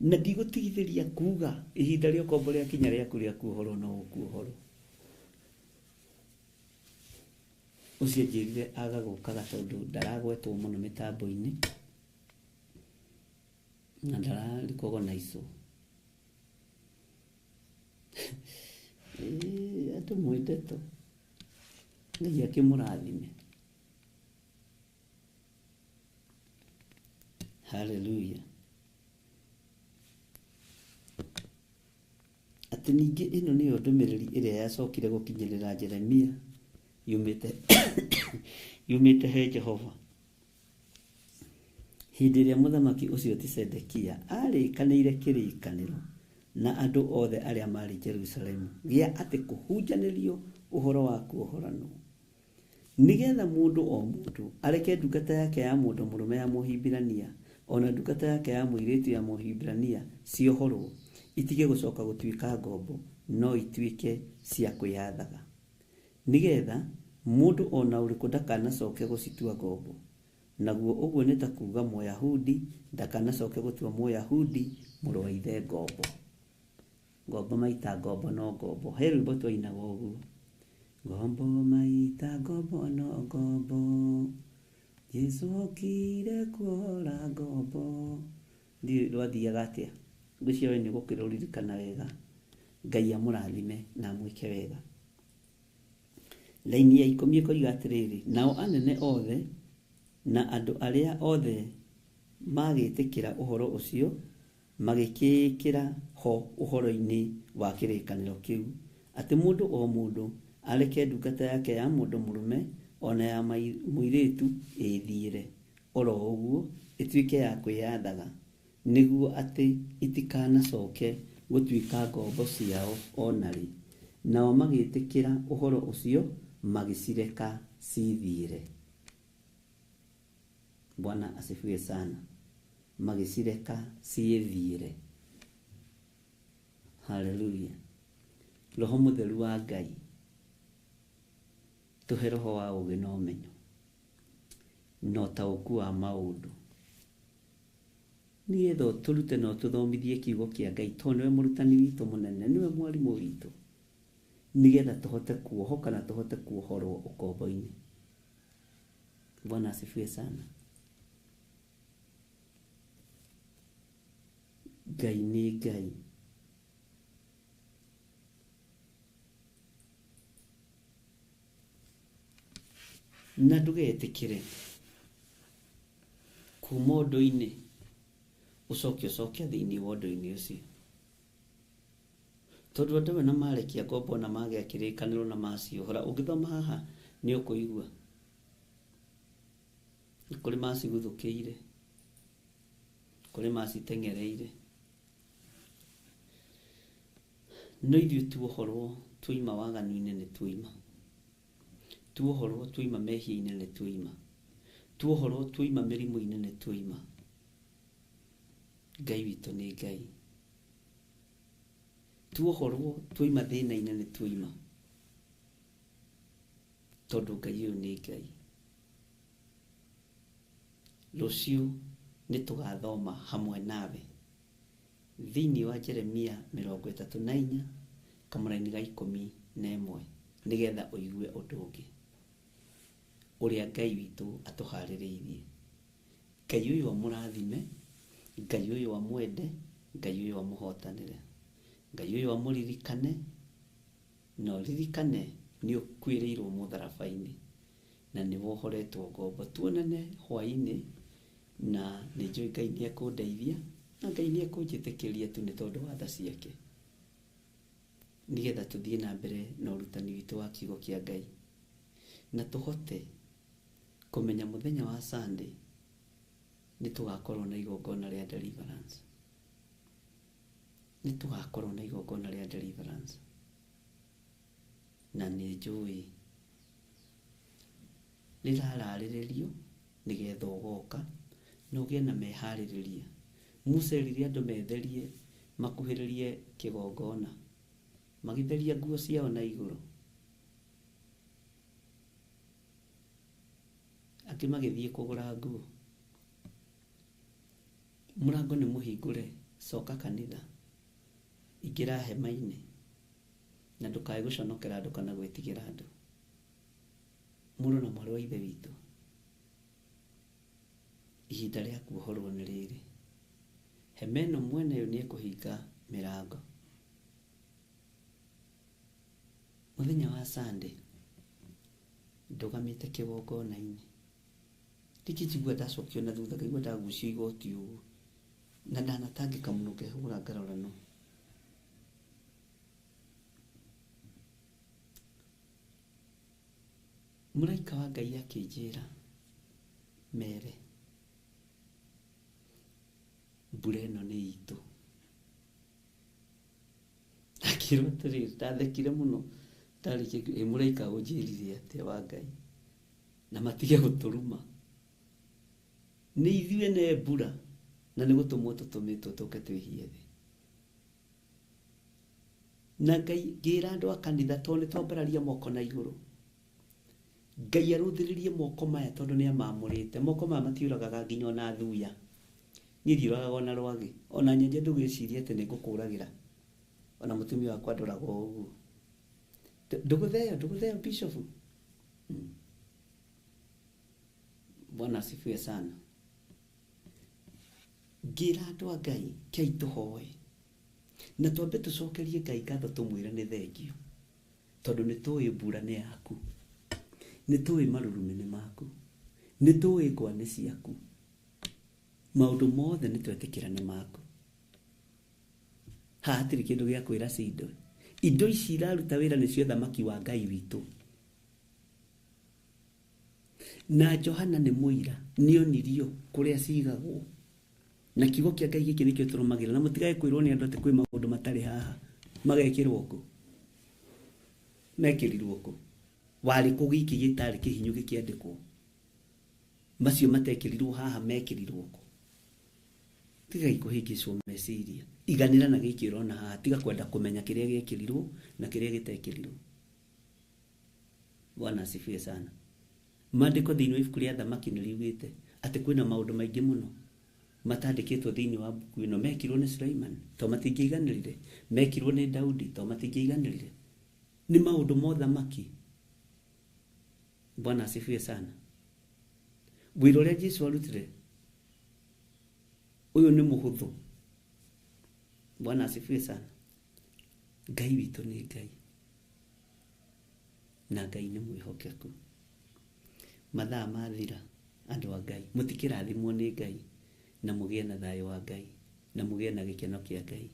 Na ndigũtigithĩria kuga ihinda rĩa ũkombo rĩakinya rĩaku rĩa kuohorwo no ũkuohorwo. Ũcio anjĩrire aga gũkaga tondũ ndaragwetwo mũno mĩtambo-inĩ na ndararikogwo na icũ. Andũ mwĩ ndeto. Ngai akĩmũrathime. Hallelujah. Atĩ ningĩ ĩno nĩyo ndũmĩrĩri ĩrĩa yacokire gũkinyĩrĩra Jeremia yumĩte he Jehova. Hĩndĩ ĩrĩa mũthamaki ũcio ti Zedekia arĩkanĩire kĩrĩkanĩro na andũ othe arĩa marĩ Jerusalemu gĩa atĩ kũhunjanĩrio ũhoro wa kuohoranwo, nĩgetha mũndũ o mũndũ areke ndungata yake ya mũndũ mũrũme ya Mũhibirania ona ndungata yake ya mũirĩtu ya Mũhibirania ciohorwo, itige gũcoka gũtuĩka ngombo, no ituĩke cia kwĩyathaga, nĩgetha mũndũ ona ũrĩkũ ndakanacoke gũcitua ngombo. Naguo ũguo nĩ ta kuga Mũyahudi ndakanacoke gũtua Mũyahudi mũrũ wa ithe ngombo. Ngombo maita ngombo no ngombo. He rwĩmbo twainaga ũguo. Ngombo maita ngombo no ngombo. Jesu okire kuohora ngombo. Ndiũĩ rwathiaga atĩa. Ngwĩciria we nĩ ũgũkĩrũririkana wega. Ngai amũrathime na amwĩke wega. Laini ya 10 ĩkoiga atĩrĩrĩ, nao anene othe na andũ arĩa othe magĩtĩkĩra ũhoro ũcio magĩkĩĩkĩra ho ũhoro-inĩ wa kĩrĩkanĩro kĩu, atĩ mũndũ o mũndũ areke ndungata yake ya mũndũ mũrũme o na ya mũirĩtu ĩĩthiĩre o ro ũguo, ĩtuĩke ya kwĩathaga, nĩguo atĩ itikanacoke gũtuĩka ngombo ciao o na rĩ. Nao magĩĩtĩkĩra ũhoro ũcio, magĩcireka ciĩthiĩre. Bwana asifiwe sana. Magĩcireka ciĩthiĩre. Haleluya. Roho Mũtheru wa Ngai, tũhe roho wa ũũgĩ na ũmenyo na ũtaũku wa maũndũ, nĩgetha ũtũrute na ũtũthomithie kiugo kĩa Ngai, tondũ nĩwe mũrutani witũ mũnene, nĩwe mwarimũ witũ, nĩgetha tũhote kuohoka na tũhote kuohorwo ũkombo-inĩ. Bwana asifiwe sana. Ngai nĩ Ngai. Na ndũgetĩkĩre kuma ũndũ-inĩ ũcoke ũcoke thĩinĩ wa ũndũ-inĩ ũcio, tondũ andũ amwe na marekia ngombo na magĩa kĩrĩkanĩro na maciohora, ũngĩthoma haha nĩ ũkũigua nĩ kũrĩ maciguthũkĩire, kũrĩ maciteng'ereire. No ithuĩ tuohorwo tuoima waganu-inĩ nĩ tuoima, tuohorwo tuoima mehia-inĩ nĩ tuoima, tuohorwo tuoima mĩrimũ-inĩ nĩ tuoima. Ngai witũ nĩ Ngai. Tuohorwo tuoima thĩna-inĩ nĩ tuoima, tondũ Ngai ũyũ nĩ Ngai. Rũciũ nĩ tũgathoma hamwe nawe thĩinĩ wa Jeremia 34 kamũraini ga 11, nĩgetha ũigue ũndũ ũngĩ ũrĩa Ngai witũ atũharĩrĩirie. Ngai ũyũ amũrathime, Ngai ũyũ amwende, Ngai ũyũ amũhotanĩre, Ngai ũyũ amũririkane, na ũririkane nĩ ũkuĩrĩirwo mũtharaba-inĩ na nĩ wohoretwo ngombo. Tuonane hwaĩ-inĩ, na nĩ njũĩ Ngai nĩ ekũndeithia na Ngai nĩ ekũnjĩtĩkĩria tu nĩ tondũ wa tha ciake, nĩgetha tũthiĩ na mbere na ũrutani witũ wa kiugo kĩa Ngai, na tũhote kũmenya mũthenya wa Sunday nĩ tũgakorwo na igongona rĩa deliverance. Nĩ tũgakorwo na igongona rĩa deliverance. Na nĩ njũĩ rĩrararĩrĩrio nĩgetha ũgoka na ũgĩe na meharĩrĩria. Musa erire andũ metherie makuhĩrĩrie kĩgongona, magĩtheria nguo ciao na igũrũ, angĩ magĩthiĩ kũgũra nguo. Mũrango nĩ mũhingũre, coka kanitha, ingĩra hema-inĩ, na ndũkae gũconokera andũ kana gwĩtigĩra andũ. Mũrũ na mwarĩ wa Ithe witũ, ihinda rĩa kuohorwo nĩ rĩrĩ. Hema ĩno mwene yo nĩ ekũhinga mĩrango. Mũthenya wa Sunday ndũgamĩte kĩgongona-inĩ, rĩngĩ njigua ndacokio na thutha, ngaigua ndagucio igoti ũguo, na ndanatangĩka mũno, ngehũgũra ngarora no. Mũraika wa Ngai akĩnjĩra mere mbura ĩno nĩ itũ. Akĩrwo atĩrĩrĩ, ndathekire mũno ndarĩkia, ĩ mũraika ũnjĩrire atĩa wa Ngai, na matige gũtũruma, nĩ ithuĩ ne mbura na nĩ gũtũmwo tũtũmĩtwo tũke twĩhie thĩ. Na Ngai ngĩra andũ a kanitha, tondũ nĩ twambararia moko na igũrũ, Ngai arũthĩrĩrie moko maya tondũ nĩ amamũrĩte. Moko maya matiũragaga nginya ona thuya, niĩ ndiũragaga ona rwagĩ, ona nyenje ndũgĩcirie atĩ nĩ ngũkũragĩra, ona mũtumia wakwa ndoraga o ũguo. Ndũgũtheo, ndũgũtheo bishop. Bwana asifiwe sana. Ngĩra andũ a Ngai, kei tũhoe na twambe tũcokerie Ngai ngatho, tũmwĩre nĩ thengio, tondũ nĩ tũĩ mbura nĩ yaku, nĩ tũĩ marurumĩ nĩ maku, nĩ tũĩ ngwa nĩ ciaku, maũndũ mothe nĩ twetĩkĩra nĩ maku. Haha hatirĩ kĩndũ gĩa kwĩra cindo, indo ici iraruta wĩra nĩcio thamaki wa Ngai witũ. Na Johana nĩ mũira, nĩonirio kũrĩa cigagwo. Na kiugo kĩa Ngai gĩkĩ nĩkĩo tũrũmagĩrĩra. Na mũtigae kwĩrwo nĩ andũ atĩ kwĩ maũndũ matarĩ haha. Magekĩrwo kũ? Mekĩrirwo kũ? Warĩ kũ gĩkĩ gĩtarĩ kĩhinyu gĩkĩandĩkwo? Macio matekĩrirwo haha mekĩrirwo kũ? Tigai kũhĩngĩcwo meciria. Iganĩra na gĩkĩ ũrona haha, tiga kwenda kũmenya kĩrĩa gĩekĩrirwo na kĩrĩa gĩtekĩrirwo. Bwana asifiwe sana. Maandĩko thĩinĩ wa ibuku rĩa Thamaki nĩ riugĩte atĩ kwĩna maũndũ maingĩ mũno matandĩkĩtwo thĩinĩ wa mbuku ĩno mekirwo nĩ Suleiman to matingĩiganĩrire, mekirwo nĩ Daudi to matingĩiganĩrire. Nĩ maũndũ ma ũthamaki. Bwana asifiwe sana. Wĩra ũrĩa Jesu arutire ũyũ nĩ mũhũthũ. Bwana asifiwe sana. Ngai witũ nĩ Ngai na Ngai nĩ mwĩhokeku. Mathaa mathira andũ a Ngai, mũtikĩrathimwo nĩ Ngai na mũgĩe na thayũ wa Ngai na mũgĩe na gĩkeno kĩa Ngai.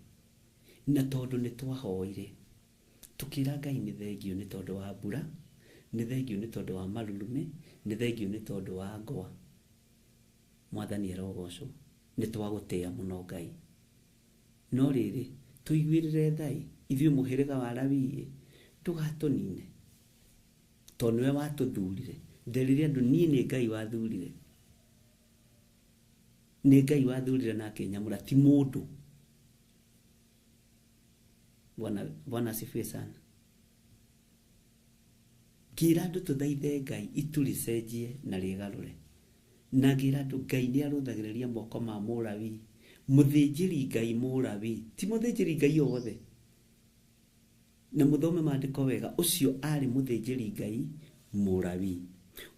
Na tondũ nĩ twahoire tũkĩra Ngai nĩ thengio nĩ tondũ wa mbura, nĩ thengio nĩ tondũ wa marurumĩ, nĩ thengio nĩ tondũ wa ngwa. Mwathani arogocwo, nĩ twagũtĩa mũno Ngai. No rĩrĩ, tũiguĩrĩre tha-ĩ, ithuĩ mũhĩrĩga wa Lawi-ĩ, ndũgatũnine, tondũ nĩwe watũthurire. Nderire andũ niĩ nĩ Ngai wathurire. Nĩ Ngai wathurire na akĩnyamũra, ti mũndũ. Bwana, Bwana asifiwe sana. Ngĩra andũ tũthaithe Ngai itu rĩcenjie na rĩgarũre. Na ngĩra andũ Ngai nĩ arũthagĩrĩria moko ma Mũlawii, mũthĩnjĩri Ngai Mũlawii, ti mũthĩnjĩri Ngai o wothe. Na mũthome maandĩko wega, ũcio arĩ mũthĩnjĩri Ngai Mũlawii.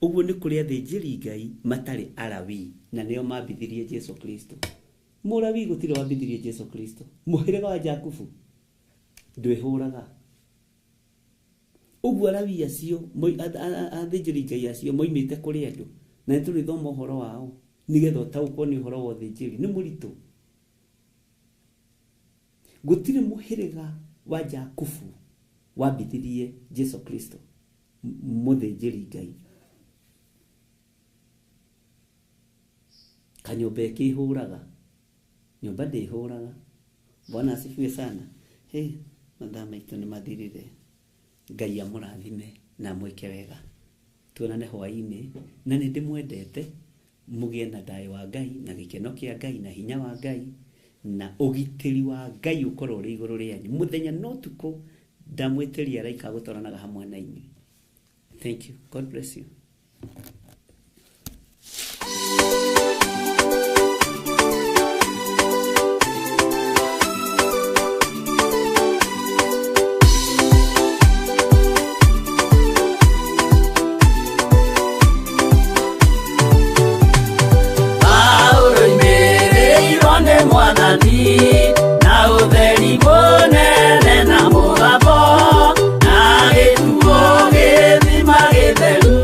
Ũguo nĩ kũrĩ athĩnjĩri Ngai matarĩ Alawii, na nĩo mambithirie Jesu Kristo. Mũlawii gũtirĩ wambithirie Jesu Kristo. Mũhĩrĩga wa Jakubu ndwĩhũraga. Ũguo Alawii acio, athĩnjĩri Ngai acio moimĩte kũrĩ andũ, na nĩ tũrĩthoma ũhoro wao, nĩgetha ũtaũkwo nĩ ũhoro wa ũthĩnjĩri. Nĩ mũritũ. Gũtirĩ mũhĩrĩga wa Jakubu wambithirie Jesu Kristo, mũthĩnjĩri Ngai. Kanyũmba ĩkĩhũraga, nyũmba ndĩhũraga. Bwana asifiwe sana. Hey, mathaa maitũ nĩ mathirire. Ngai amũrathime na amwĩke wega. Tuonane hwaĩ-inĩ, na nĩ ndĩmwendete, mũgĩe na thayũ wa Ngai, na gĩkeno kĩa Ngai, na hinya wa Ngai, na ũgitĩri wa Ngai ũkorwo ũrĩ igũrũ rĩanyu. Mũthenya na ũtukũ ndamwĩtĩria araika gũtwaranaga hamwe na inyuĩ. Thank you. God bless you. Paulo oimĩrĩirwo nĩ Mwathani na ũtheri mũnene na mũgambo na gĩtuo gĩthima gĩtheru.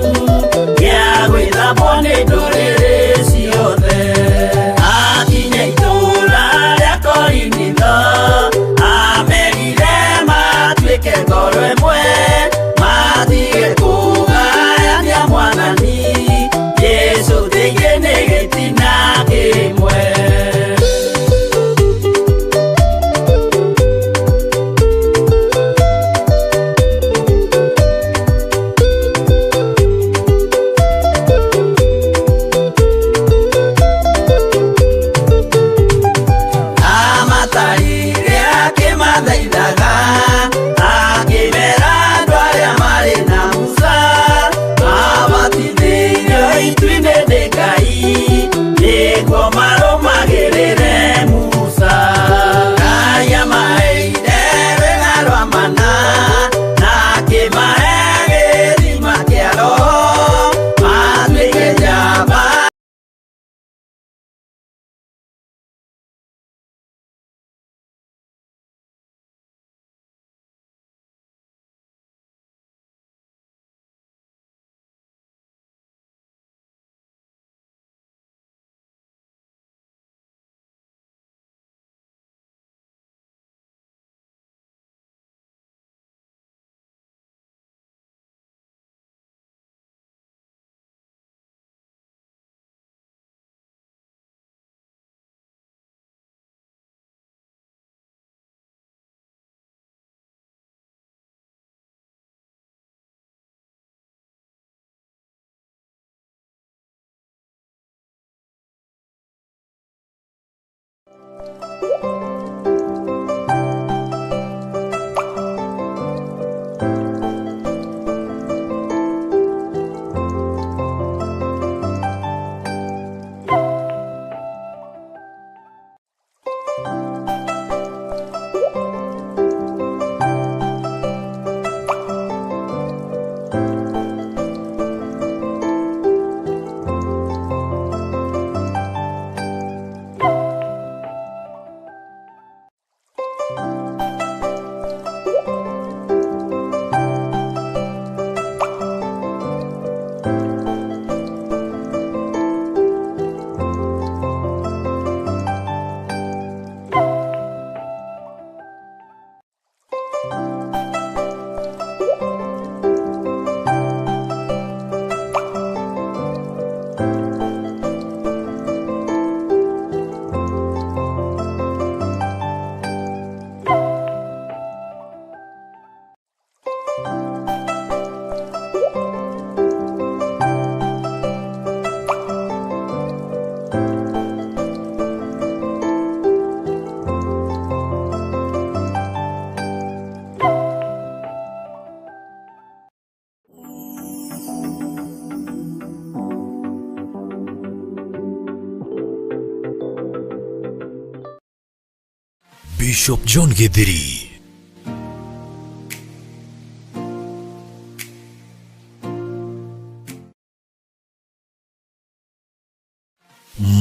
Bishop John Githiri.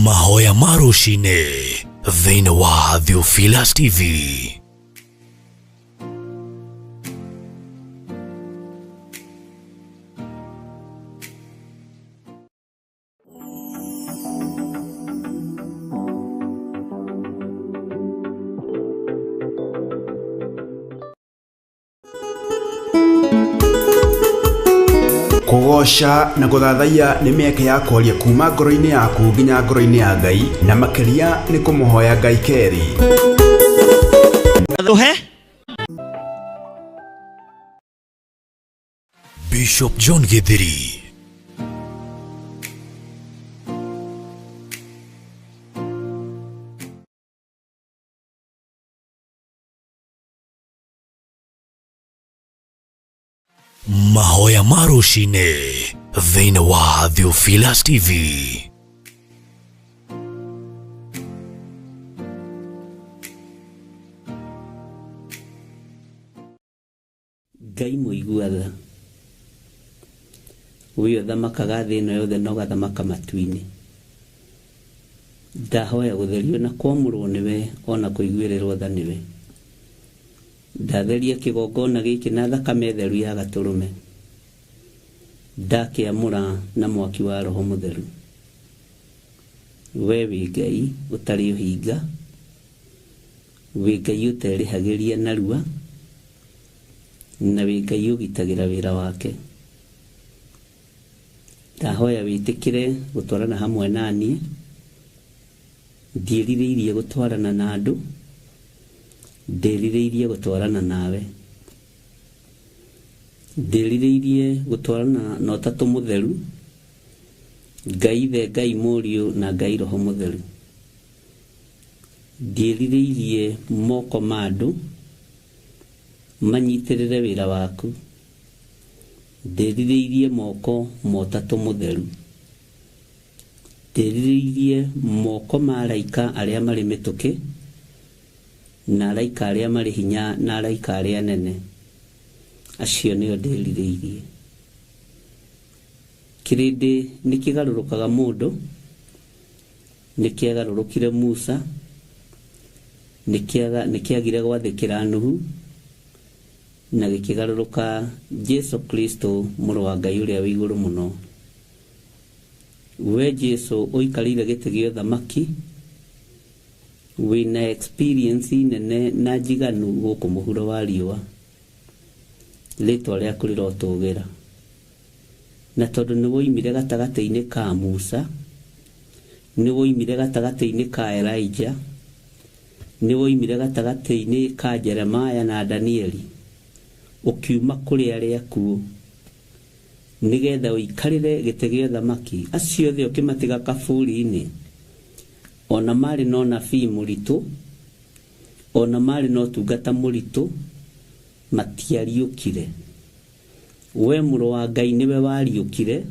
Mahoya marucine thĩinĩ wa Theophilus TV. Kũgooca na gũthathaiya nĩ mĩeke ya kwaria kuma ngoro-inĩ yaku nginya ngoro-inĩ ya Ngai, na makĩria nĩ kũmũhoya Ngai kerĩ. Bishop John Githiri. Mahoya marucine thĩinĩ wa Theophilus TV. Ngai mũigua tha, ũyũ ũthamakaga thĩ ĩno yothe na ũgathamaka matu-inĩ. Ndahoya gũtherio na kwamũrwo nĩwe ona kũiguĩrĩrwo tha nĩwe. Ndatheria kĩgongona gĩkĩ na thakame theru ya gatũrũme. Ndakĩamũra na mwaki wa Roho Mũtheru. We wĩ Ngai ũtarĩ ũhinga, wĩ Ngai ũterĩhagĩria narua, na wĩ Ngai ũgitagĩra wĩra wake. Ndahoya wĩtĩkĩre gũtwarana hamwe na niĩ. Ndiĩrirĩirie gũtwarana na andũ, ndĩrirĩirie gũtwarana nawe. Ndĩrirĩirie gũtwarana na Ũtatũ Mũtheru, Ngai Ithe, Ngai Mũriũ na Ngai Roho Mũtheru. Ndiĩrirĩirie moko ma andũ manyitĩrĩre wĩra waku. Ndĩrirĩirie moko ma Ũtatũ Mũtheru. Ndĩrirĩirie moko ma araika arĩa marĩ mĩtũkĩ, na araika arĩa marĩ hinya, na araika arĩa anene. Acio nĩo ndĩrirĩirie. Kĩrĩndĩ nĩ kĩgarũrũkaga mũndũ, nĩ kĩagarũrũkire Musa, nĩ kĩagire gwathĩkĩra Nuhu, na gĩkĩgarũrũka Jesu Kristo mũrũ wa Ngai ũrĩa wĩ igũrũ mũno. We Jesu ũikarĩire gĩtĩ gĩa ũthamaki, wĩna experience nene na njiganu gũkũ mũhuro wa riũa. Rĩtwa rĩaku rĩrotũgĩra. Na tondũ nĩ woimire gatagatĩ-inĩ ka Musa, nĩ woimire gatagatĩ-inĩ ka Elijah, nĩ woimire gatagatĩ-inĩ ka Jeremiah na Danieli, ũkiuma kũrĩ arĩa akuũ nĩgetha ũikarĩre gĩtĩ gĩa ũthamaki. Acio othe ũkĩmatiga kaburi-inĩ, ona marĩ na ũnabii mũritũ, Ona marĩ na ũtungata mũritũ matiariũkire. We mũrũ wa Ngai nĩwe wariũkire.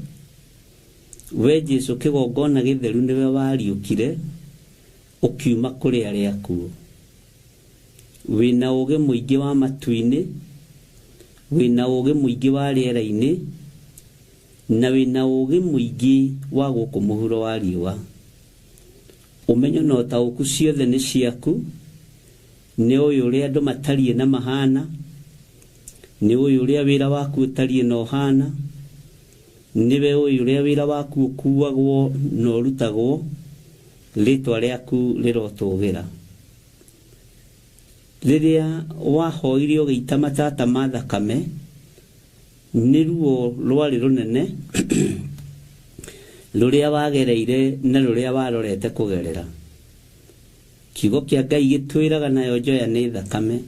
We Jesu kĩgongona gĩtheru nĩwe wariũkire ũkiuma kũrĩ arĩa akuũ. Wĩna ũũgĩ mũingĩ wa matu-inĩ, wĩna ũũgĩ mũingĩ wa rĩera-inĩ, na wĩna ũũgĩ mũingĩ wa gũkũ mũhuro wa riũa. Ũmenyo na ũtaũku ciothe nĩ ciaku, nĩ ũĩ ũrĩa andũ matariĩ na mahana, nĩ ũĩ ũrĩa wĩra waku ũtariĩ na ũhana, nĩwe ũĩ ũrĩa wĩra waku ũkuagwo na ũrutagwo, rĩtwa rĩaku rĩrotũgĩra. Rĩrĩa wahoire ũgĩita matata ma thakame, nĩ ruo rwarĩ rũnene rũrĩa wagereire na rũrĩa warorete kũgerera. Kiugo kĩa Ngai gĩtwĩraga nayo njoya nĩ thakame.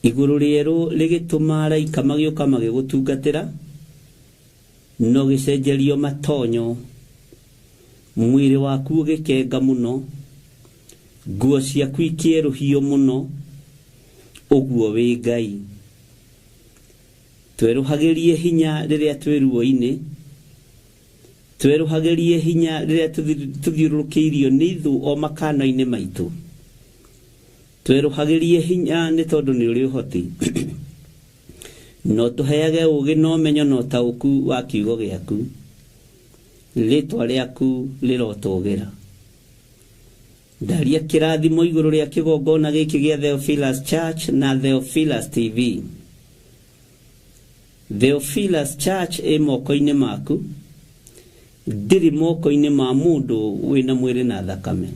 Igũrũ rĩerũ rĩgĩtũma araika magĩũka magĩgũtungatĩra, na ũgĩcenjerio matonyo, mwĩrĩ waku ũgĩkenga mũno, nguo ciaku ikĩerũhio mũno, ũguo wĩ Ngai. Twerũhagĩrie hinya rĩrĩa twĩ ruo-inĩ, twerũhagĩrie hinya rĩrĩa tũthiũrũrũkĩirio nĩ ithũ o makano-inĩ maitũ. Twerũhagĩrie hinya nĩ tondũ nĩ ũrĩ ũhoti. No tũheage ũũgĩ na ũmenyo na ũtaũku wa kiugo gĩaku. Rĩtwa rĩaku rĩrotũgĩra. Ndaria kĩrathimo igũrũ rĩa kĩgongona gĩkĩ gĩa Theophilus Church na Theophilus TV. Theophilus Church ĩ moko-inĩ maku, ndĩrĩ moko-inĩ ma mũndũ wĩna mwĩrĩ na thakame.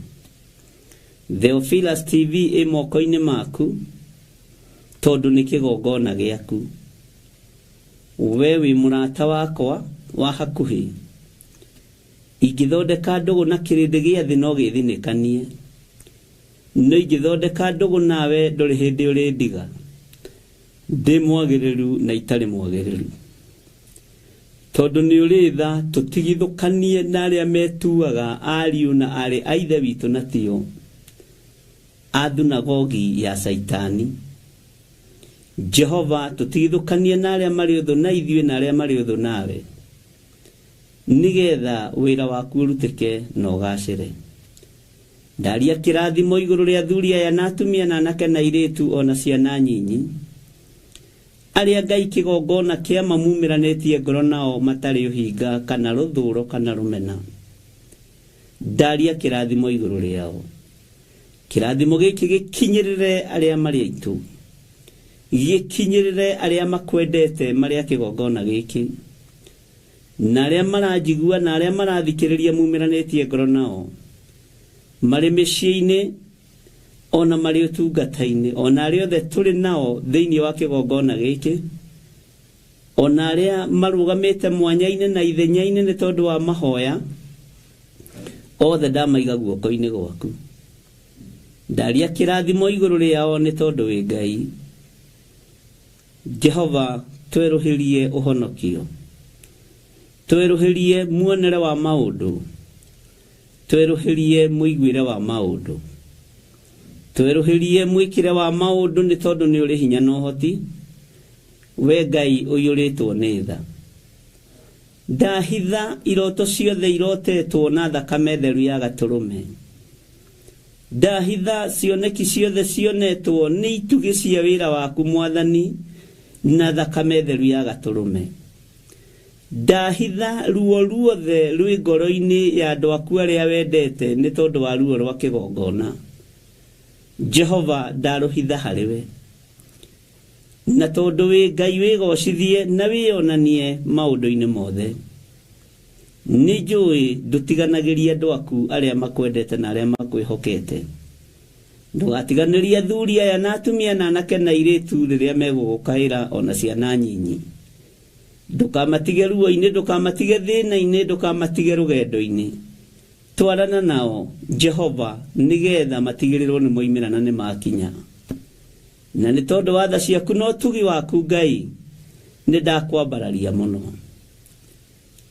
Theophilus TV ĩ moko-inĩ maku tondũ nĩ kĩgongona gĩaku. We wĩ mũrata wakwa wa hakuhĩ. Ingĩthondeka ndũgũ na kĩrĩndĩ gĩa thĩ no gĩthinĩkanie, no ingĩthondeka ndũgũ nawe ndũrĩ hĩndĩ ũrĩndiga. Ndĩ mwagĩrĩru na itarĩ mwagĩrĩru, tondũ nĩ ũrĩ tha tũtigithũkanie na arĩa metuaga ariũ na aarĩ a ithe witũ na tio a thunagogi ya Caitani. Jehova, tũtigithũkanie na arĩa marĩ ũthũ na ithuĩ na arĩa marĩ ũthũ nawe, nĩgetha wĩra waku ũrutĩke na ũgacĩre. Ndaria kĩrathimo igũrũ rĩa athuri aya na atumia na anake na airĩtu ona ciana nyinyi, arĩa Ngai kĩgongona kĩa mamumĩranĩtie ngoro nao matarĩ ũhinga kana rũthũro kana rũmena. Ndaria kĩrathimo igũrũ rĩao. Kĩrathimo gĩkĩ gĩkinyĩrĩre arĩa marĩ aitũ, gĩkinyĩrĩre arĩa makwendete marĩ a kĩgongona gĩkĩ, na arĩa maranjigua na arĩa marathikĩrĩria mumĩranĩtie ngoro nao, marĩ mĩciĩ-inĩ ona marĩ ũtungata-inĩ, ona arĩa othe tũrĩ nao thĩinĩ wa kĩgongona gĩkĩ, ona arĩa marũgamĩte mwanya-inĩ na ithenya-inĩ nĩ tondũ wa mahoya, othe ndamaiga guoko-inĩ gwaku. Ndaria kĩrathimo igũrũ rĩao nĩ tondũ wĩ Ngai. Jehova, twerũhĩrie ũhonokio, twerũhĩrie muonere wa maũndũ, twerũhĩrie mũiguĩre wa maũndũ, twerũhĩrie mwĩkĩre wa maũndũ nĩ tondũ nĩ ũrĩ hinya na ũhoti. We Ngai ũiyũrĩtwo nĩ tha. Ndahitha iroto ciothe irotetwo na thakame theru ya gatũrũme. Ndahitha cioneki ciothe cionetwo nĩ itugĩ cia wĩra waku Mwathani na thakame theru ya gatũrũme. Ndahitha ruo ruothe rwĩ ngoro-inĩ ya andũ aku arĩa wendete nĩ tondũ wa ruo rwa kĩgongona. Jehova, ndarũhitha harĩ we. Na tondũ wĩ Ngai wĩgocithie na wĩonanie maũndũ-inĩ mothe. Nĩ njũĩ ndũtiganagĩria andũ aku arĩa makwendete na arĩa makwĩhokete. Ndũgatiganĩrie athuri aya na atumia na anake na airĩtu rĩrĩa megũgũkaĩra ona ciana nyinyi. Ndũkamatige ruo-inĩ, ndũkamatige thĩna-inĩ, ndũkamatige rũgendo-inĩ. Twarana nao Jehova, nĩgetha matigĩrĩrwo nĩ moimĩra na nĩ makinya. Na nĩ tondũ wa tha ciaku na ũtugi waku Ngai, nĩ ndakwambararia mũno.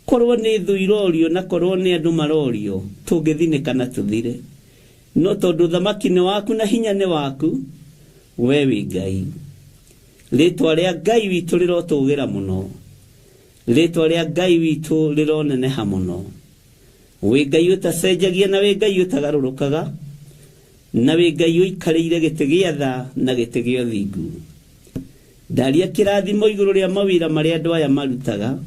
Korwo nĩ thũ irorio na korwo nĩ andũ marorio, tũngĩthinĩka na tũthire. No tondũ thamaki nĩ waku na hinya nĩ waku, we wĩ Ngai. Rĩtwa rĩa Ngai witũ rĩrotũgĩra mũno, rĩtwa rĩa Ngai witũ rĩroneneha mũno. Wĩ Ngai ũtacenjagia na wĩ Ngai ũtagarũrũkaga, na wĩ Ngai ũikarĩire gĩtĩ gĩa tha na gĩtĩ gĩa ũthingu. Ndaria kĩrathimo igũrũ rĩa mawĩra marĩa andũ aya marutaga,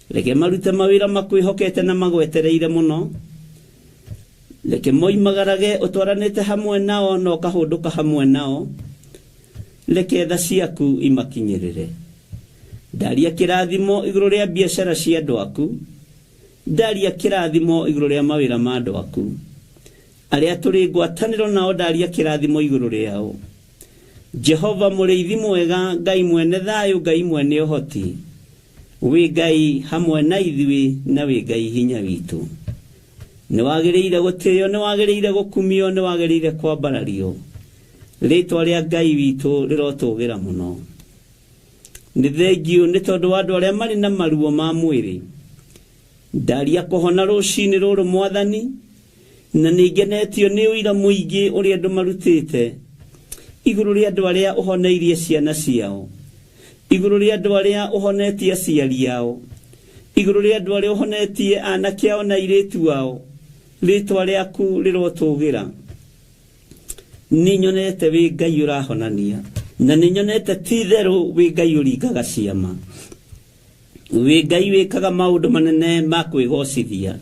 reke marute mawĩra makwĩhokete na magwetereire mũno, reke moimagarage ũtwaranĩte hamwe nao na ũkahũndũka hamwe nao, reke tha ciaku imakinyĩrĩre. Ndaria kĩrathimo igũrũ rĩa biacara cia andũ aku, ndaria kĩrathimo igũrũ rĩa mawĩra ma andũ aku, arĩa tũrĩ ngwatanĩro nao ndaria kĩrathimo igũrũ rĩao. Jehova mũrĩithi mwega, Ngai mwene thayũ, Ngai mwene ũhoti, wĩ Ngai hamwe na ithuĩ na wĩ Ngai hinya witũ. Nĩ wagĩrĩire gũtĩo, nĩ wagĩrĩire gũkumio, nĩ wagĩrĩire kwambarario. Rĩtwa rĩa Ngai witũ rĩrotũgĩra mũno. Nĩ thengiũ nĩ tondũ wa andũ arĩa marĩ na maruo ma mwĩrĩ. Ndaria kũhona rũcinĩ rũrũ Mwathani, na nĩ ngenetio nĩ ũira mũingĩ ũrĩa andũ marutĩte igũrũ rĩa andũ arĩa ũhoneirie ciana ciao, igũrũ rĩa andũ arĩa ũhonetie aciari ao, igũrũ rĩa andũ arĩa ũhonetie anake ao na airĩtu ao. Rĩtwa rĩaku rĩrotũgĩra. Nĩ nyonete wĩ Ngai ũrahonania, na nĩ nyonete ti itherũ wĩ Ngai ũringaga ciama, wĩ Ngai wĩkaga maũndũ manene ma kwĩgocithia.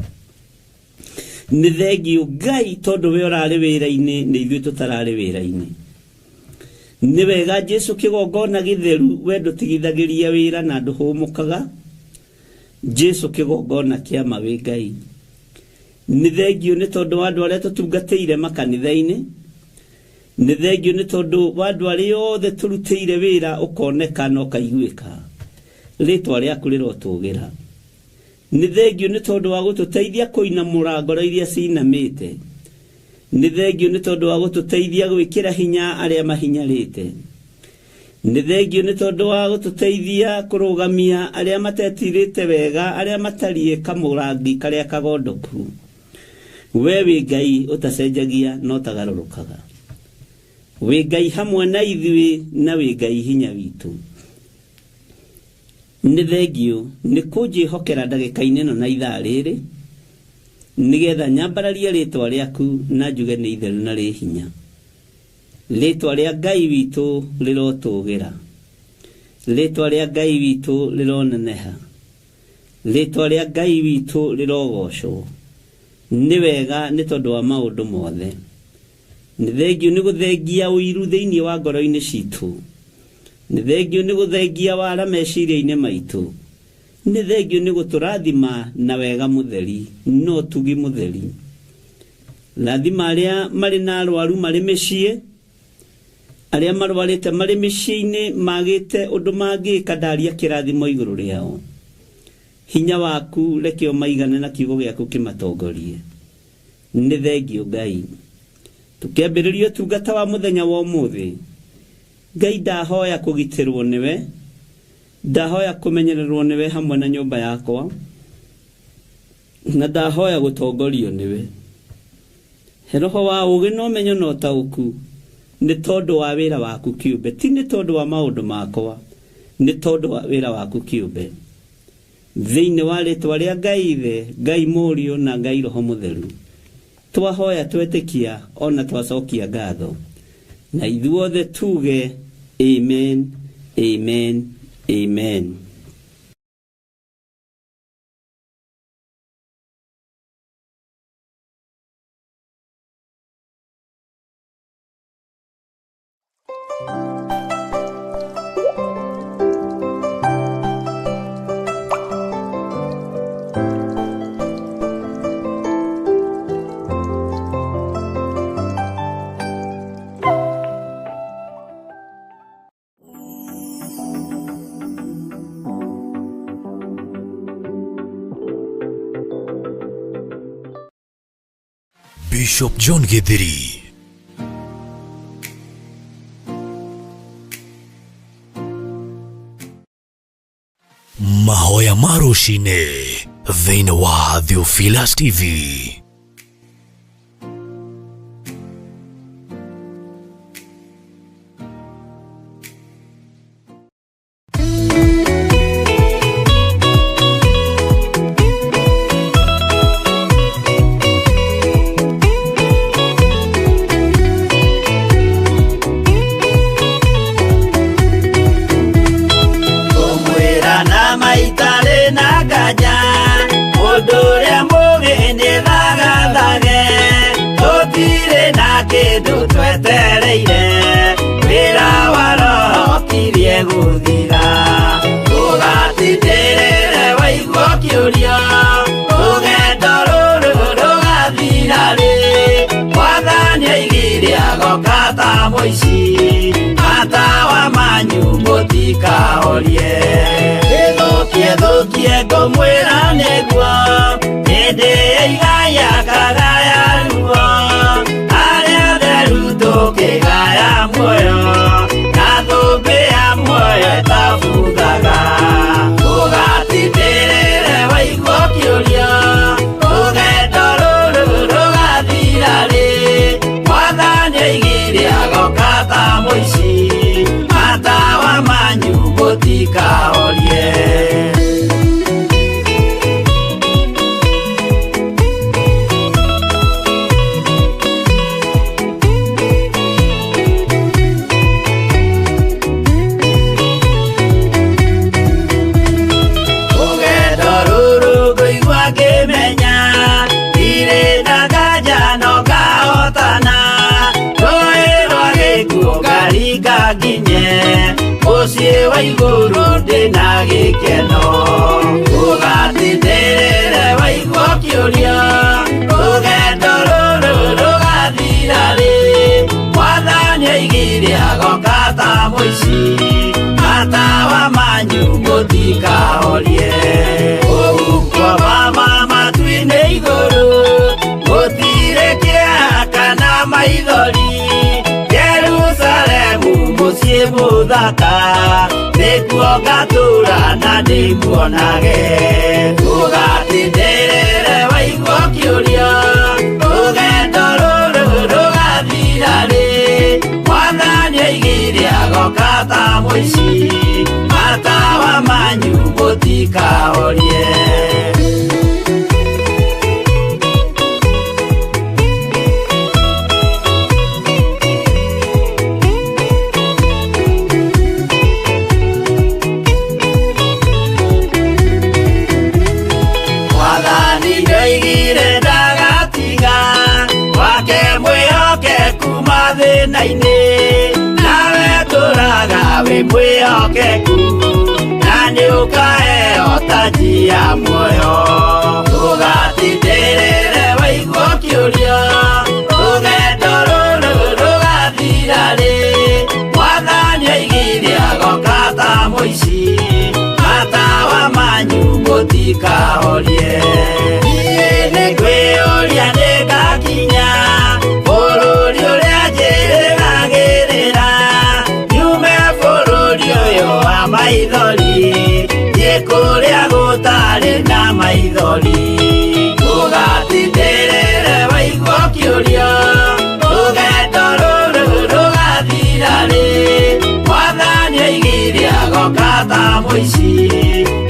Nĩ thengiũ Ngai tondũ we ũrarĩ wĩra-inĩ, nĩ ithuĩ tũtararĩ wĩra-inĩ. Nĩ wega Jesu kĩgongona gĩtheru, we ndũtigithagĩria wĩra na ndũhũmũkaga. Jesu kĩgongona kĩa ma wĩ Ngai. Nĩ thengiũ nĩ tondũ wa andũ arĩa tũtungatĩire makanitha-inĩ, nĩ thengiũ nĩ tondũ wa andũ arĩa othe tũrutĩire wĩra ũkoneka na ũkaiguĩka. Rĩtwa rĩaku rĩrotũgĩra. Nĩ thengiũ nĩ tondũ wa gũtũteithia kũinamũra ngoro iria cinamĩte. Nĩ thengiũ nĩ tondũ wa gũtũteithia gwĩkĩra hinya arĩa mahinyarĩte. Nĩ thengiũ nĩ tondũ wa gũtũteithia kũrũgamia arĩa matetirĩte wega, arĩa matariĩ kamũrangi karĩa kagondoku. We wĩ Ngai ũtacenjagia na ũtagarũrũkaga. Wĩ Ngai hamwe na ithuĩ na wĩ Ngai hinya witũ. Nĩ thengiũ nĩ kũnjĩhokera ndagĩka-inĩ ĩno na ithaa rĩrĩ, nĩgetha nyambararie rĩtwa rĩaku na njuge nĩ itheru na rĩ hinya. Rĩtwa rĩa Ngai witũ rĩrotũgĩra, rĩtwa rĩa Ngai witũ rĩroneneha, rĩtwa rĩa Ngai witũ rĩrogocwo. Nĩ wega nĩ tondũ wa maũndũ mothe. Nĩ thengiũ nĩ gũthengia ũiru thĩinĩ wa ngoro-inĩ citũ. Nĩ thengiũ nĩ gũthengia wara meciria-inĩ maitũ. Nĩ thengiũ nĩ gũtũrathima na wega mũtheri, no tugi mũtheri. Rathima arĩa marĩ na arwaru marĩ mĩciĩ, arĩa marwarĩte marĩ mĩciĩ-inĩ magĩte ũndũ mangĩka, ndaria kĩrathimo igũrũ rĩao. Hinya waku reke ũmaigane na kiugo gĩaku kĩmatongorie. Nĩ thengiũ Ngai. Tũkĩambĩrĩria ũtungata wa mũthenya wa ũmũthĩ, Ngai ndahoya kũgitĩrwo nĩwe, ndahoya kũmenyererwo nĩwe hamwe na nyũmba yakwa, na ndahoya gũtongorio nĩwe. He roho wa ũũgĩ na ũmenyo na ũtaũku, nĩ tondũ wa wĩra waku kĩũmbe, ti nĩ tondũ wa maũndũ makwa, nĩ tondũ wa wĩra waku kĩũmbe. Thĩinĩ wa rĩtwa rĩa Ngai Ithe, Ngai Mũriũ na Ngai Roho Mũtheru, twahoya twetĩkia ona twacokia ngatho, na ithuothe tuge amen, amen, amen. Bishop John Githiri. Mahoya ma rũcinĩ thĩinĩ wa Theophilus TV. nganja mũndũ ũrĩa mũgĩ nĩ thagathage tũtirĩ na kĩndũ twetereire wĩra wa roho kirie gũthira ũgatindĩrĩre waigua kĩũria rũgendo rũrũ rũgathira rĩ mwathani aigire agoka ta mũici matawa manyu mũtikahorie ĩthũkie thũkie ngũmwĩra nĩguo hĩndĩ ĩigaya kagaya ruo arĩa atheru tũkĩgaya muoyo na thũmbĩ ya muoyo ĩtabuthaga ũgatindĩrĩre waigua kĩũria rũgendo rũrũ rũgathira rĩ mwathani aigire agoka ta mũici matawa manyu mũtikahorie. Rũgendo rũrũ ngũigua ngĩmenya ndirĩ na nganja no ngahotana rũĩ rwa gĩkuũ ngaringa nginye mũciĩ wa igũrũ ndĩna gĩkeno ũgatindĩrĩre waigua kĩũria rũgendo rũrũ rũgathira rĩ mwathani aigire agoka ta mũici matawa manyu mũtikahorie ũhuko wa matu-inĩ igũrũ gũtirĩ kĩeha kana maithori Jerusalemu mũciĩ mũthaka nĩkuo ngatũũra na ndĩmuonage ũgatindĩrĩre waigua kĩũria rũgendo rũrũ rũgathira rĩ mwathani aigire agoka ta mũici matawa manyu mũtikahorie. Mwathani nĩoigire ndagatiga wake mwĩhokeku mathĩna-inĩ nawe tũraga wĩ mwĩhokeku na nĩũkaheo taji ya muoyo ũgatindĩrĩre waigua kĩũria rũgendo rũrũ rũgathira rĩ mwathani aigire agoka ta mũici matawa manyu mũtikahorie niĩ nĩngwĩyũria nĩngakinya bũrũri ũrĩa njĩrĩgagĩrĩra nyume bũrũri ũyũ wa maithori thiĩ kũrĩa gũtarĩ na maithori ũgatindĩrĩre waigua kĩũria rũgendo rũrũ rũgathira rĩ mwathani aigire agoka ta mũici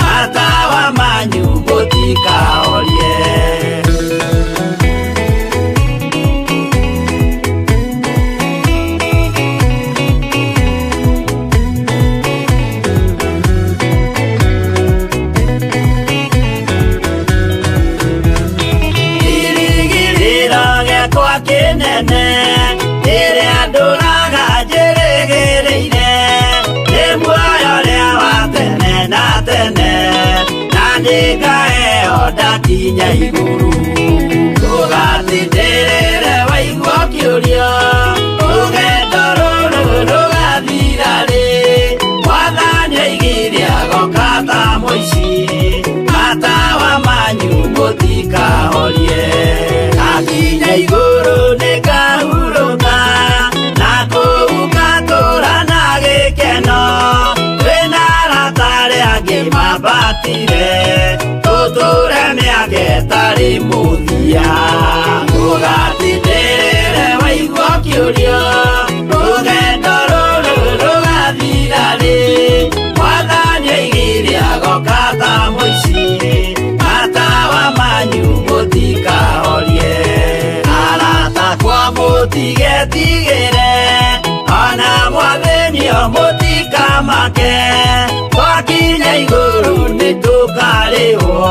matawa manyu mũtikahorie. Kĩrigĩrĩro gĩakwa kĩnene rĩrĩa ndũraga njĩrĩgĩrĩire nĩ muoyo ũrĩa wa tene na tene na nĩngaheo ndakinya igũrũ ũgatindĩrĩre waigua kĩũria rũgendo rũrũ rũgathira rĩ mwathani aigire agoka ta mũici matawa manyu mũtikahorie akinya igũrũ nĩngahurũka na kũu ngatũũra na gĩkeno twĩna arata arĩa angĩ mambatire tũtũũre mĩaka ĩtarĩ mũthia ũgatindĩrĩre waigua kĩũria rũgendo rũrũ rũgathira rĩ mwathani aigire agoka ta mũici matawa manyu mũtikahorie arata kwa mũtigetigĩre ona mwathĩnio mũtikamake twakinya igũrũ nĩtũkarĩhwo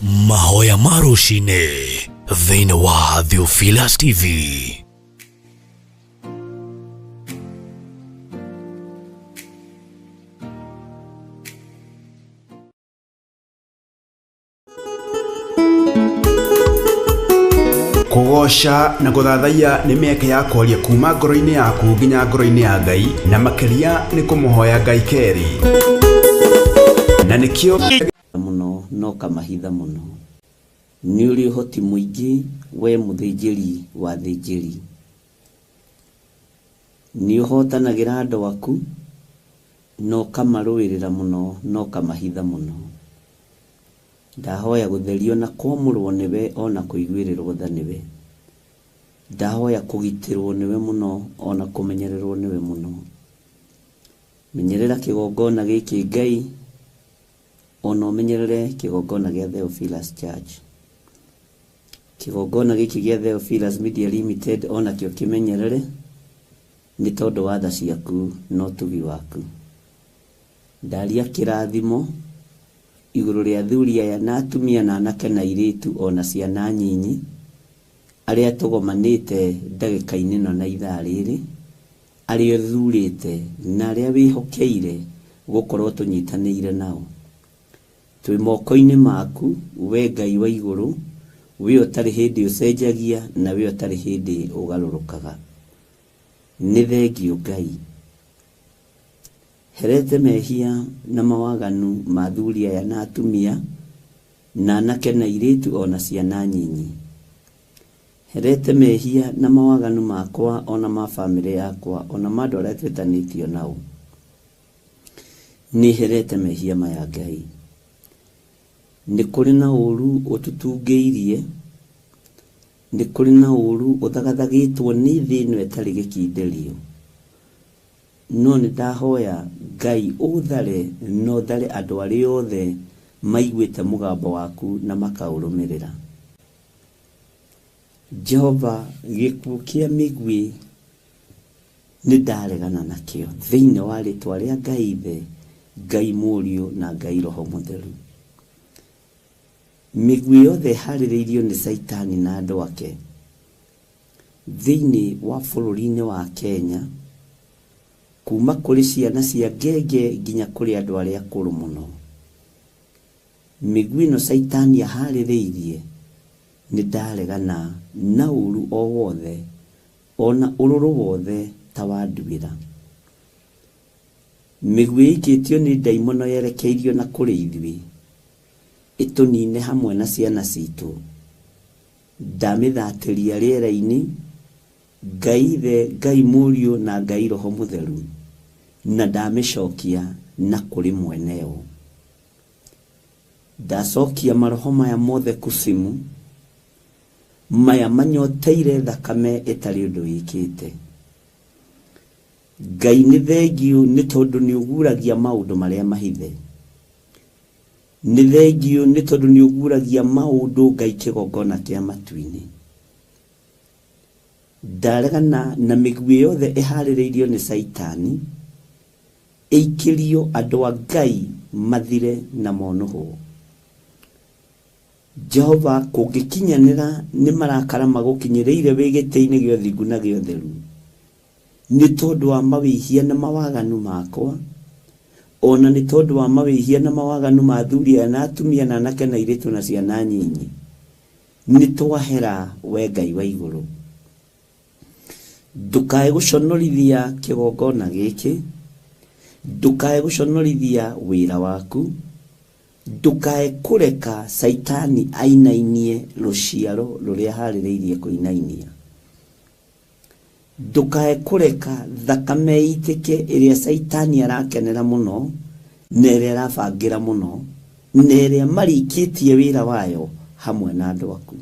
Mahoya ma rũcinĩ thĩinĩ wa Theophilus TV. Kũgoca na gũthathaiya nĩ mĩeke ya kwaria kuma ngoro-inĩ yaku nginya ngoro-inĩ ya Ngai, na makĩria nĩ kũmũhoya Ngai kerĩ. Na nĩkĩo mũno no kamahitha mũno. Nĩ ũrĩ ũhoti mũingĩ we mũthĩnjĩri wa thĩnjĩri. Nĩ ũhotanagĩra andũ aku na ũkamarũĩrĩra mũno na ũkamahitha mũno. Ndahoya gũtherio na kwamũrwo nĩwe ona kũiguĩrĩrwo tha nĩwe. Ndahoya kũgitĩrwo nĩwe mũno ona kũmenyererwo nĩwe mũno. Menyerera kĩgongona gĩkĩ Ngai, ona ũmenyerere kĩgongona gĩa Theophilus Church. Kĩgongona gĩkĩ gĩa Theophilus Media Limited onakĩo kĩmenyerere nĩ tondũ wa tha ciaku na ũtugi waku. Ndaria kĩrathimo igũrũ rĩa athuri aya na atumia na anake na airĩtu ona ciana nyinyi arĩa tũgomanĩte ndagĩka-inĩ ĩno na ithaa rĩrĩ, arĩa ũthurĩte na arĩa wĩhokeire gũkorwo tũnyitanĩire nao. Twĩ moko-inĩ maku we Ngai wa igũrũ, we ũtarĩ hĩndĩ ũcenjagia na we ũtarĩ hĩndĩ ũgarũrũkaga. Nĩ thengio Ngai. Herete mehia na mawaganu ma athuri aya na atumia na anake na airĩtu ona ciana nyinyi. Herete mehia na mawaganu makwa ona ma bamĩrĩ yakwa ona ma andũ arĩa twĩtanĩtio nao. Nĩ herete mehia maya Ngai. Nĩ kũrĩ na ũru ũtũtungĩirie, nĩ kũrĩ na ũru ũthagathagĩtwo nĩ thĩ ĩno ĩtarĩ gĩkindĩrio. No nĩ ndahoya Ngai ũthare na ũthare andũ arĩa othe maiguĩte mũgambo waku na makaũrũmĩrĩra. Jehova, gĩkuũ kĩa mĩguĩ nĩ ndaregana nakĩo thĩinĩ wa rĩtwa rĩa Ngai Ithe, Ngai Mũriũ na Ngai Roho Mũtheru. Mĩguĩ yothe ĩharĩrĩirio nĩ Caitani na andũ ake thĩinĩ wa bũrũri-inĩ wa Kenya, kuma kũrĩ ciana cia ngenge nginya kũrĩ andũ arĩa akũrũ mũno. Mĩguĩ ĩno Caitani aharĩrĩirie nĩ ndaregana na ũru o wothe ona ũrũrũ wothe ta wa nduĩra. Mĩguĩ ĩikĩtio nĩ ndaimono yerekeirio na kũrĩ ithuĩ ĩtũnine hamwe na ciana citũ. Ndamĩthatĩria rĩera-inĩ, Ngai Ithe, Ngai Mũriũ na Ngai Roho Mũtheru, na ndamĩcokia na kũrĩ mweneo. Ndacokia maroho maya mothe kusimu, maya manyoteire thakame ĩtarĩ ũndũ wĩkĩte. Ngai nĩ thengio nĩ tondũ nĩ ũguragia maũndũ marĩa mahithe. Nĩ thengio nĩ tondũ nĩ ũguragia maũndũ Ngai kĩgongona kĩa matu-inĩ. Ndaregana na mĩguĩ yothe ĩharĩrĩirio nĩ Caitani ĩikĩrio andũ a Ngai mathire na monũhwo. Jehova, kũngĩkinyanĩra nĩ marakara magũkinyĩrĩire wĩ gĩtĩ-inĩ gĩa ũthingu na gĩa ũtheru, nĩ tondũ wa mawĩhia na mawaganu makwa, ona nĩ tondũ wa mawĩhia na mawaganu ma athuri aya na atumia na anake na airĩtu na ciana nyinyi, nĩ twahera we Ngai wa igũrũ. Ndũkae gũconorithia kĩgongona gĩkĩ, ndũkae gũconorithia wĩra waku, ndũkae kũreka Caitani ainainie rũciaro rũrĩa aharĩrĩirie kũinainia. Ndũkae kũreka thakame ĩitĩke ĩrĩa Caitani arakenera mũno na ĩrĩa arabangĩra mũno na ĩrĩa marikĩtie wĩra wayo hamwe na andũ aku,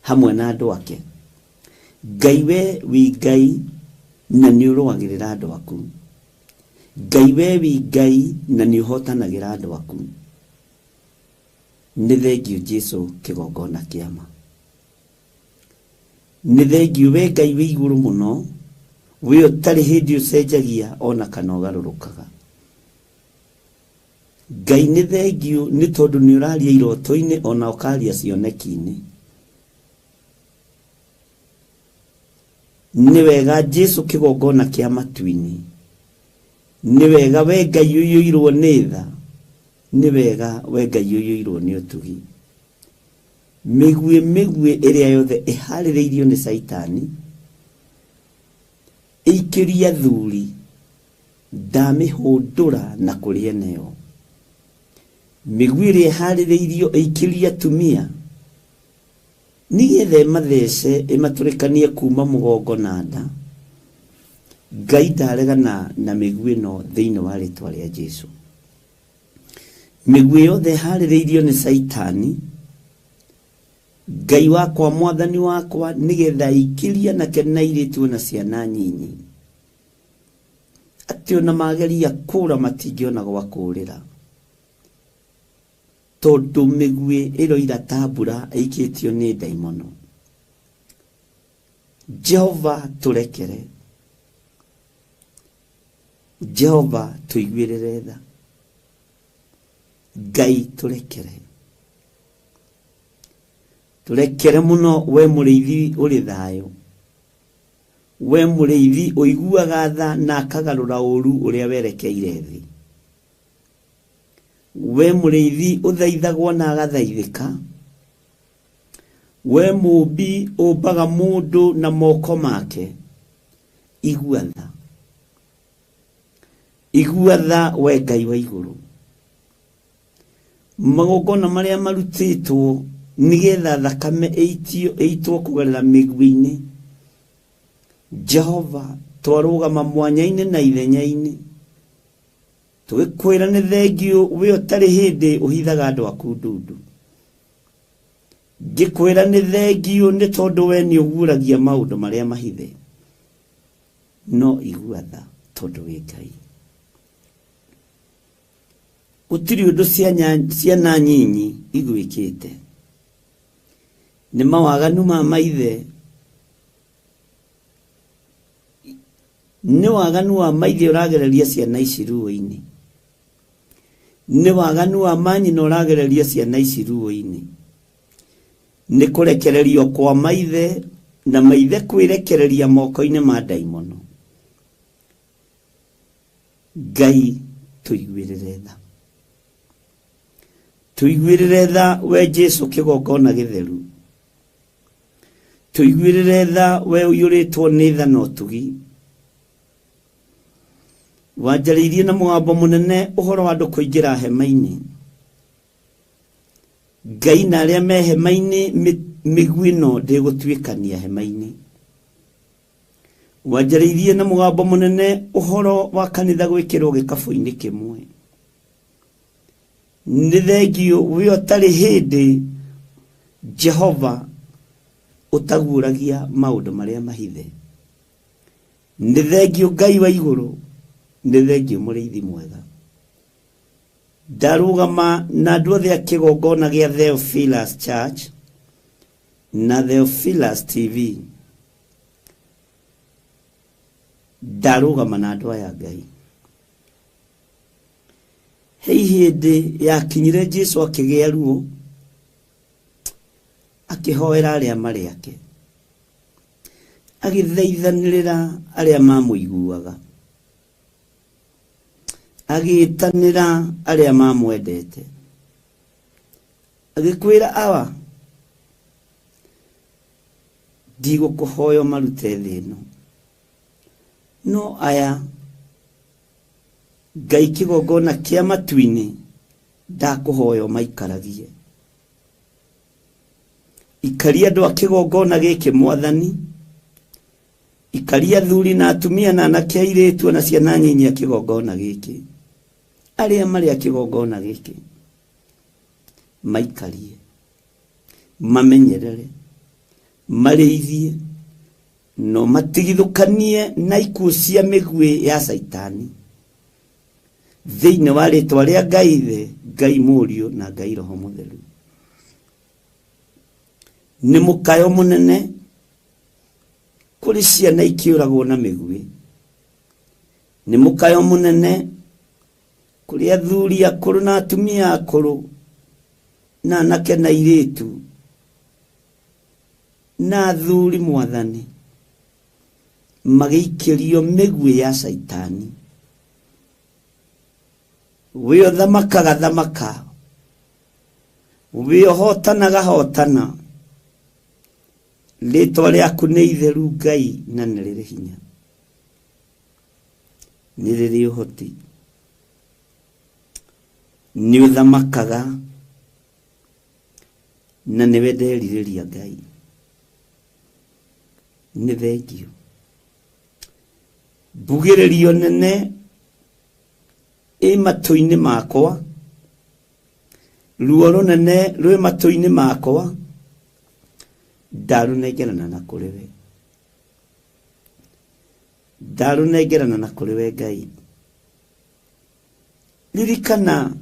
hamwe na andũ ake. Ngai we wĩ Ngai na nĩ ũrũagĩrĩra andũ aku. Ngai we wĩ Ngai na nĩ ũhotanagĩra andũ aku. Nĩ thengio Jesu kĩgongona kĩa ma. Nĩ thengio we Ngai wĩ igũrũ mũno, we ũtarĩ hĩndĩ ũcenjagia ona kana ũgarũrũkaga. Ngai nĩ thengiũ nĩ tondũ nĩ ũraria iroto-inĩ ona ũkaria cioneki-inĩ. Nĩ wega Jesu kĩgongona kĩa matu-inĩ. Nĩ wega we Ngai ũiyũirwo nĩ tha. Nĩ wega we Ngai ũiyũirwo nĩ ũtugi. Mĩguĩ mĩguĩ ĩrĩa yothe ĩharĩrĩirio nĩ Caitani ĩikĩrie athuri ndamĩhũndũra na kũrĩ eneo. Mĩguĩ ĩrĩa ĩharĩrĩirio ĩikĩrie atumia nĩgetha ĩmathece ĩmatũrĩkanie kuma mũgongo na nda. Ngai ndaregana na mĩguĩ ĩno thĩinĩ wa rĩtwa rĩa Jesu. Mĩguĩ yothe ĩharĩrĩirio nĩ Caitani, Ngai wakwa mwathani wakwa, nĩgetha ĩikĩrie anake na airĩtu ona ciana nyinyi, atĩ ona mageria kũra matingĩona gwa kũrĩra, tondũ mĩguĩ ĩroira ta mbura ĩikĩtio nĩ ndaimono. Jehova tũrekere, Jehova tũiguĩrĩre tha, Ngai tũrekere, tũrekere mũno we mũrĩithi ũrĩ thayũ, we mũrĩithi ũiguaga tha na akagarũra ũru ũrĩa werekeire thĩ, we mũrĩithi ũthaithagwo na agathaithĩka, we mũũmbi ũmbaga mũndũ na moko make, igua tha, igua tha we Ngai wa igũrũ. Magongona marĩa marutĩtwo nĩgetha thakame ĩitio ĩitwo kũgerera mĩguĩ-inĩ, Jehova twarũgama mwanya-inĩ na ithenya-inĩ tũgĩkwĩra nĩ thengiũ we ũtarĩ hĩndĩ ũhithaga andũ aku ndundu. Ngĩkwĩra nĩ thengiũ nĩ tondũ we nĩ ũguũragia maũndũ marĩa mahithe, no igua tha tondũ wĩ Ngai. Gũtirĩ ũndũ ciana nyinyi igwĩkĩte, nĩ mawaganu ma maithe, nĩ waganu wa maithe ũragereria ciana ici ruo-inĩ, nĩ waganu wa manyina ũragereria ciana ici ruo-inĩ, nĩ kũrekererio kwa maithe na maithe kwĩrekereria moko-inĩ ma ndaimono. Ngai tũiguĩrĩre tha, tũiguĩrĩre tha we Jesu kĩgongona gĩtheru, tũiguĩrĩre tha we ũiyũrĩtwo nĩ tha na ũtugi. Wanjarĩirie na mũgambo mũnene ũhoro wa andũ kũingĩra hema-inĩ. Ngai na arĩa me hema-inĩ, mĩguĩ ĩno ndĩgũtuĩkania hema-inĩ. Wanjarĩirie na mũgambo mũnene ũhoro wa kanitha gwĩkĩrwo gĩkabũ-inĩ kĩmwe. Nĩ thengiũ we ũtarĩ hĩndĩ Jehova ũtaguũragia maũndũ marĩa mahithe. Nĩ thengiũ Ngai wa igũrũ, nĩ thengiũ mũrĩithi mwega. Ndarũgama na andũ othe a kĩgongona gĩa Theophilus Church na Theophilus TV. Ndarũgama na andũ aya Ngai. He hĩndĩ yakinyire Jesu akĩgĩa ruo, akĩhoera arĩa marĩ ake, agĩthaithanĩrĩra arĩa mamũiguaga, agĩtanĩra arĩa mamwendete, agĩkwĩra awa, ndigũkũhoya ũmarute thĩ ĩno, no aya Ngai kĩgongona kĩa matu-inĩ ndakũhoya ũmaikaragie. Ikaria andũ a kĩgongona gĩkĩ Mwathani, ikaria athuri na atumia na anake airĩtu na ciana nyinyi a kĩgongona gĩkĩ, arĩa marĩ a kĩgongona gĩkĩ maikarie, mamenyerere, marĩithie, no matigithũkanie na ikuũ cia mĩguĩ ya Caitani, thĩinĩ wa rĩtwa rĩa Ngai Ithe, Ngai Mũriũ na Ngai Roho Mũtheru. Nĩ mũkayo mũnene kũrĩ ciana ikĩũragwo na mĩguĩ, nĩ mũkayo mũnene Kũrĩ athuri akũrũ na atumia akũrũ na anake na airĩtu na athuri mwathani magĩikĩrio mĩguĩ ya caitani. Wĩ ũthamakaga thamaka, wĩ ũhotanaga hotana, rĩtwa rĩaku nĩ itheru Ngai na nĩ rĩrĩ hinya, nĩ rĩrĩ ũhoti. Nĩ ũthamakaga na nĩwe nderirĩria Ngai. Nĩ thengio. Mbugĩrĩrio nene ĩ matũ-inĩ makwa, ruo rũnene rwĩ matũ-inĩ makwa, ndarũnengerana na kũrĩ we. Ndarũnengerana na kũrĩ we Ngai. Ririkana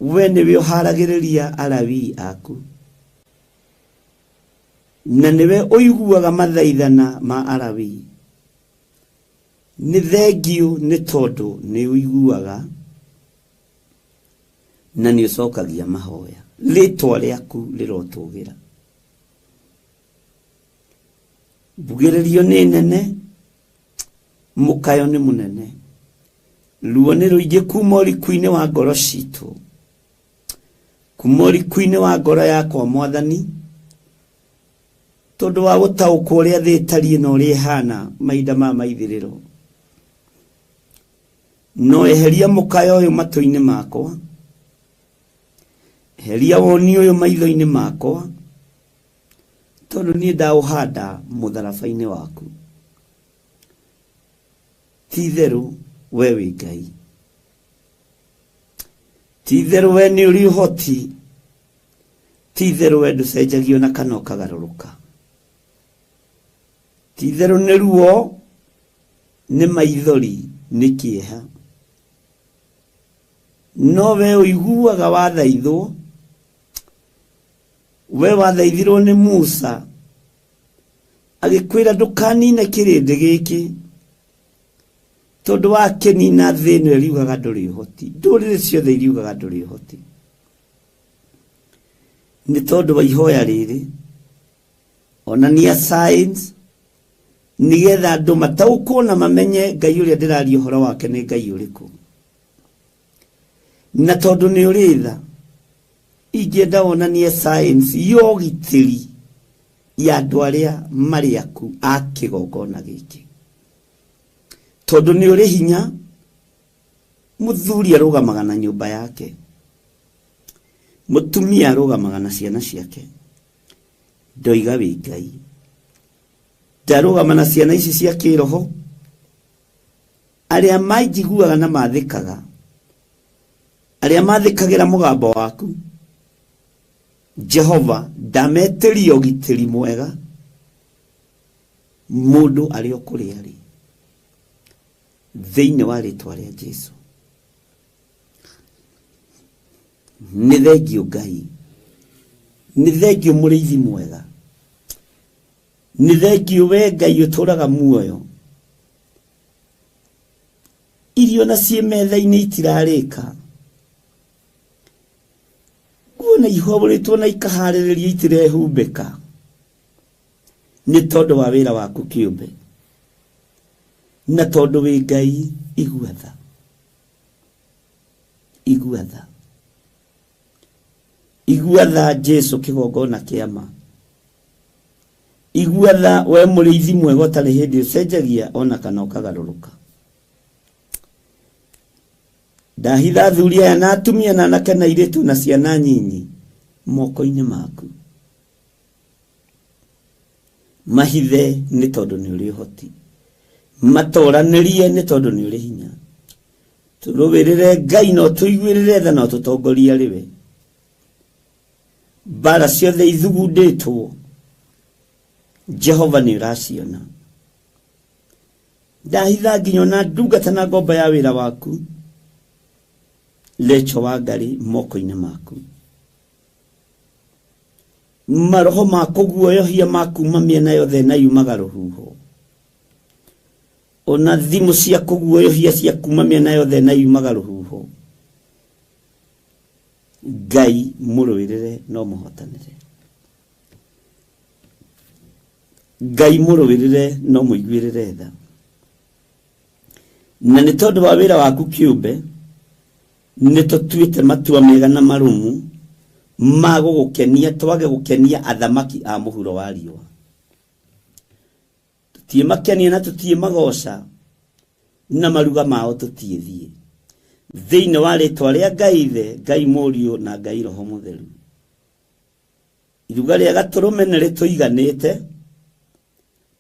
we nĩwe ũharagĩrĩria Alawii aku, na nĩwe ũiguaga mathaithana ma Alawii. Nĩ thengio nĩ tondũ nĩ ũiguaga na nĩ ũcokagia mahoya. Rĩtwa rĩaku rĩrotũgĩra. Mbugĩrĩrio nĩ nene, mũkayo nĩ mũnene, ruo nĩ rũingĩ kuma ũriku-inĩ wa ngoro citũ, kuma ũriku-inĩ wa ngoro yakwa mwathani, tondũ wa gũtaũkwo ũrĩa thĩ ĩtariĩ na ũrĩa ĩhana mahinda ma maithĩrĩro. No eheria mũkayo ũyũ matũ-inĩ makwa, eheria woni ũyũ maitho-inĩ makwa, tondũ niĩ ndaũhanda mũtharaba-inĩ waku. Ti itherũ we wĩ Ngai, ti itherũ we nĩ ũrĩ ũhoti, ti itherũ we ndũcenjagio na kana ũkagarũrũka. Ti itherũ nĩ ruo, nĩ maithori, nĩ kĩeha, no we ũiguaga wathaithwo. We wathaithirwo nĩ Musa agĩkwĩra ndũkanine kĩrĩndĩ gĩkĩ, tondũ wakĩnina thĩ ĩno ĩriugaga ndũrĩ ũhoti, ndũrĩrĩ ciothe iriugaga ndũrĩ ũhoti. Nĩ tondũ wa ihoya rĩrĩ, onania signs nĩgetha andũ mataũkwo na mamenye Ngai ũrĩa ndĩraria ũhoro wake nĩ Ngai ũrĩkũ. Na tondũ nĩ ũrĩ tha, ingĩenda wonanie signs ya ũgitĩri ya andũ arĩa marĩ aku a kĩgongona gĩkĩ, tondũ nĩ ũrĩ hinya. Mũthuri arũgamaga na nyũmba yake, mũtumia arũgamaga na ciana ciake. Ndoiga wĩ Ngai, ndarũgama na ciana ici cia kĩroho, arĩa manjiguaga na mathĩkaga, arĩa mathĩkagĩra mũgambo waku Jehova, ndametĩria ũgitĩri mwega mũndũ arĩ o kũrĩa arĩ, thĩinĩ wa rĩtwa rĩa Jesu. Nĩ thengio Ngai, nĩ thengio mũrĩithi mwega, nĩ thengio we Ngai ũtũraga muoyo. Irio na ciĩ metha-inĩ itirarĩka, nguo na ihũrĩtwo na ikaharĩrĩrio itirehumbĩka, nĩ tondũ wa wĩra waku kĩũmbe, na tondũ wĩ Ngai. Igua tha, igua tha, igua tha Jesu kĩgongona kĩa ma. Igua tha we mũrĩithi mwega ũtarĩ hĩndĩ ũcenjagia ona kana ũkagarũrũka. Ndahitha athuri aya na atumia na anake na airĩtu na ciana nyinyi moko-inĩ maku, mahithe nĩ tondũ nĩ ũrĩ ũhoti, matoranĩrie nĩ tondũ nĩ ũrĩ hinya. Tũrũĩrĩre Ngai na ũtũiguĩrĩre tha na ũtũtongorie arĩ we. Mbara ciothe ithugundĩtwo Jehova nĩ ũraciona. Ndahitha nginya ona ndungata na ngombo ya wĩra waku Lecho wa Ngarĩ moko-inĩ maku. Maroho ma kũguoyohia ma kuma mĩena yothe na yumaga rũhuho. Ona thimũ cia kũguoyohia cia kuma mĩena yothe na yumaga rũhuho. Ngai mũrũĩrĩre no mũhotanĩre. Ngai mũrũĩrĩre no mũiguĩrĩre tha. Na nĩ tondũ wa wĩra waku kĩũmbe nĩ tũtuĩte matua mega na marũmu ma gũgũkenia twage gũkenia athamaki a mũhuro wa riũa. Tũtiĩmakenia na tũtiĩmagoca na maruga mao tũtiĩthiĩ. Thĩinĩ wa rĩtwa rĩa Ngai Ithe, Ngai Mũriũ na Ngai Roho Mũtheru. Iruga rĩa gatũrũme nĩ rĩtũiganĩte,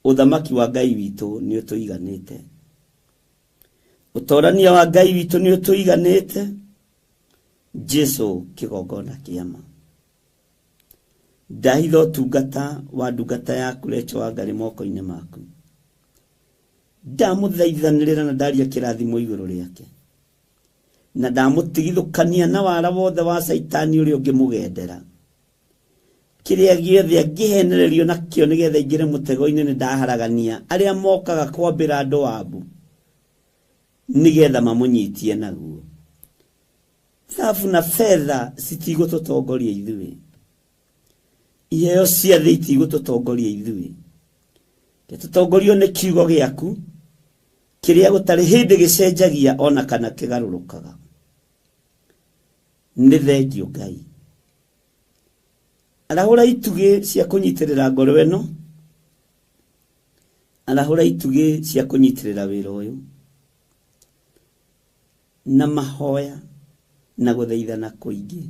ũthamaki wa Ngai witũ nĩ ũtũiganĩte. Ũtorania wa Ngai witũ nĩ ũtũiganĩte. Jesu kĩgongona kĩa ma. Ndahitha ũtungata wa ndungata yaku Recho wa Ngarĩ moko-inĩ maku. Ndamũthaithanĩrĩra na ndaria kĩrathimo igũrũ rĩake. Na ndamũtigithũkania na wara wothe wa Caitani ũrĩa ũngĩmũgendera. Kĩrĩa gĩothe angĩhenererio nakĩo nĩgetha aingĩre mũtego-inĩ nĩ ndaharagania arĩa mokaga kwambĩra andũ wabu nĩgetha mamũnyitie naguo. Thabu na betha citigũtũtongoria ithuĩ. Iheo cia thĩ itigũtũtongoria ithuĩ. Tũtongorio nĩ kiugo gĩaku kĩrĩa gũtarĩ hĩndĩ gĩcenjagia ona kana kĩgarũrũkaga. Nĩ thengio Ngai. Arahũra itugĩ cia kũnyitĩrĩra ngoro ĩno. Arahũra itugĩ cia kũnyitĩrĩra wĩra ũyũ. Na mahoya na gũthaithana kũingĩ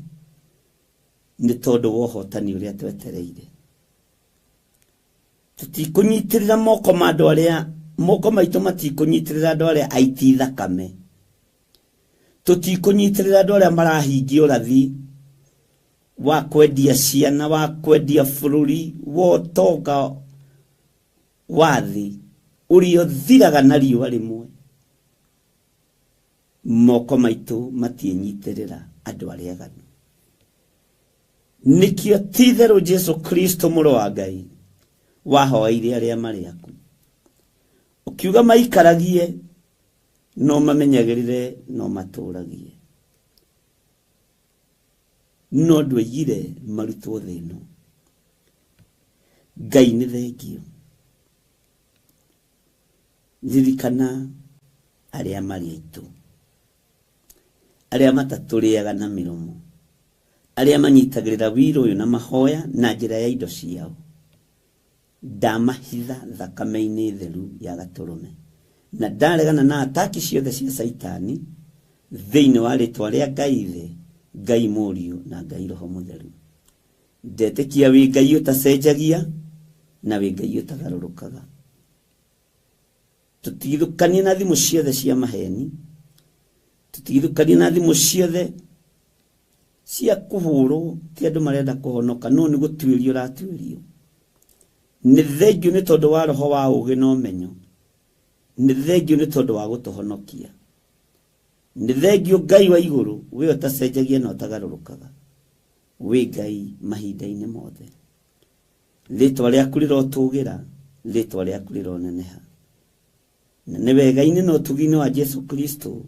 nĩ tondũ wa ũhotani ũrĩa twetereire. Tũtikũnyitĩrĩra moko ma andũ arĩa moko maitũ matikũnyitĩrĩra andũ arĩa aiti thakame. Tũtikũnyitĩrĩra andũ arĩa marahingia ũrathi wa kwendia ciana, wa kwendia bũrũri, wa ũtonga wa thĩ ũrĩa ũthiraga na riũa rĩmwe. Moko maitũ matiĩnyitĩrĩra andũ arĩa aganu. Nĩkĩo ti-itherũ Jesu Kristo mũrũ wa Ngai wahoeire arĩa marĩ aku. Ũkiuga maikaragie no mamenyagĩrĩre no matũragie. No ndwoigire marutwo thĩ ĩno. Ngai nĩ thengio. Ririkana arĩa marĩ aitũ. Arĩa matatũrĩaga na mĩromo. Arĩa manyitagĩrĩra wĩra ũyũ na mahoya na njĩra ya indo ciao. Ndamahitha thakame-inĩ theru ya gatũrũme. Na ndaregana na ataki ciothe cia Caitani thĩinĩ wa rĩtwa rĩa Ngai Ithe, Ngai Mũriũ na Ngai Roho Mũtheru. Ndetĩkia wĩ Ngai ũtacenjagia na wĩ Ngai ũtagarũrũkaga. Tũtigithũkanie na thimũ ciothe cia maheni. Tũtigithũkanie na thimũ ciothe cia kũhũrwo ti andũ marenda kũhonoka no nĩ gũtuĩrio ũratuĩrio. Nĩ thengio nĩ tondũ wa roho wa ũũgĩ na ũmenyo. Nĩ thengio nĩ tondũ wa gũtũhonokia. Nĩ thengio Ngai wa igũrũ we ũtacenjagia na ũtagarũrũkaga. Wĩ Ngai mahinda-inĩ mothe. Rĩtwa rĩaku rĩrotũgĩra, rĩtwa rĩaku rĩroneneha. Na nĩ wega-inĩ na ũtugi-inĩ wa Jesu Kristo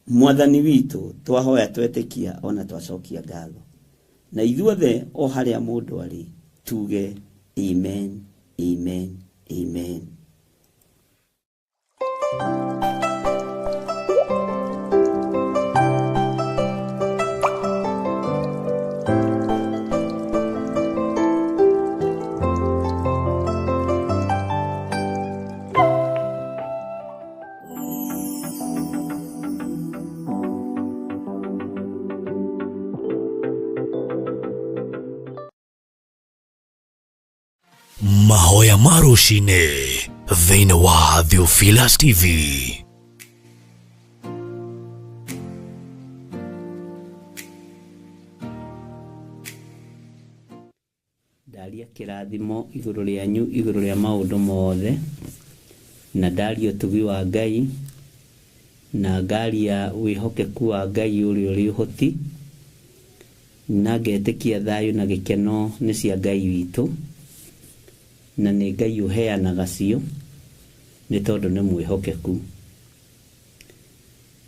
mwathani witũ twahoya twetĩkia ona twacokia ngatho. Na ithuothe o harĩa mũndũ arĩ tuge amen, amen, amen. Mahoya ma rũcinĩ thĩinĩ wa Theophilus TV. Ndaria kĩrathimo igũrũ rĩanyu igũrũ rĩa maũndũ mothe na ndaria ũtugi wa Ngai na ngaria wĩhokeku wa Ngai ũrĩa ũrĩ ũhoti na ngetĩkia thayũ na gĩkeno nĩ cia Ngai witũ na nĩ Ngai ũheanaga cio Nĩ tondũ nĩ mwĩhokeku.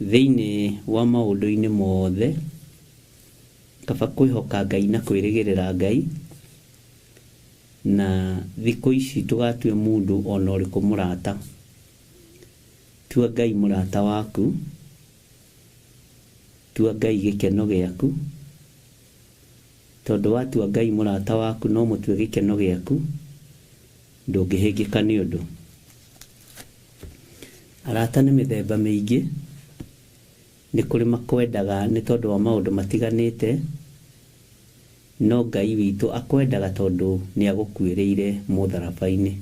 Thĩinĩ wa maũndũ-inĩ mothe, kaba kwĩhoka Ngai na kwĩrĩgĩrĩra Ngai, na thikũ ici ndũgatue mũndũ ona ũrĩkũ mũrata. Tua Ngai mũrata waku, tua Ngai gĩkeno gĩaku, tondũ watua Ngai mũrata waku no mũtue gĩkeno gĩaku, ndũngĩhĩngĩka nĩ ũndũ. Arata nĩ mĩthemba mĩingĩ, nĩ kũrĩ makwendaga nĩ tondũ wa maũndũ matiganĩte, no Ngai witũ akwendaga tondũ nĩ agũkuĩrĩire mũtharaba-inĩ.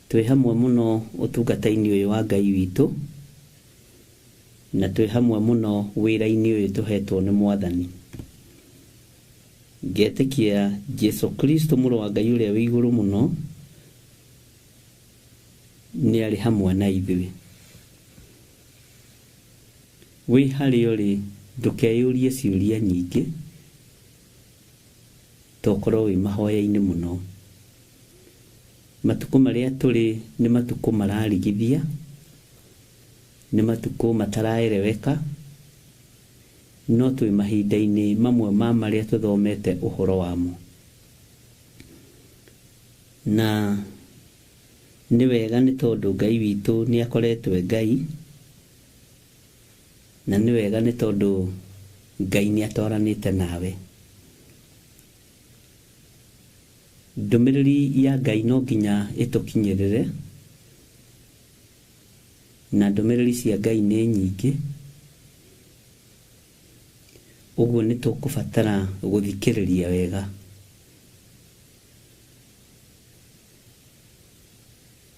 Twĩ hamwe mũno ũtungata-inĩ ũyũ wa Ngai witũ, na twĩ hamwe mũno wĩra-inĩ ũyũ tũhetwo nĩ Mwathani. Ngetĩkia Jesu Kristo mũrũ wa Ngai ũrĩa wĩ igũrũ mũno nĩ arĩ hamwe na ithuĩ. Wĩ harĩa ũrĩ ndũkeyũrie ciũria nyingĩ, tokorwo wĩ mahoya-inĩ mũno. Matukũ marĩa tũrĩ nĩ matukũ mararigithia, nĩ matukũ mataraereweka, no twĩ mahinda-inĩ mamwe ma marĩa tũthomete ũhoro wamo. Na nĩ wega nĩ tondũ Ngai witũ nĩ akoretwo e Ngai, na nĩ wega nĩ tondũ Ngai nĩ atwaranĩte nawe. Ndũmĩrĩri ya Ngai no nginya ĩtũkinyĩrĩre, na ndũmĩrĩri cia Ngai nĩ nyingĩ, ũguo nĩ tũkũbatara gũthikĩrĩria wega.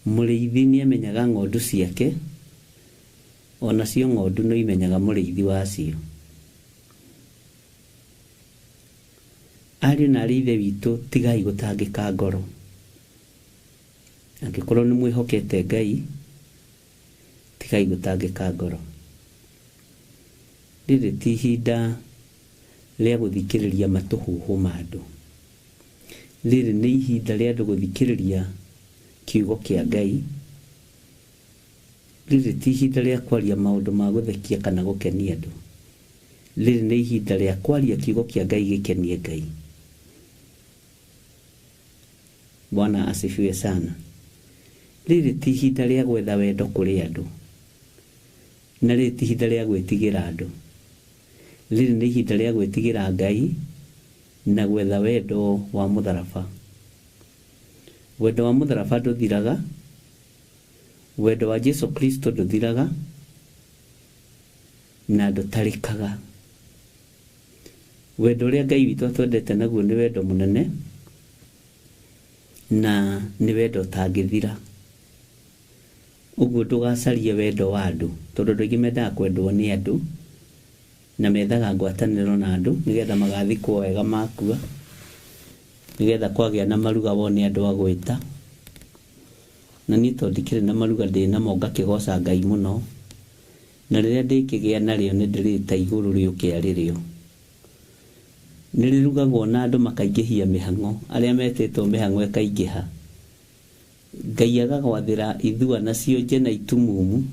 Mũrĩithi nĩ amenyaga ng'ondu ciake, onacio ng'ondu no imenyaga mũrĩithi wacio. Ariũ na aarĩ a Ithe witũ, tigai gũtangĩka ngoro. Angĩkorwo nĩ mwĩhokete Ngai, tigai gũtangĩka ngoro. Rĩrĩ ti ihinda rĩa gũthikĩrĩria matũhũhũ ma andũ. Rĩrĩ nĩ ihinda rĩa andũ gũthikĩrĩria kiugo kĩa Ngai. Rĩrĩ ti ihinda rĩa kwaria maũndũ ma gũthekia kana gũkenia andũ. Rĩrĩ nĩ ihinda rĩa kwaria kiugo kĩa Ngai gĩkenie Ngai. Bwana asifiwe sana. Rĩrĩ ti ihinda rĩa gwetha wendo kũrĩ andũ, na rĩrĩ ti ihinda rĩa gwĩtigĩra andũ. Rĩrĩ nĩ ihinda rĩa gwĩtigĩra Ngai na gwetha wendo wa mũtharaba. Wendo wa mũtharaba ndũthiraga, wendo wa Jesu Kristo ndũthiraga na ndũtarĩkaga. Wendo ũrĩa Ngai witũ atwendete naguo nĩ wendo mũnene, na nĩ wendo ũtangĩthira. Ũguo ndũgacarie wendo wa andũ, tondũ andũ aingĩ mendaga kwendwo nĩ andũ, na methaga ngwatanĩro na andũ nĩgetha magathikwo wega makua, nĩgetha kwagĩa na maruga wone andũ a gwĩta. Na niĩ tondũ ndikĩrĩ na maruga ndĩ namo ngakĩgoca Ngai mũno, na rĩrĩa ndĩkĩgĩa narĩo nĩ ndĩrĩta igũrũ rĩũke arĩ rĩo. Nĩ rĩrugagwo na andũ makaingĩhia mĩhang'o, arĩa metĩtwo mĩhang'o ĩkaingĩha. Ngai agagwathĩra ithua nacio nje na itumumu,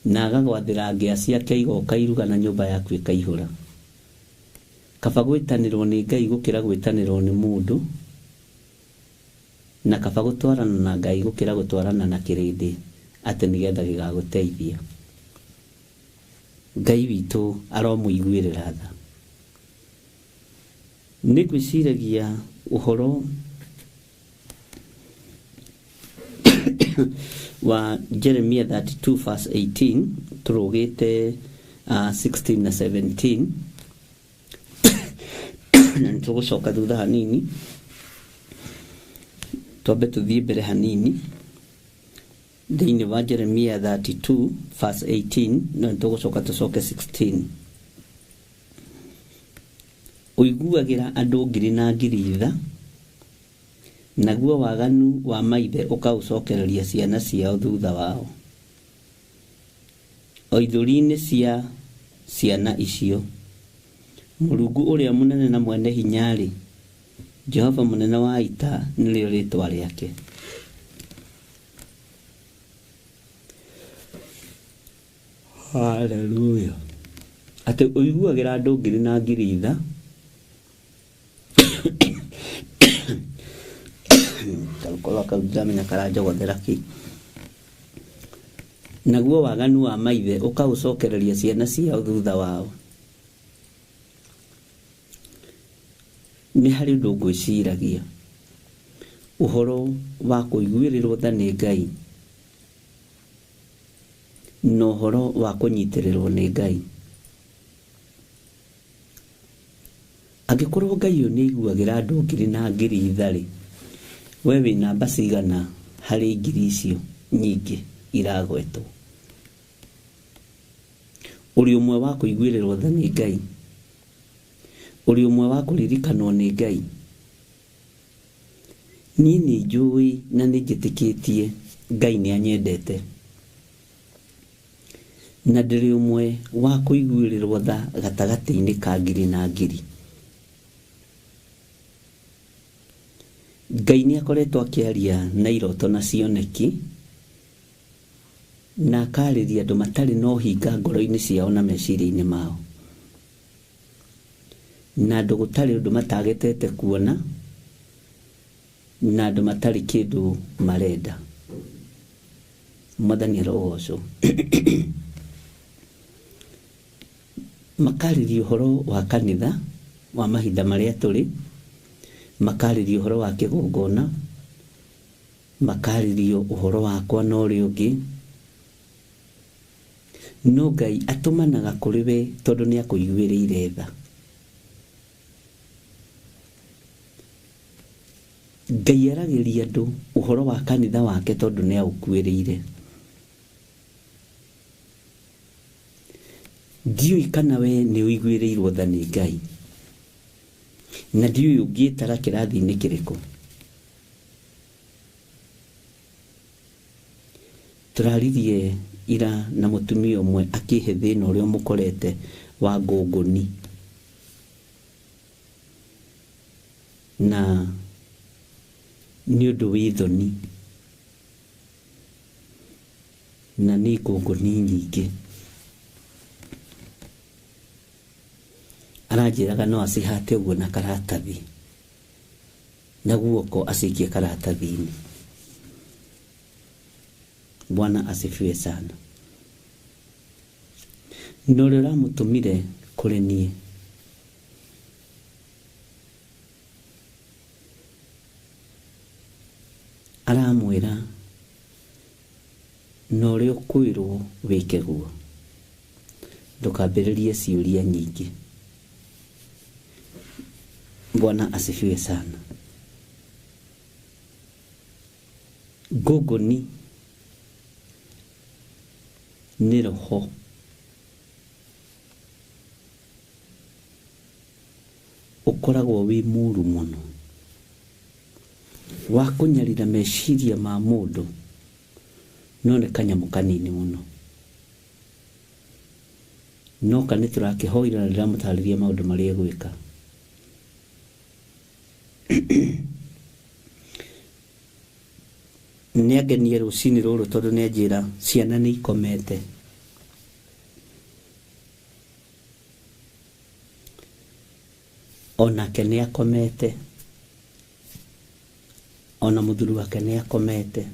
na agagwathĩra ngĩa ciake igoka iruga na nyũmba yaku ĩkaihũra. Kaba gwĩtanĩrwo nĩ Ngai gũkĩra gwĩtanĩrwo nĩ mũndũ, na kaba gũtwarana na Ngai gũkĩra gũtwarana na kĩrĩndĩ atĩ nĩgetha gĩgagũteithia. Ngai witũ aromũiguĩrĩra tha. Nĩ ngwĩciragia ũhoro wa Jeremia 32 verse 18 tũrũgĩte 16 na 17 na nĩ tũgũcoka thutha hanini, twambe tũthiĩ mbere hanini thĩinĩ wa Jeremia 32 verse 18 no nĩ tũgũcoka tũcoke 16. Ũiguagĩra andũ ngiri na ngiri tha, naguo waganu wa maithe ũkaũcokereria ciana ciao thutha wao. O ithũri-inĩ cia ciana icio, Mũrungu ũrĩa mũnene na mwene hinya-rĩ, Jehova mũnene wa ita nĩrĩo rĩtwa rĩake. Haleluya. Atĩ ũiguagĩra andũ ngiri na ngiri tha, karũkoro kau ndiramenya karanjogothera kĩ. Naguo waganu wa maithe ũkaũcokereria ciana ciao thutha wao. Nĩ harĩ ũndũ ngwĩciragia ũhoro wa kũiguĩrĩrwo tha nĩ Ngai na ũhoro wa kũnyitĩrĩrwo nĩ Ngai. Angĩkorwo Ngai ũyũ nĩ aiguagĩra andũ ngiri na ngiri tha-rĩ, we wĩ namba cigana harĩ ngiri icio nyingĩ iragwetwo? Ũrĩ ũmwe wa kũiguĩrĩrwo tha nĩ Ngai? Ũrĩ ũmwe wa kũririkanwo nĩ Ngai? Niĩ nĩ njũĩ na nĩ njĩtĩkĩtie Ngai nĩ anyendete, na ndĩrĩ ũmwe wa kũiguĩrĩrwo tha gatagatĩ-inĩ ka ngiri na ngiri. Ngai nĩ akoretwo akĩaria na iroto na cioneki, na akarĩria andũ matarĩ na ũhinga ngoro-inĩ ciao na meciria-inĩ mao, na andũ gũtarĩ ũndũ matagetete kuona, na andũ matarĩ kĩndũ marenda. Mwathani arogocwo. Makarĩria ũhoro wa kanitha wa mahinda marĩa tũrĩ, makarĩria ũhoro wa kĩgongona, makarĩria ũhoro wakwa na ũrĩa ũngĩ. No Ngai atũmanaga kũrĩ we tondũ nĩ akũiguĩrĩire tha. Ngai aragĩria andũ ũhoro wa kanitha wake tondũ nĩ aũkuĩrĩire. Ndiũĩ kana we nĩ ũiguĩrĩirwo tha nĩ Ngai, na ndiũĩ ũngĩĩtara kĩrathi-inĩ kĩrĩkũ. Tũraririe ira na mũtumia ũmwe akĩhe thĩna ũrĩa ũmũkorete wa ngũngũni, na nĩ ũndũ wĩ thoni, na nĩ ngũngũni nyingĩ. Aranjĩraga no acihate ũguo na karatathi, na guoko acikie karatathi-inĩ. Bwana asifiwe sana. Na ũrĩa ũramũtũmire kũrĩ niĩ aramwĩra na ũrĩa ũkwĩrwo wĩke guo, ndũkambĩrĩrie ciũria nyingĩ. Bwana asifiwe sana. Ngũngũni nĩ roho ũkoragwo wĩ mũru mũno wa kũnyarira meciria ma mũndũ, no nĩ kanyamũ kanini mũno. No ka nĩ tũrakĩhoire na ndĩramũtarĩria maũndũ marĩa egwĩka. Nĩ angenie rũcinĩ rũrũ tondũ nĩ anjĩra ciana nĩ ikomete. Onake nĩ akomete, ona mũthuri wake nĩ akomete.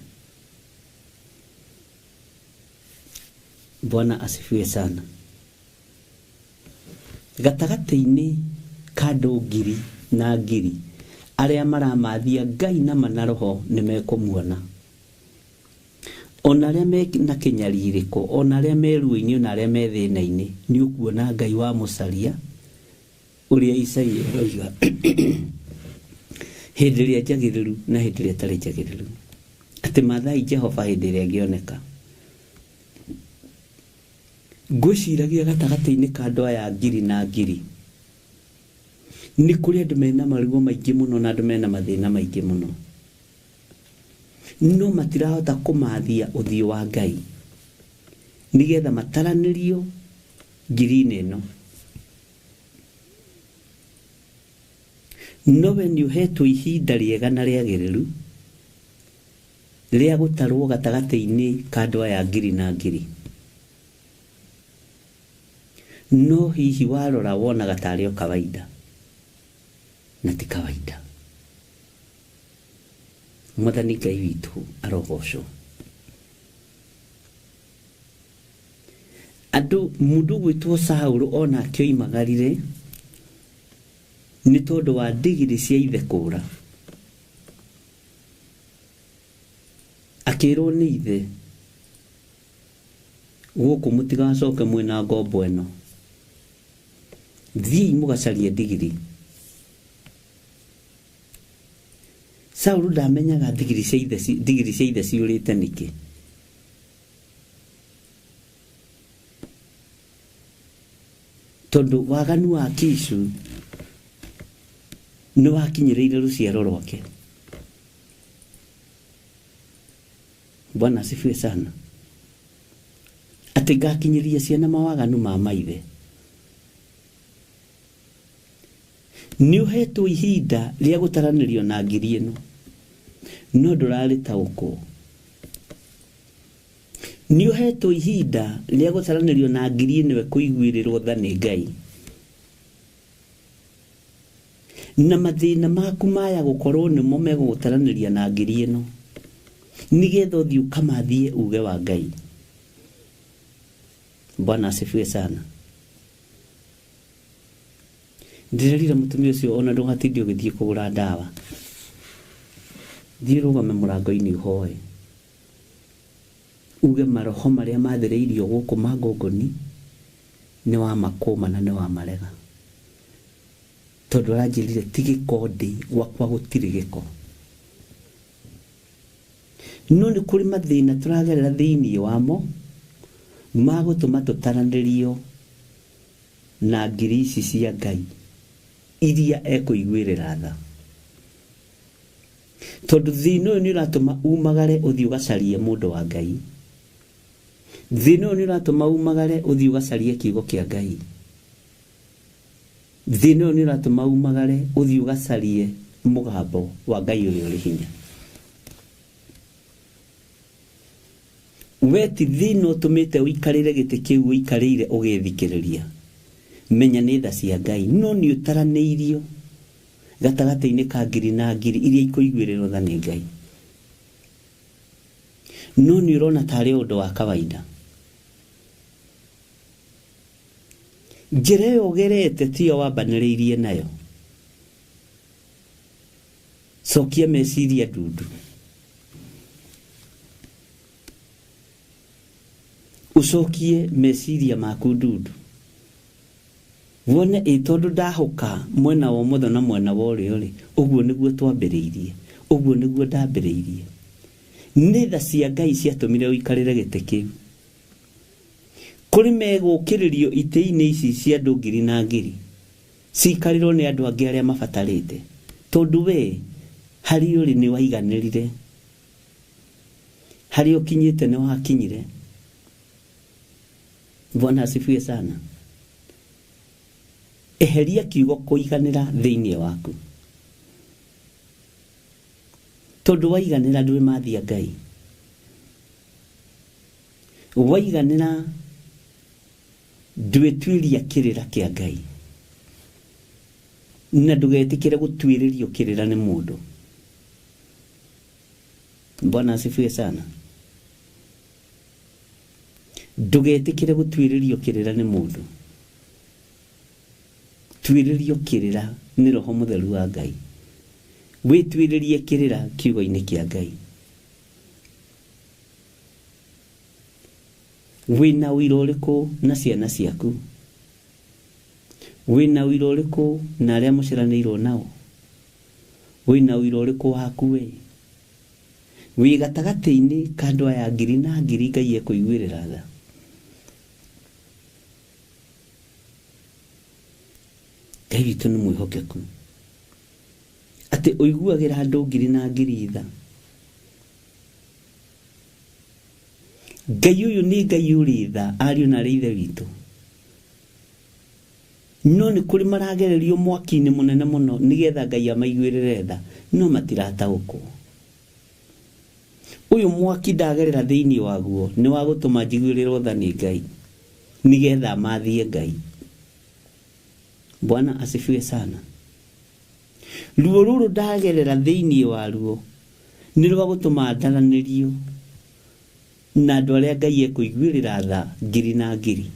Bwana asifiwe sana. Gatagatĩ-inĩ ka andũ ngiri na ngiri arĩa maramathia Ngai na mana roho nĩ mekũmuona. Ona arĩa me na kĩnyarirĩko, ona arĩa me ruo-inĩ, ona arĩa me thĩna-inĩ, nĩ ũkuona Ngai wa mũcaria ũrĩa Isaia aroiga hĩndĩ ĩrĩa njagĩrĩru na hĩndĩ ĩrĩa ĩtarĩ njagĩrĩru, atĩ mathai Jehova hĩndĩ ĩrĩa ĩngĩoneka. Ngwĩciragia gatagatĩ-inĩ ka andũ aya ngiri na ngiri nĩ kũrĩ andũ mena maruo maingĩ mũno na andũ mena mathĩna maingĩ mũno, no matirahota kũmathia ũthiũ wa Ngai nĩgetha mataranĩrio ngiri-inĩ ĩno. No we nĩ ũhetwo ihinda rĩega na rĩagĩrĩru rĩa gũtarwo gatagatĩ-inĩ ka andũ aya ngiri na ngiri. No hihi warora wonaga tarĩ o kawaida, na ti kawaida. Mwathani Ngai witũ arogocwo. Andũ mũndũ gwĩtwo Saũlũ onake oimagarire nĩ tondũ wa ndigiri cia ithe kũũra. Akĩrwo nĩ ithe, gũkũ mũtigacoke mwĩna ngombo ĩno, thiĩi mũgacarie ndigiri. Saũlũ ndamenyaga ndigiri cia ithe ndigiri cia ithe ciũrĩte nĩkĩ. Tondũ waganu wa Kishu nĩ wakinyĩrĩire rũciaro rwake. Bwana asifiwe sana. Atĩ ngakinyĩria ciana mawaganu ma maithe. Nĩ ũhetwo ihinda rĩa gũtaranĩrio na ngiri ĩno, no ndũrarĩtaũkwo. Nĩ ũhetwo ihinda rĩa gũtaranĩrio na ngiri ĩno ĩkũiguĩrĩrwo tha nĩ Ngai. Na mathĩna maku maya gũkorwo nĩmo megũgũtaranĩria na ngiri ĩno, nĩgetha ũthiĩ ũkamathie uge wa Ngai. Bwana asifiwe sana. Ndĩrerire mũtumia ũcio ona ndũgatinde ũgĩthiĩ kũgũra ndawa, thiĩ ũrũgame mũrango-inĩ ũhoe, uge maroho marĩa mathereirio gũkũ mangongoni nĩ wa makũma na nĩ wa marega. Tondũ aranjĩrire ti gĩko ndĩ, gwakwa gũtirĩ gĩko. No nĩ kũrĩ mathĩna tũragerera thĩinĩ wamo magũtũma tũtaranĩrio na ngiri ici cia Ngai iria ekũiguĩrĩra tha. Tondũ thĩna ũyũ nĩ ũratũma umagare ũthiĩ ũgacarie mũndũ wa Ngai. Thĩna ũyũ nĩ ũratũma umagare ũthiĩ ũgacarie kiugo kĩa Ngai. Thĩna ũyũ nĩ ũratũma umagare ũthiĩ ũgacarie mũgambo wa Ngai ũrĩa ũrĩ hinya. We ti thĩna ũtũmĩte ũikarĩre gĩtĩ kĩu ũikarĩire ũgĩthikĩrĩria. Menya nĩ tha cia Ngai, no nĩ ũtaranĩirio gatagatĩ-inĩ ka ngiri na ngiri iria ikũiguĩrĩrwo tha nĩ Ngai. No nĩ ũrona tarĩ ũndũ wa kawaida. Njĩra ĩyo ũgerete tiyo wambanĩrĩirie nayo. Cokia meciria ndundu. Ũcokie meciria maku ndundu. Wone ĩ tondũ ndahũka mwena wa ũmotho na mwena wa ũrĩo rĩ, ũguo nĩguo twambĩrĩirie, ũguo nĩguo ndambĩrĩirie. Nĩ tha cia Ngai ciatũmire ũikarĩre gĩtĩ kĩu. Kũrĩ megũkĩrĩrio itĩ-inĩ ici cia andũ ngiri na ngiri, cikarĩrwo nĩ andũ angĩ arĩa mabatarĩte. Tondũ we harĩ ũrĩ nĩ waiganĩrire, harĩa ũkinyĩte nĩ wakinyire. Bwana asifiwe sana. Eheria kiugo kũiganĩra thĩinĩ waku. Tondũ waiganĩra ndũrĩ mathia Ngai. Waiganĩra ndwĩtuĩria kĩrĩra kĩa Ngai. Na ndũgetĩkĩre gũtuĩrĩrio kĩrĩra nĩ mũndũ. Bwana asifiwe sana. Ndũgetĩkĩre gũtuĩrĩrio kĩrĩra nĩ mũndũ. Tuĩrĩrio kĩrĩra nĩ Roho Mũtheru wa Ngai. Wĩtuĩrĩrie kĩrĩra kiugo-inĩ kĩa Ngai. Wĩna ũira ũrĩkũ na ciana ciaku? Wĩna ũira ũrĩkũ na arĩa mũciaranĩirwo nao? Wĩna ũira ũrĩkũ waku we? Wĩ gatagatĩ-inĩ ka andũ aya ngiri na ngiri Ngai ekũiguĩrĩra tha. Ngai witũ nĩ mwĩhokeku. Atĩ ũiguagĩra andũ ngiri na ngiri tha. Ngai ũyũ nĩ Ngai ũrĩ tha, ariũ na arĩ ithe witũ. No nĩ kũrĩ maragererio mwaki-inĩ mũnene mũno nĩgetha Ngai amaiguĩrĩre tha, no matirataũkwo. Ũyũ mwaki ndagerera thĩinĩ waguo nĩ wa gũtũma njiguĩrĩrwo tha nĩ Ngai nĩgetha mathie Ngai. Bwana asifiwe sana. Ruo rũrũ ndagerera thĩinĩ wa ruo nĩ rwa gũtũma ndaranĩrio na andũ arĩa Ngai ekũiguĩrĩra tha ngiri na ngiri.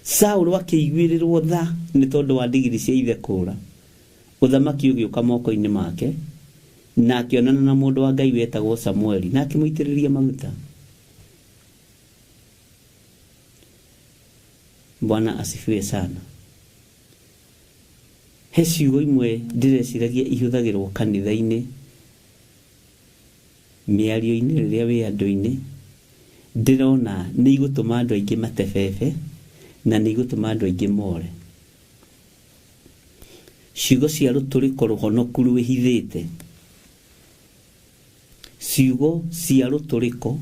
Saũlũ akĩiguĩrĩrwo tha nĩ tondũ wa ndigiri cia ithe kũũra, ũthamaki ũgĩũka moko-inĩ make, na akĩonana na mũndũ wa Ngai wetagwo Samueli na akĩmũitĩrĩria maguta. Bwana asifiwe sana. He ciugo imwe ndĩreciragia ihũthagĩrwo kanitha-inĩ, mĩario-inĩ rĩrĩa wĩ andũ-inĩ, ndĩrona nĩ igũtũma andũ aingĩ matebebe na nĩ igũtũma andũ aingĩ more. Ciugo cia rũtũrĩko rũhonoku rwĩhithĩte, ciugo cia rũtũrĩko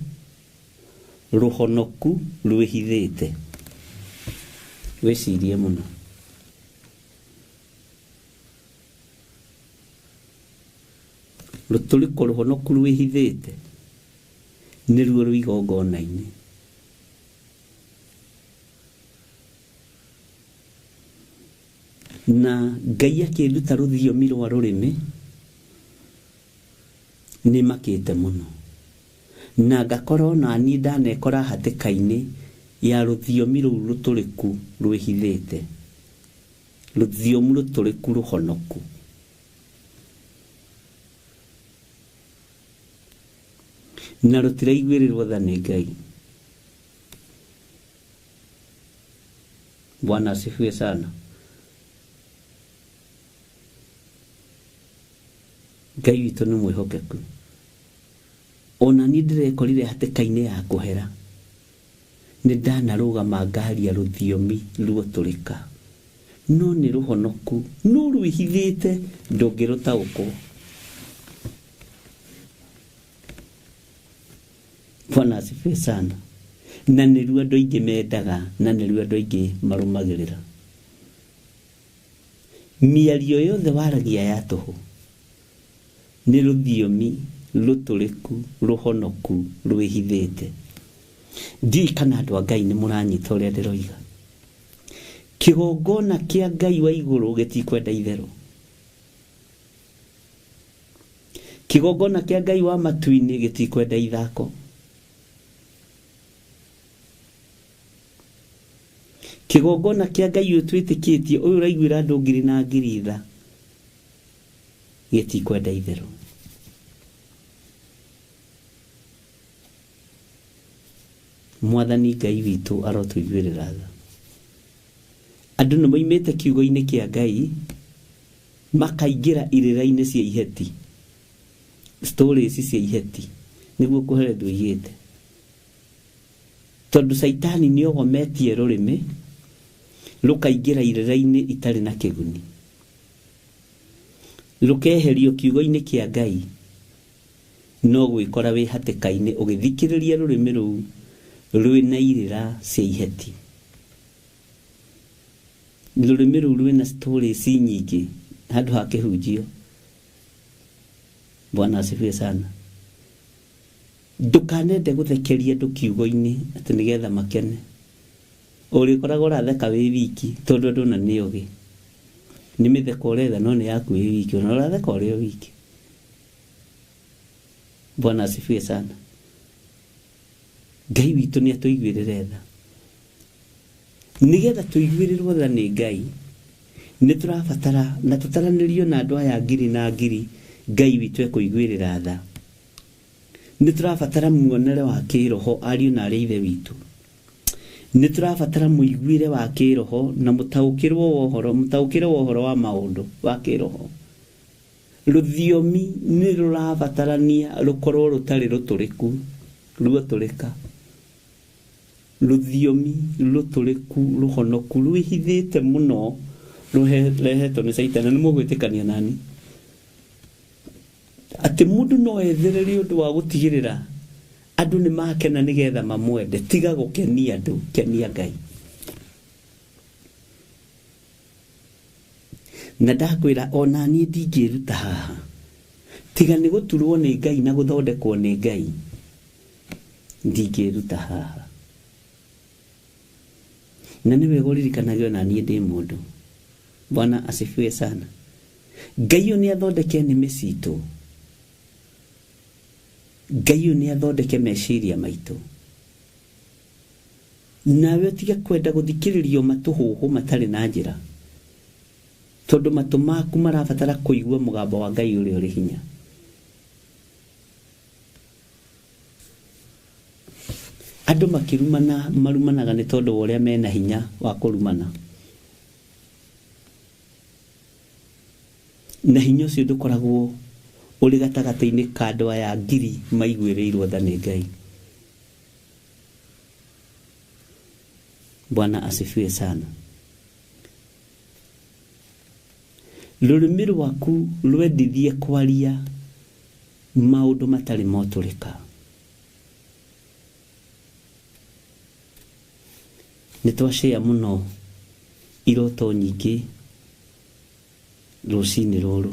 rũhonoku rwĩhithĩte. Wĩcirie mũno. Rũtũrĩko rũhonoku rwĩhithĩte nĩruo rwĩ igongona-inĩ. Na Ngai akĩnduta rũthiomi rwa rũrĩmĩ nĩ makĩte mũno, na ngakorwo na niĩ ndanekora hatĩka-inĩ ya rũthiomi rũu rũtũrĩku rwĩhithĩte, rũthiomi rũtũrĩku rũhonoku. Na rũtiraiguĩrĩrwo tha nĩ Ngai. Bwana asifiwe sana. Ngai witũ nĩ mwĩhokeku. Ona niĩ ndĩrekorire hatĩka-inĩ ya kũhera, nĩ ndanarũgama ngaria rũthiomi ruotũrĩka, no nĩ rũhonoku, no rwĩhithĩte ndũngĩrũtaũkwo. Bwana asifiwe sana. Na nĩruo andũ aingĩ mendaga, na nĩruo andũ aingĩ marũmagĩrĩra. Mĩario yothe waragia ya tũhũ nĩ rũthiomi rũtũrĩku rũhonoku rwĩhithĩte. Ndiũĩ kana andũ a Ngai nĩ mũranyita ũrĩa ndĩroiga. Kĩgongona kĩa Ngai wa igũrũ gĩtikwenda itherũ. Kĩgongona kĩa Ngai wa matu-inĩ gĩtikwenda ithako. Kĩgongona kĩa Ngai ũyũ twĩtĩkĩtie, ũyũ ũraiguĩra andũ ngiri na ngiri tha, gĩtikwenda itherũ. Mwathani Ngai witũ arotũiguĩrĩra tha. Andũ nĩ moimĩte kiugo-inĩ kĩa Ngai makaingĩra irĩra-inĩ cia iheti, stories cia iheti, nĩguo kũherethwo igĩte. Tondũ caitani nĩ ogometie rũrĩmĩ rũkaingĩra irĩra-inĩ itarĩ na kĩguni, rũkeherio kiugo-inĩ kĩa Ngai, no gwĩkora wĩ hatĩka-inĩ ũgĩthikĩrĩria rũrĩmĩ rũu rwĩna irĩra cia iheti. Rũrĩmĩ rũu rwĩna stories nyingĩ handũ ha kĩhunjio. Bwana asifiwe sana. Ndũkanende gũthekeria andũ kiugo-inĩ atĩ nĩgetha makene. Ũrĩkoragwo ũratheka wĩ wiki tondũ andũ ona nĩ ogĩ. Nĩ mĩtheko ũretha no nĩ yaku wĩ wiki, ona ũratheka ũrĩ o wiki. Bwana asifiwe sana. Ngai witũ nĩ atũiguĩrĩre tha. Nĩgetha tũiguĩrĩrwo tha nĩ Ngai, nĩ tũrabatara na tũtaranĩrio na andũ aya ngiri na ngiri Ngai witũ ekũiguĩrĩra tha. Nĩ tũrabatara muonere wa kĩroho ariũ na arĩ ithe witũ. Nĩ tũrabatara mũiguĩre wa kĩroho na mũtaũkĩrwo wa ũhoro, mũtaũkĩre wa ũhoro wa maũndũ wa kĩroho. Rũthiomi nĩ rũrabatarania rũkorwo rũtarĩ rũtũrĩku, ruotũrĩka. Rũthiomi rũtũrĩku rũhonoku rwĩhithĩte mũno rũrehetwo nĩ caitani. Nĩ mũgwĩtĩkania nani atĩ mũndũ no ethererie ũndũ wa gũtigĩrĩra andũ nĩ makena nĩgetha mamwende. Tiga gũkenia andũ, kenia Ngai. Na ndakwĩra ona niĩ ndingĩruta haha tiga nĩ gũturwo nĩ Ngai na gũthondekwo nĩ Ngai, ndingĩruta haha. Na nĩ wega ũririkanage ona niĩ ndĩ mũndũ. Bwana asifiwe sana. Ngai ũyũ nĩ athondeke nĩmĩ citũ. Ngai ũyũ nĩ athondeke meciria maitũ. Nawe ũtige kwenda gũthikĩrĩrio matũhũhũ matarĩ na njĩra, tondũ matũ maku marabatara kũigua mũgambo wa Ngai ũrĩa ũrĩ hinya. Andũ makĩrumana marumanaga nĩ tondũ wa ũrĩa mena hinya wa kũrumana, na hinya ũcio ndũkoragwo ũrĩ gatagatĩ-inĩ ka andũ aya ngiri maiguĩrĩirwo tha nĩ Ngai. Bwana asifiwe sana. Rũrĩmĩ rwaku rwendithie kwaria maũndũ matarĩ motũrĩka. Nĩ twacĩa mũno iroto nyingĩ rũcinĩ rũrũ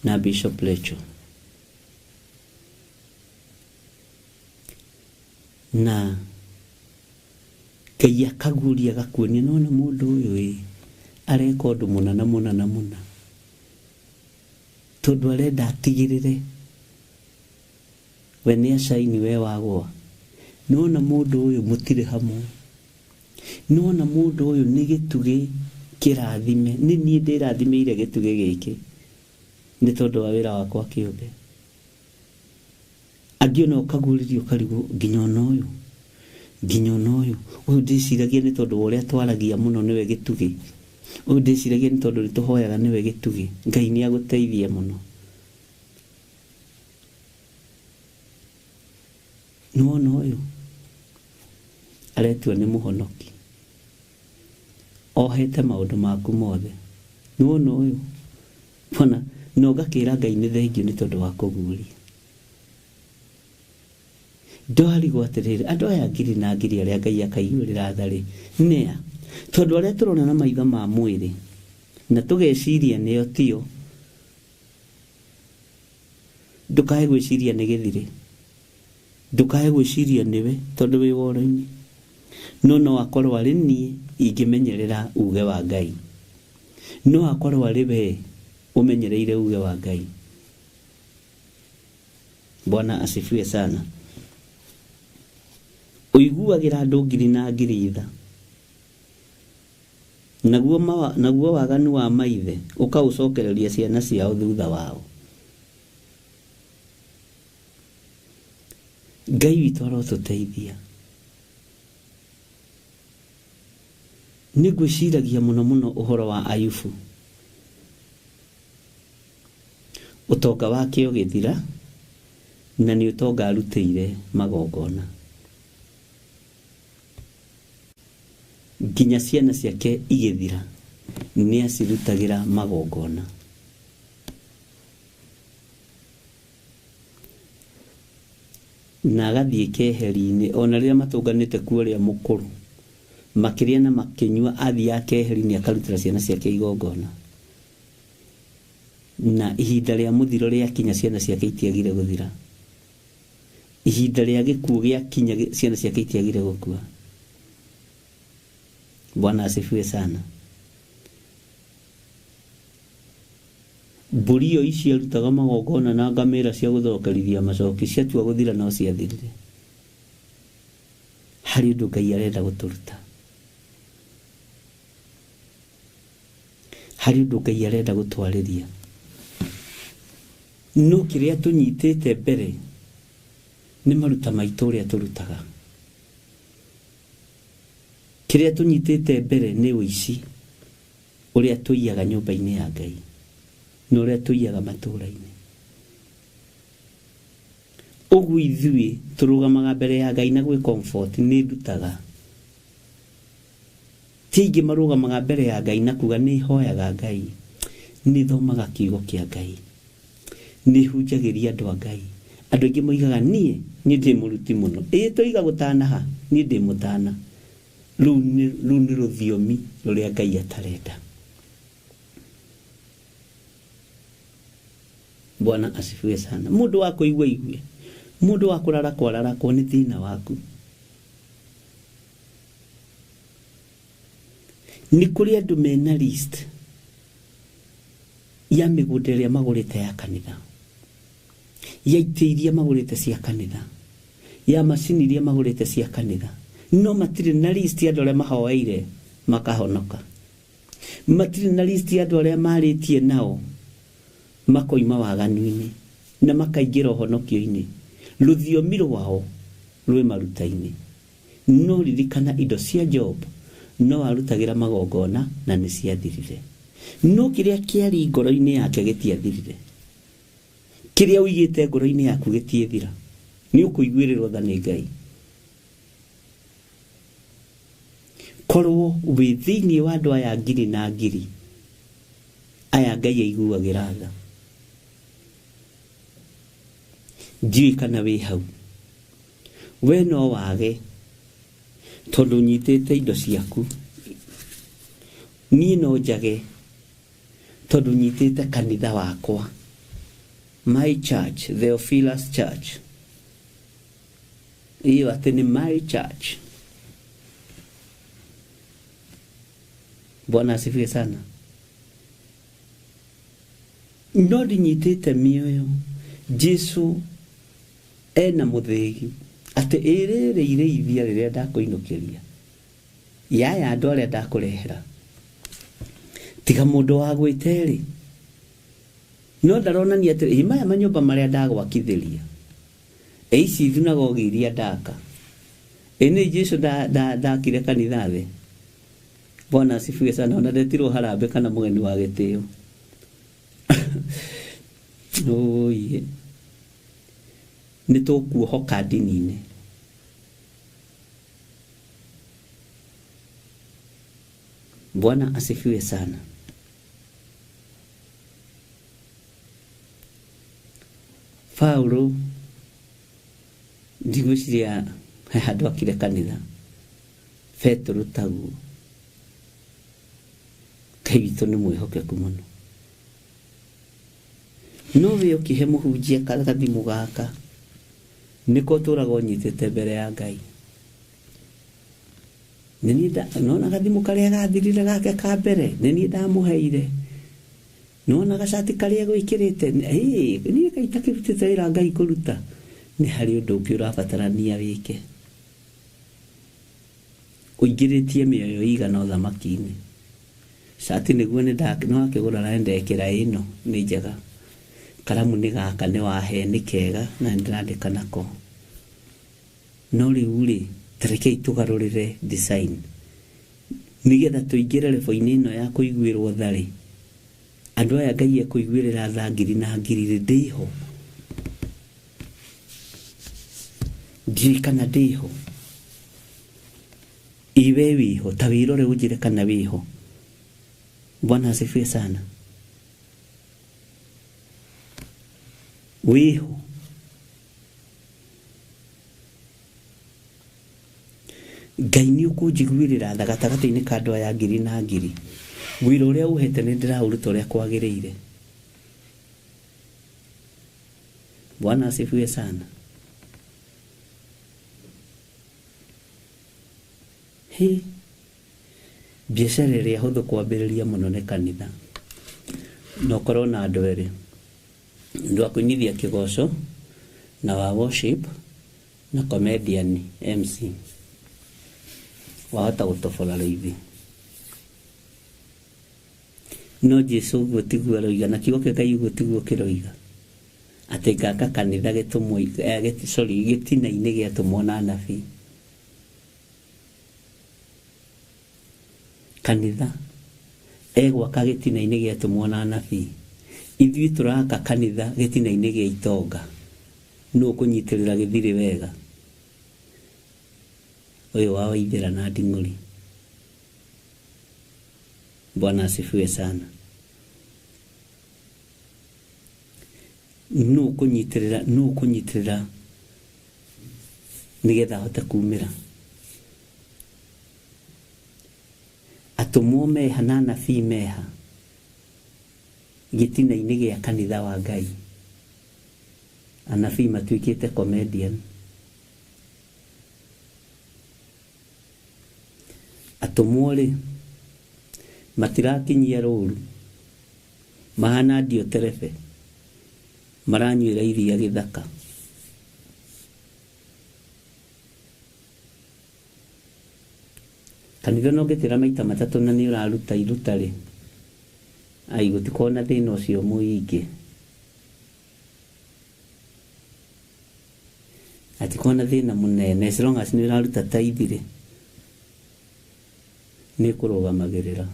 na Bishop Lecho, na Ngai akaguria agakuonia nona mũndũ ũyũ ĩ areka ũndũ mũna na mũna na mũna, tondũ arenda atigĩrĩre we nĩ acaini we wagwa. Nĩwona mũndũ ũyũ mũtirĩ hamwe, nĩwona mũndũ ũyũ nĩ gĩtugĩ kĩrathime, nĩ niĩ ndĩrathimĩire gĩtugĩ gĩkĩ nĩ tondũ wa wĩra wakwa kĩũmbe. Angĩ ona ũkagurĩrio ũkarigwo nginya ona ũyũ, nginya ona ũyũ, ũyũ ndĩciragia nĩ tondũ wa ũrĩa twaragia mũno nĩwe gĩtugĩ, ũyũ ndĩciragia nĩ tondũ nĩ tũhoyaga nĩwe gĩtugĩ. Ngai nĩ agũteithie mũno. Nĩwona ũyũ aretua nĩ mũhonoki, ohete maũndũ maku mothe. Nĩwona ũyũ ona na ũgakĩra Ngai nĩ thengio nĩ tondũ wa kũguria. Ndwarigwo atĩrĩrĩ, andũ aya ngiri na ngiri arĩa Ngai akaiguĩrĩra tha rĩ, nĩa? Tondũ arĩa tũrona na maitho ma mwĩrĩ na tũgeciria nĩo tio, ndũkae gwĩciria nĩ gĩthirĩ, ndũkae gwĩciria nĩwe tondũ wĩ woro-inĩ, no no akorwo arĩ niĩ ingĩmenyerera uge wa Ngai, no akorwo arĩ we ũmenyereire uge wa Ngai. Bwana asifiwe sana. Ũiguagĩra andũ ngiri na ngiri tha, naguo waganu wa maithe ũkaũcokereria ciana ciao thutha wao. Ngai witũ arotũteithia. Nĩ ngwĩciragia mũno mũno ũhoro wa Ayubu. Ũtonga wake ũgĩthira, na nĩ ũtonga arutĩire magongona, nginya ciana ciake igĩthira nĩ acirutagĩra magongona. Na agathiĩ keheri-inĩ ona rĩrĩa matũnganĩte kuo ũrĩa mũkũrũ, makĩrĩa na makĩnyua, athiaga keheri-inĩ akarutĩra ciana ciake igongona. Na ihinda rĩa mũthiro rĩakinya ciana ciake itiagire gũthira, ihinda rĩa gĩkuũ gĩakinya ciana ciake itiagire gũkua. Bwana asifiwe sana. Mbũri ĩyo ici arutaga magongona na ngamĩra cia gũthokerithia macoki ciatua gũthira no ciathirire. Harĩ ũndũ Ngai arenda gũtũruta, harĩ ũndũ Ngai arenda gũtwarĩria, no kĩrĩa tũnyitĩte mbere nĩ maruta maitũ ũrĩa tũrutaga. Kĩrĩa tũnyitĩte mbere nĩ ũici ũrĩa tũiyaga nyũmba-inĩ ya Ngai na ũrĩa tũiyaga matũũra-inĩ. Ũguo ithuĩ tũrũgamaga mbere ya Ngai na gwĩ comfort nĩ ndutaga. Ti aingĩ marũgamaga mbere ya Ngai na kuga nĩ hoyaga Ngai, nĩ thomaga kiugo kĩa Ngai, nĩ hunjagĩria andũ a Ngai. Andũ aingĩ moigaga niĩ ndĩ mũruti mũno, ĩĩ tũiga gũtanaha, niĩ ndĩ mũtana. Rũu nĩ rũthiomi rũrĩa Ngai atarenda. Bwana asifiwe sana. Mũndũ wa kũigua igue, mũndũ wa kũrarakwo ararakwo, nĩ thĩna waku. Nĩ kũrĩ andũ mena list ya mĩgũnda ĩrĩa magũrĩte ya kanitha, ya itĩ iria magũrĩte cia kanitha, ya macini iria magũrĩte cia kanitha, no matirĩ na list ya andũ arĩa mahoeire makahonoka, matirĩ na list ya andũ arĩa marĩtie nao makoima waganu-inĩ na makaingĩra ũhonokio-inĩ. Rũthiomi rwao rwĩ maruta-inĩ. No ririkana indo cia Job no arutagĩra magongona na nĩ ciathirire, no kĩrĩa kĩarĩ ngoro-inĩ yake gĩtiathirire. Kĩrĩa ũigĩte ngoro-inĩ yaku gĩtiĩthira, nĩ ũkũiguĩrĩrwo tha nĩ Ngai. Korwo wĩ thĩinĩ wa andũ aya ngiri na ngiri aya Ngai aiguagĩra tha, ndiũĩ kana wĩ hau. We no wage tondũ ũnyitĩte indo ciaku, niĩ no njage tondũ nyitĩte kanitha wakwa, my church, Theophilus Church. Iyo atĩ nĩ my church. Bwana asifiwe sana. No ndinyitĩte mĩoyo. Jesu ena mũthĩgi atĩ ĩrĩrĩ irĩithia rĩrĩa ndakũinũkĩria, yaya andũ arĩa ndakũrehera, tiga mũndũ wa gwĩte-rĩ, no ndaronania atĩ ĩ maya manyũmba marĩa ndagwakithĩria, ĩ ici thunagogi iria ndaka, ĩ nĩ Jesu ndakire kanitha thĩ. Bwana asifiwe sana. Ona ndetirwo harambĩ kana mũgeni wa gĩtĩo. Oye, nĩ tũkuohoka ndini-inĩ. Bwana asifiwe sana. Paulo ndigwĩciria he handũ akire kanitha, Petero taguo. Ngai witũ nĩ mwĩhokeku mũno. No we ũkĩhe mũhunjia gathimũ gaka, nĩko ũtũraga ũnyitĩte mbere ya Ngai. Nĩ niĩ nona gathimũ karĩa gathirire gake ka mbere, nĩ niĩ ndamũheire. Nona gacati karĩa gwĩkĩrĩte, niĩ kaĩ itakĩrutĩte wĩra Ngai kũruta. Nĩ harĩ ũndũ ũngĩ ũrabatarania wĩke. Ũingĩrĩtie mĩoyo ĩigana ũthamaki-inĩ. Cati nĩguo nĩ wakĩgũra na ndekĩra ĩno nĩ njega. Karamu nĩ gaka nĩ wahe nĩ kega na nĩndĩrandĩka nako. No rĩu rĩ, ta rekei tũgarũrĩre design nĩgetha tũingĩre level-inĩ ĩno ya kũiguĩrwo tha rĩ. Andũ aya Ngai ekũiguĩrĩra tha ngiri na ngiri rĩ, ndĩho? Ndiũĩ kana ndĩho. Ĩ we wĩho, ta wĩrore ũnjĩre kana wĩho. Bwana asifiwe sana. Wĩho. Ngai nĩ ũkũnjiguĩrĩra tha gatagatĩ-inĩ ka andũ aya ngiri na ngiri. Wĩra ũrĩa ũhete nĩ ndĩraũruta ũrĩa kwagĩrĩire. Bwana asifiwe sana. Hi, biacara ĩrĩa hũthũ kwambĩrĩria mũno nĩ kanitha. Na ũkorwo na andũ erĩ, ũndũ wa kũinithia kĩgoco na wa worship na comedian MC. Wahota gũtobora rũithi. No Jesu ũguo tiguo aroiga, na kiugo kĩa Ngai ũguo tiguo kĩroiga. Atĩ ngaka kanitha gĩtũmwo, sorry, gĩtina-inĩ gĩatũmwo na anabii. Kanitha egwaka gĩtina-inĩ gĩatũmwo na anabii. Ithuĩ tũraka kanitha gĩtina-inĩ gĩa itonga. Nũ ũkũnyitĩrĩra gĩthirĩ wega? Ũyũ wa Waithĩra na Nding'ũri. Bwana asifiwe sana. Nũ ũkũnyitĩrĩra, nũ ũkũnyitĩrĩra nĩgetha ahote kumĩra? Atũmwo meha na anabii meha gĩtina-inĩ gĩa kanitha wa Ngai. Anabii matuĩkĩte comedian. Atũmwo rĩ, Matirakinyia rũru. Mahana ndio terebe. Maranyuĩra iria gĩthaka. Kanitha no ngĩtĩra maita matatũ na nĩ ũraruta iruta rĩ, ai gũtikorwo na thĩna ũcio mũingĩ. Hatikorwo na thĩna mũnene as long as nĩ ũraruta tithe rĩ, nĩ ĩkũrũgamagĩrĩra.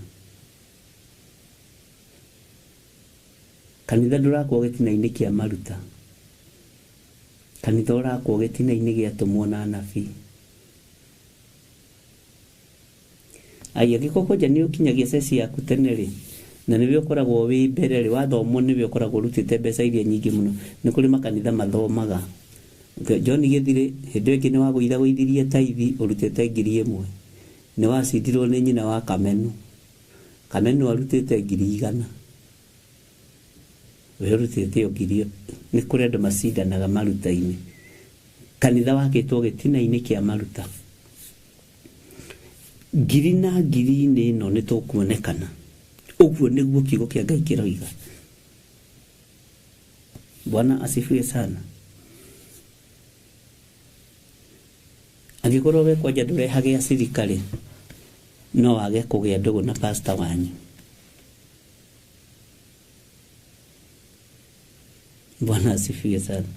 Kanitha ndũrakwo gĩtina-inĩ kĩa maruta. Kanitha ũrakwo gĩtina-inĩ gĩa atũmwo na anabii. Ai angĩkorwo kwanja nĩ ũkinyagia ceci yaku tene rĩ, na nĩwe ũkoragwo wĩ mbere rĩ, wathomwo nĩwe ũkoragwo ũrutĩte mbeca iria nyingĩ mũno. Nĩ kũrĩ makanitha mathomaga. John Gĩthirĩ, hĩndĩ ĩyo ĩngĩ nĩ wagũithagũithirie taithi ũrutĩte 1,000. Nĩ wacindirwo nĩ nyina wa Kamenu. Kamenu arutĩte 100,000. We ũrutĩte o ngiri. Nĩ kũrĩ andũ macindanaga maruta-inĩ. Kanitha wakĩtwo gĩtina-inĩ kĩa maruta. Ngiri na ngiri-inĩ ĩno nĩ tũkuonekana. Ũguo nĩguo kiugo kĩa Ngai kĩroiga. Bwana asifiwe sana. Angĩkorwo we kwanja ndũrehage acirika rĩ, no wage kũgĩa ndũgũ na pastor wanyu. Bwana asifiwe sana.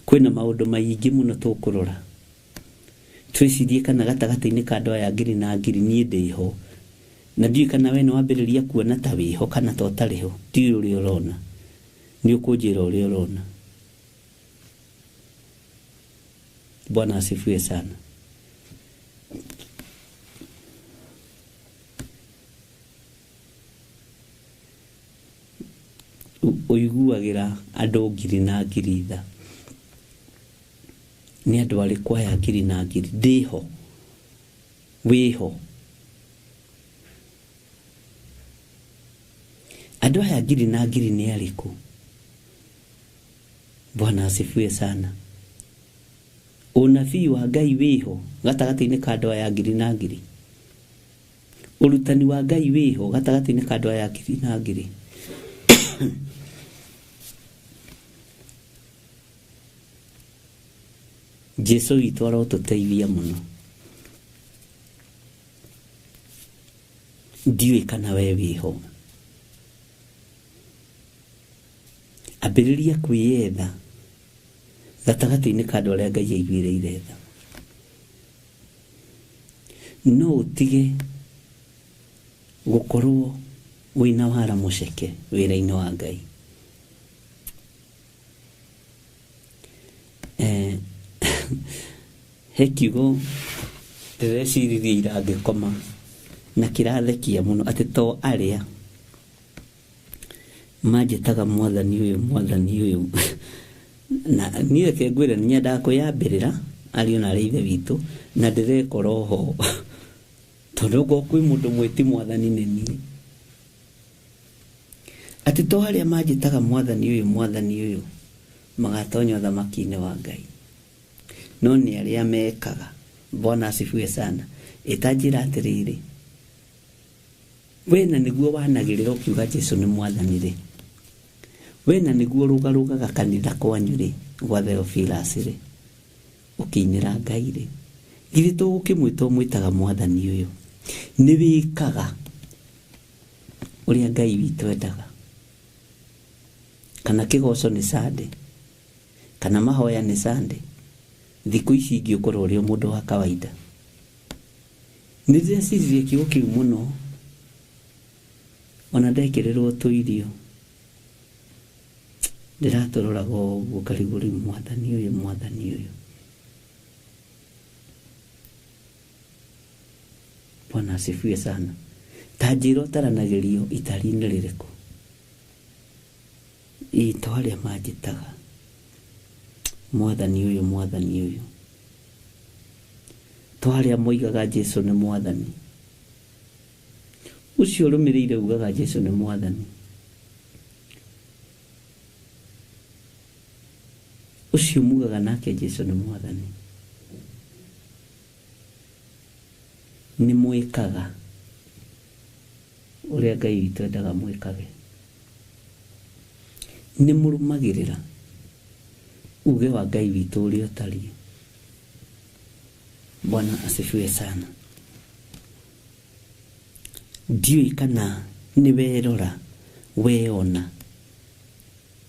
Kwĩna maũndũ maingĩ mũno tũkũrora. Twĩcirie kana gatagatĩ-inĩ ka andũ aya ngiri na ngiri niĩ ndĩho. Na ndiũĩ kana we nĩ wambĩrĩria kuona ta wĩho kana ta ũtarĩ ho. Ndiũĩ ũrĩa ũrona. Nĩ ũkũnjĩra ũrĩa ũrona. Bwana asifiwe sana. Ũiguagĩra andũ ngiri na ngiri tha. Nĩ andũ arĩkũ aya ngiri na ngiri? Ndĩho. Wĩho. Andũ aya ngiri na ngiri nĩ arĩkũ? Bwana asifiwe sana. Ũnabii wa Ngai wĩho gatagatĩ-inĩ ka andũ aya ngiri na ngiri. Ũrutani wa Ngai wĩho gatagatĩ-inĩ ka andũ aya ngiri na ngiri. Jesu witũ arotũteithia mũno. Ndiũĩ kana we wĩho. Ambĩrĩria kwĩyetha gatagatĩ-inĩ ka andũ arĩa Ngai aiguĩrĩire tha. No ũtige gũkorwo wĩna wara mũceke wĩra-inĩ wa Ngai. He kiugo ndĩreciririe ira ngĩkoma na kĩrathekia mũno atĩ to arĩa manjĩtaga mwathani ũyũ mwathani ũyũ. Na niĩ reke ngwĩre nĩ nyendaga kwĩyambĩrĩra ariũ na arĩa ithe witũ na ndĩrekora oho. Tondũ okorwo kwĩ mũndũ mwĩti mwathani nĩ niĩ. Atĩ to arĩa manjĩtaga mwathani ũyũ mwathani ũyũ magatonya ũthamaki-inĩ wa Ngai. No nĩ arĩa mekaga. Bwana asifiwe sana. Ĩtanjĩra atĩrĩrĩ, we na nĩguo wanagĩrĩra ũkiuga Jesu nĩ mwathani rĩ, we na nĩguo rũgarũgaga kanitha kwanyu rĩ, gwa Theophilus rĩ, ũkĩinĩra Ngai rĩ, githĩ tũgũkĩmwĩta ũmwĩtaga mwathani ũyũ? Nĩ wĩkaga ũrĩa Ngai witũ endaga. Kana kĩgoco nĩ Sunday, kana mahoya nĩ Sunday. Thikũ ici ingĩ ũkorwo ũrĩ o mũndũ wa kawaida. Nĩ ndĩreciririe kiugo kĩu mũno. Ona ndekĩrĩrwo tũirio. Ndĩratũroraga ũguo ngarigwo rĩu mwathani ũyũ mwathani ũyũ. Bwana asifiwe sana. Ta njĩra ũtaranagĩrio itari-inĩ rĩrĩkũ? Ĩ to arĩa manjĩtaga mwathani ũyũ mwathani ũyũ. To arĩa moigaga Jesu nĩ mwathani. Ũcio ũrũmĩrĩire ugaga Jesu nĩ mwathani. Ũcio mugaga nake Jesu nĩ mwathani. Nĩ mwĩkaga Ũrĩa Ngai witũ endaga mwĩkage. Nĩ mũrũmagĩrĩra uge wa Ngai witũ ũrĩa ũtariĩ. Bwana asifiwe sana. Ndiũĩ kana nĩ werora weona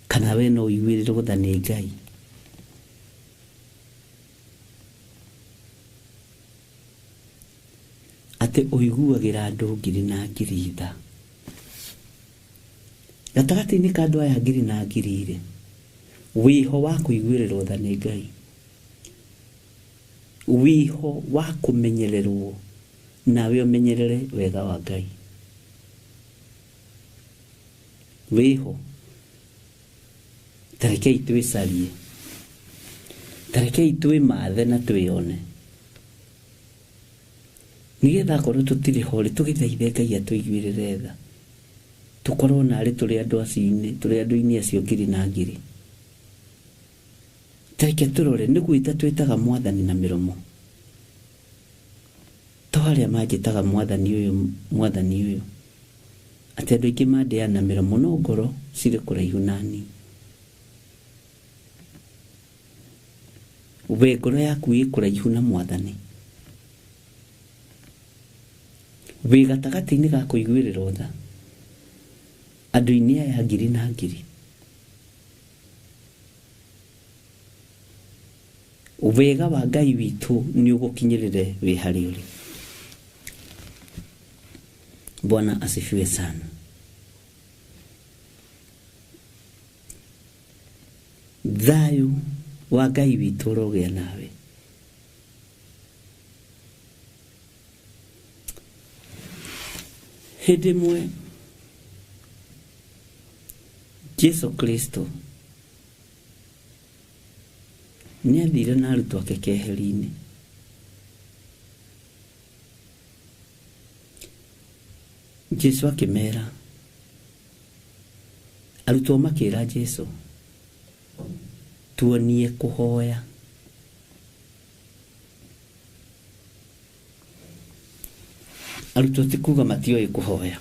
kana we no ũiguĩrĩrwo tha nĩ Ngai. Atĩ ũiguagĩra andũ ngiri na ngiri tha. Gatagatĩ-inĩ ka andũ aya ngiri na ngiri rĩ, wĩho wa kũiguĩrĩrwo tha nĩ Ngai, wĩho wa kũmenyererwo nawe ũmenyerere wega wa Ngai, wĩho. Ta rekei twĩcarie, ta rekei twĩmathe na twĩone, nĩgetha akorwo tũtirĩ ho rĩ, tũgĩthaithe Ngai atũiguĩrĩre tha, tũkorwo narĩ tũrĩ andũ acio-inĩ, tũrĩ andũ-inĩ acio ngiri na ngiri. Ta reke tũrore, nĩ gwĩta twĩtaga mwathani na mĩromo, to arĩa manjĩtaga mwathani ũyũ, mwathani ũyũ, atĩ andũ aingĩ mandĩaga na mĩromo no ngoro cirĩ kũraihu nani. We ngoro yaku ĩ kũraihu na mwathani, wĩ gatagatĩ-inĩ ga kũiguĩrĩrwo tha andũ-inĩ aya ngiri na ngiri. Wega wa Ngai witũ nĩ ũgũkinyĩrĩre wĩ harĩa ũrĩ. Bwana asifiwe sana. Thayũ wa Ngai witũ ũrogĩa nawe. Hĩndĩ ĩmwe Jesu Kristo nĩ athire na arutwo ake keheri-inĩ. Jesu akĩmera, arutwo makĩra Jesu, tuonie kũhoya. Arutwo ti kuga matioĩ kũhoya,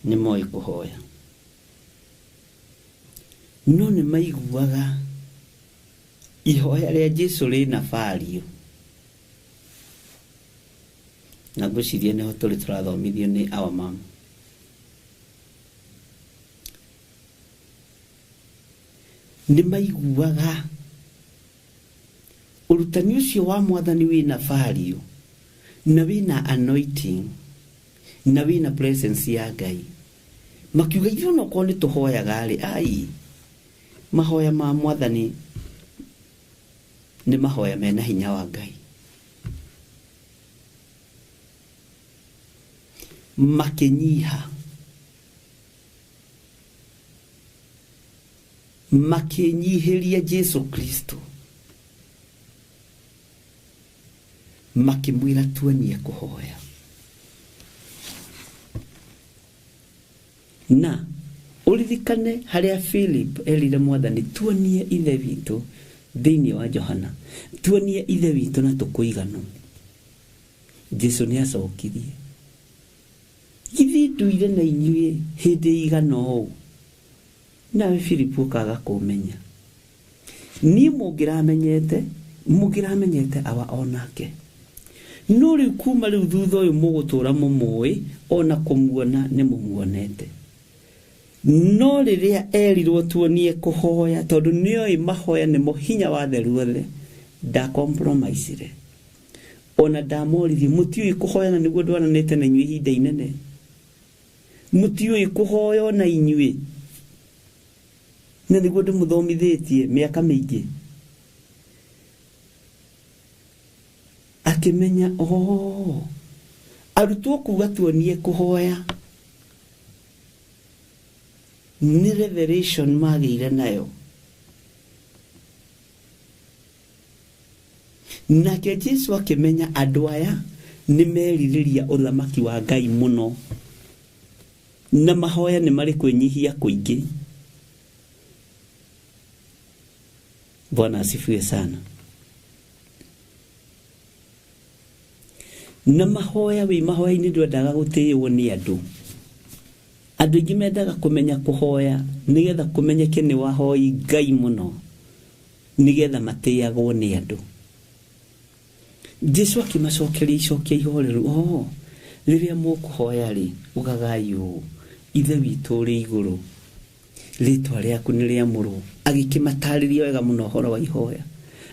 nĩ moĩ kũhoya, no nĩ maiguaga ihoya rĩa Jesu rĩna value. Na ngwĩciria nĩho tũrĩ tũrathomithio nĩ our mom. Nĩ maiguaga ũrutani ũcio wa mwathani wĩna value na wĩna anointing na wĩna presence ya Ngai. Makiuga ithuĩ onokorwo nĩ tũhoyaga rĩ, ai, mahoya ma mwathani nĩ mahoya mena hinya wa Ngai. Makĩnyiha, makĩnyihĩria Jesu Kristo, makĩmwĩra tuonie kũhoya. Na ũririkane harĩa Philip erire mwathani tuonie ithe witũ thĩinĩ wa Johana, tuonie ithe witũ na tũkũiganwo. Jesu nĩ acokirie, githĩ nduire na inyuĩ hĩndĩ ĩigana ũũ, nawe Philip ũkaga kũmenya? Niĩ mũngĩramenyete, mũngĩramenyete awa onake. No rĩu kuma rĩu thutha ũyũ mũgũtũra mũmũĩ, ona kũmuona nĩ mũmuonete. No rĩrĩa erirwo tuonie kũhoya, tondũ nĩoĩ mahoya nĩmo hinya wa theru othe, ndacompromisire. Ona ndamoririe, mũtiũĩ kũhoya na nĩguo ndwaranĩte na inyuĩ ihinda inene, mũtiũĩ kũhoya ona inyuĩ na nĩguo ndĩmũthomithĩtie mĩaka mĩingĩ. Akĩmenya, oh, arutwo kuga tuonie kũhoya nĩ revelation magĩire nayo. Nake Jesu akĩmenya andũ aya nĩ merirĩria ũthamaki wa Ngai mũno, na mahoya nĩ marĩ kwĩnyihia kũingĩ. Bwana asifiwe sana. Na mahoya wĩ mahoya-inĩ ndwendaga gũtĩĩwo nĩ andũ. Andũ aingĩ mendaga kũmenya kũhoya nĩgetha kũmenyeke nĩ wahoi Ngai mũno, nĩgetha matĩagwo nĩ andũ. Jesu akĩmacokeria icokia ihoreru, oh, rĩrĩa mũkũhoya rĩ, ugagai ũũ, Ithe witũ ũrĩ igũrũ, rĩtwa rĩaku nĩ rĩamũrwo. Agĩkĩmatarĩria wega mũno ũhoro wa ihoya.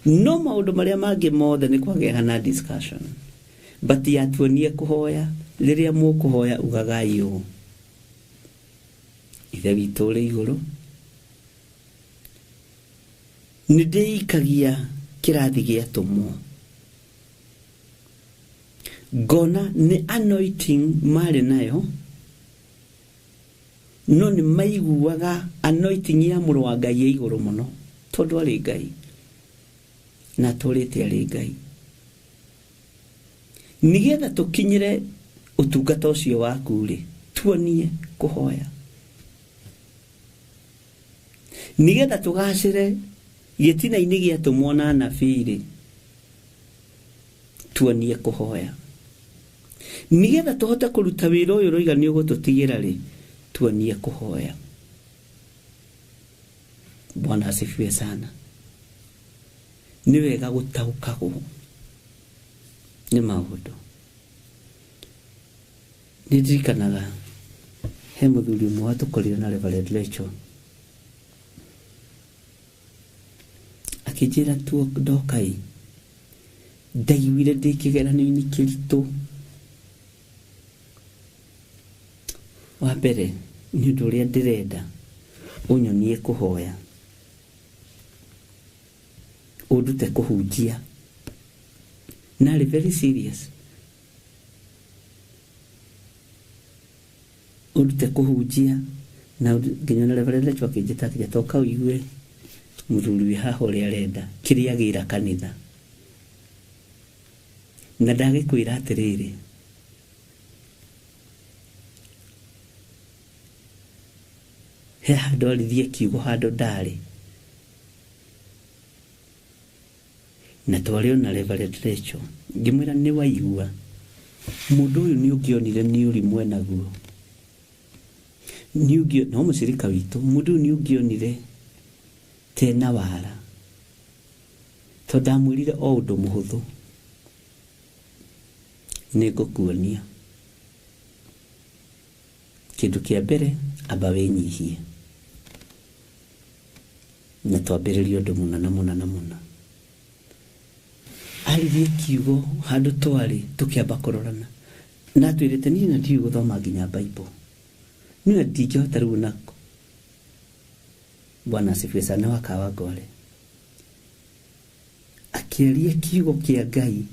No maũndũ marĩa mangĩ mothe nĩ kwagĩaga na discussion. But yatuonie kũhoya, rĩrĩa mũkũhoya ugagai ũũ, Ithe witũ ũrĩ igũrũ. Nĩ ndĩikagia kĩrathi gĩa atũmwo. Ngona nĩ anointing marĩ nayo, no nĩ maiguaga anointing ya mũrũ wa Ngai ĩ igũrũ mũno, tondũ arĩ Ngai na atũrĩte arĩ Ngai. Nĩgetha tũkinyĩre ũtungata ũcio waku rĩ, tuonie kũhoya. Nĩgetha tũgacĩre gĩtina-inĩ gĩa atũmwo na anabii rĩ, tuonie kũhoya. Nĩgetha tũhote kũruta wĩra ũyũ ũroiga nĩ ũgũtũtigĩra rĩ, tuonie kũhoya. Bwana asifiwe sana. Nĩ wega gũtaũkagwo nĩ maũndũ. Nĩ ndirikanaga he mũthuri ũmwe watũkorire na Reverend Rachel, akĩnjĩra tuo ndokai, ndaiguire ndĩ kĩgeranio-inĩ kĩritũ. Wa mbere nĩ ũndũ ũrĩa ndĩrenda ũnyonie kũhoya, ũndute kũhunjia. Na arĩ very serious. Ũndute kũhunjia na nginya na Reverend Rachel akĩnjĩta akĩnjĩra toka ũigue mũthuri wĩ haha ũrĩa arenda kĩrĩa agĩra kanitha. Na ndagĩkwĩra atĩrĩrĩ, he handũ aririe kiugo handũ ndarĩ, na twarĩ ona Reverend Rachel, ngĩmwĩra nĩ waigua mũndũ ũyũ nĩ ũngĩonire nĩ ũrimũ enaguo, no mũcirika witũ, mũndũ ũyũ nĩ ũngĩonire tena wara, tondũ ndamwĩrire o ũndũ mũhũthũ, nĩ ngũkuonia. Kĩndũ kĩa mbere, amba wĩnyihie, na twambĩrĩrie ũndũ mũna na mũna na mũna. Aririe kiugo handũ twarĩ tũkĩamba kũrorana, na atwĩrĩte niĩ na ndiũĩ gũthoma nginya Bible, niĩ ndingĩhota rĩu nako. Bwana asifiwe sana. Wa Kawangware akĩaria kiugo kĩa Ngai,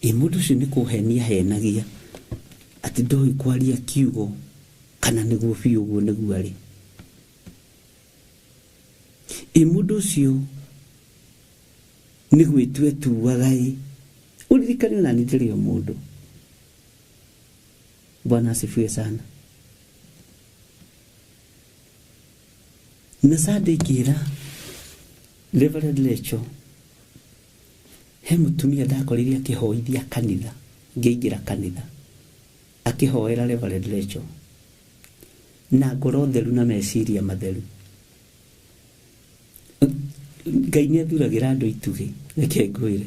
ĩ mũndũ ũcio nĩ kũhenia henagia atĩ ndoĩ kwaria kiugo kana nĩguo biũ ũguo nĩguo arĩ. Ĩ mũndũ ũcio nĩ gwĩtua etuaga ĩ, ũririkane ona niĩ ndĩrĩ o mũndũ. Bwana asifiwe sana. Na Sunday ngĩra Reverend Rachel, he mũtumia ndakorire akĩhoithia kanitha, ngĩingĩra kanitha akĩhoera Reverend Rachel na ngoro theru na meciria matheru. Ngai nĩ athuragĩra andũ itugĩ, reke ngwĩre,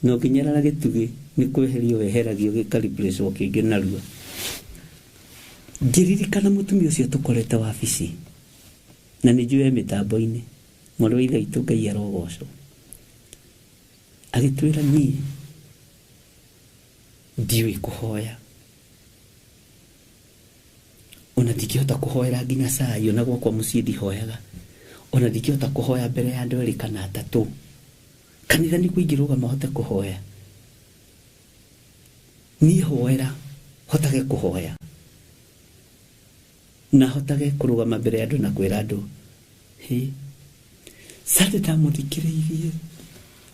na ũngĩnyarara gĩtugĩ nĩ kweherio weheragio gĩka-replace-wo kĩngĩ narua. Ngĩririkana mũtumia ũcio tũkorete wabici, na nĩ njũĩ e mĩtambo-inĩ, mwarĩ wa ithe witũ Ngai arogocwo, agĩtwĩra niĩ ndiũĩ kũhoya, ona ndingĩhota kũhoera nginya cai, ona gwakwa mũciĩ ndihoyaga, ona ndingĩhota kũhoya mbere ya andũ erĩ kana atatũ. Kanitha nĩkuo ingĩrũgama hote kũhoya. Niĩ hoera hotage kũhoya, na hotage kũrũgama mbere ya andũ na kwĩra andũ hĩ. Sunday ndamũthikĩrĩirie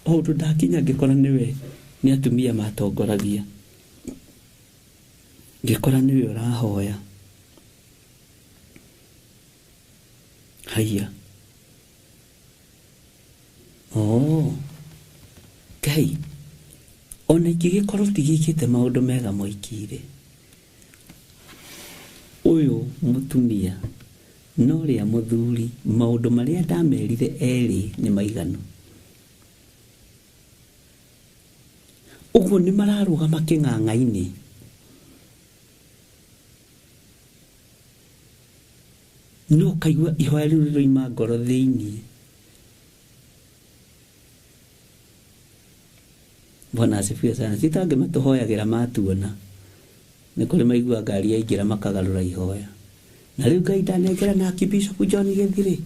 o ũndũ ndakinya ngĩkora nĩwe nĩ atumia matongoragia, ngĩkora nĩwe ũrahoya. Haiya, oh Ngai, Ona ingĩgĩkorwo ndigĩkĩte maũndũ mega moikire, ũyũ mũtumia na ũrĩa mũthuri maũndũ marĩa ndamerire erĩ nĩ maiganu. Ũguo nĩ mararũgama kĩng'ang'a-inĩ. No ũkaigua ihoya rĩu rĩroima ngoro thĩinĩ. Bwana asifiwe sana. Ti ta angĩ matũhoyagĩra matuona. Nĩ kũrĩ maigua ngari yaingĩra makagarũra ihoya. Na rĩu Ngai ndanengera na Archbishop John Gĩthirĩ.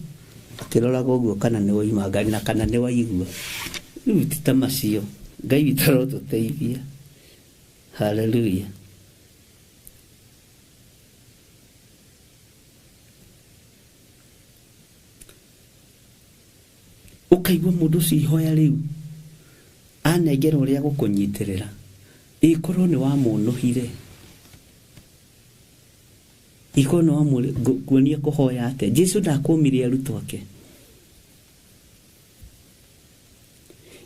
Akĩroraga ũguo kana nĩ waima ngari na kana nĩ waigua. Rĩu ti ta macio. Ngai witũ arotũteithia. Hallelujah. Ũkaigua mũndũ ũcio ihoya rĩu anengera ũrĩa gũkũnyitĩrĩra, ĩkorwo nĩ wamũnũhire, ikorwo nĩ wamũkuonia kũhoya atĩa. Jesu ndakũmire arutwo ake,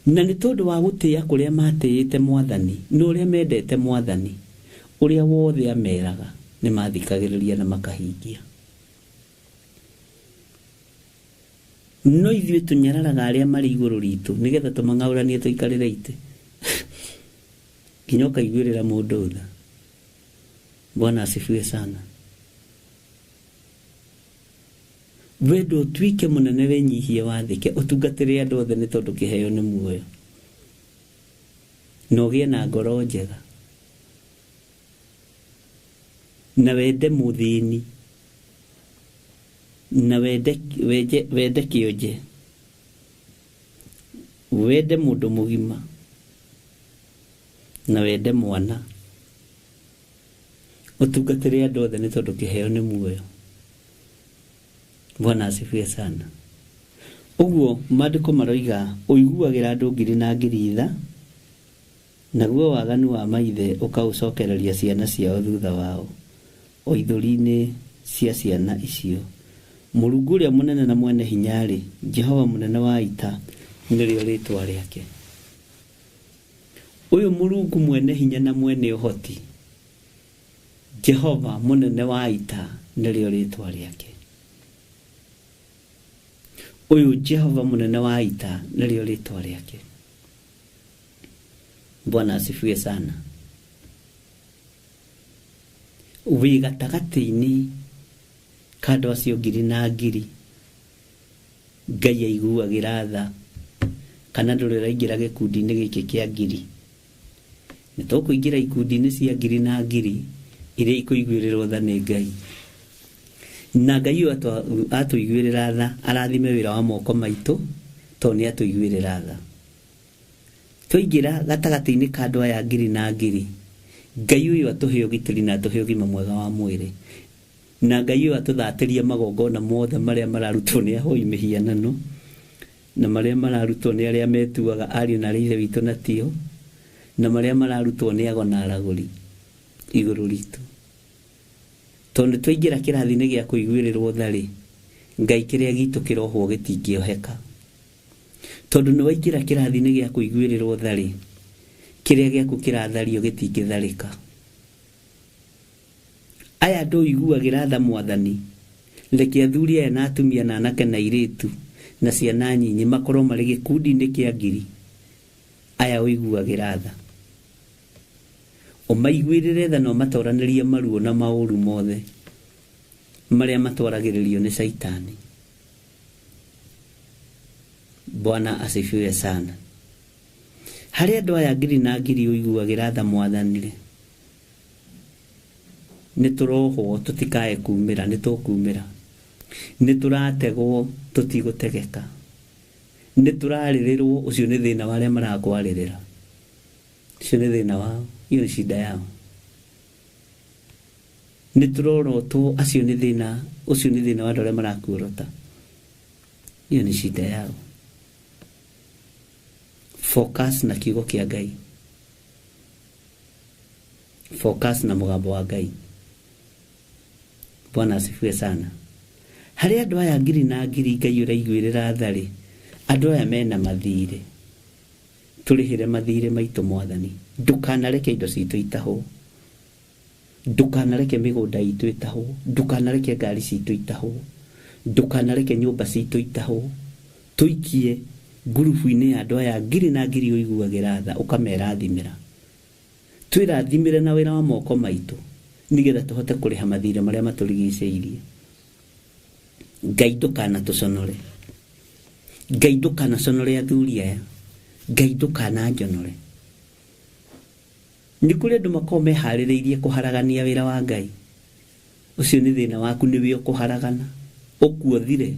na nĩ tondũ wa gũtĩĩa kũrĩa matĩĩte Mwathani na ũrĩa mendete Mwathani, ũrĩa wothe ameraga nĩ mathikagĩrĩria na makahingia. No ithuĩ tũnyararaga arĩa marĩ igũrũ ritũ nĩgetha tũmang'aũranie tũikarĩre itĩ. Nginya ũkaiguĩrĩra mũndũ tha. Bwana asifiwe sana. Wendo ũtuĩke mũnene, wĩnyihie, wathĩke, ũtungatĩre andũ othe nĩ tondũ kĩheo nĩ muoyo, na ũgĩe na ngoro njega, na wende mũthĩni, na wende kĩonje, wende mũndũ mũgima, na wende mwana. Ũtungatĩre andũ othe nĩ tondũ kĩheo nĩ muoyo. Bwana asifiwe sana. Ũguo maandĩko maroiga ũiguagĩra andũ ngiri na ngiri tha, naguo waganu wa maithe ũkaũcokereria ciana ciao thutha wao, o ithũri-inĩ cia ciana icio. Mũrungu ũrĩa mũnene na mwene hinya-rĩ, Jehova mũnene wa ita, nĩrĩo rĩtwa rĩake. Ũyũ Mũrungu mwene hinya na mwene ũhoti, Jehova mũnene wa ita, nĩrĩo rĩtwa rĩake. Ũyũ Jehova mũnene wa ita, nĩrĩo rĩtwa rĩake. Bwana asifiwe sana. Wĩ gatagatĩ-inĩ ka andũ acio ngiri na ngiri, Ngai aiguagĩra tha, kana ndũrĩ ũraingĩra gĩkundi-inĩ gĩkĩ kĩa ngiri. Nĩ tũkũingĩra ikundi-inĩ cia ngiri na ngiri iria ikũiguĩrĩrwo tha nĩ Ngai. Na Ngai ũyũ atũiguĩrĩra tha, arathime wĩra wa moko maitũ, tondũ nĩ atũiguĩrĩra tha. Twaingĩra gatagatĩ-inĩ ka andũ aya ngiri na ngiri, Ngai ũyũ atũhe ũgitĩri na atũhe ũgima mwega wa mwĩrĩ. Na Ngai ũyũ atũthatĩrie magongona mothe marĩa mararutwo nĩ ahoi mĩhianano, na marĩa mararutwo nĩ arĩa metuaga ariũ na arĩa ithe witũ na tio, na marĩa mararutwo nĩ ago na aragũri igũrũ ritũ. Tondũ twaingĩra kĩrathi-inĩ gĩa kũiguĩrĩrwo tha-rĩ, Ngai kĩrĩa gitũ kĩrohwo gĩtingĩoheka. Tondũ nĩ waingĩra kĩrathi-inĩ gĩa kũiguĩrĩrwo tha-rĩ, kĩrĩa gĩaku kĩrathario gĩtingĩtharĩka. Aya andũ ũiguagĩra tha Mwathani, reke athuri aya na atumia na anake na airĩtu na ciana nyinyi makorwo marĩ gĩkundi-inĩ kĩa ngiri. Aya ũiguagĩra tha, ũmaiguĩrĩre tha na ũmatoranĩrie maruo na maũru mothe marĩa matwaragĩrĩrio nĩ Caitani. Bwana asifiwe sana. Harĩ andũ aya ngiri na ngiri ũiguagĩra tha Mwathani-rĩ, nĩ tũrohwo tũtikae kumĩra, nĩ tũkumĩra. Nĩ tũrategwo tũtigũtegeka. Nĩ tũrarĩrĩrwo, ũcio nĩ thĩna wa arĩa marakwarĩrĩra. Ũcio nĩ thĩna wao, hiyo ni shida yao. Nĩ tũrorotwo, acio nĩ thĩna, ũcio nĩ thĩna wa andũ arĩa marakuorota. Hiyo ni shida yao. Focus na kiugo kĩa Ngai. Focus na mũgambo wa Ngai. Bwana asifiwe sana. Harĩ andũ aya ngiri na ngiri Ngai ũraiguĩrĩra tha-rĩ, andũ aya mena mathirĩ. Tũrĩhĩre mathirĩ maitũ Mwathani. Ndũkanareke indo citũ itahwo. Ndũkanareke mĩgũnda itũ ĩtahwo. Ndũkanareke ngari citũ itahwo. Ndũkanareke nyũmba citũ itahwo. Tũikie ngurubu-inĩ ya andũ aya ngiri na ngiri ũiguagĩra tha ũkamerathimĩra. Twĩrathimĩre na wĩra wa moko maitũ nĩgetha tũhote kũrĩha mathirĩ marĩa matũrigicĩirie. Ngai ndũkanatũconore. Ngai ndũkanaconore athuri aya. Ngai ndũkananjonore. Nĩ kũrĩ andũ makoragwo meharĩrĩirie kũharagania wĩra wa Ngai. Ũcio nĩ thĩna waku, nĩwe ũkũharagana. Ũkue ũthire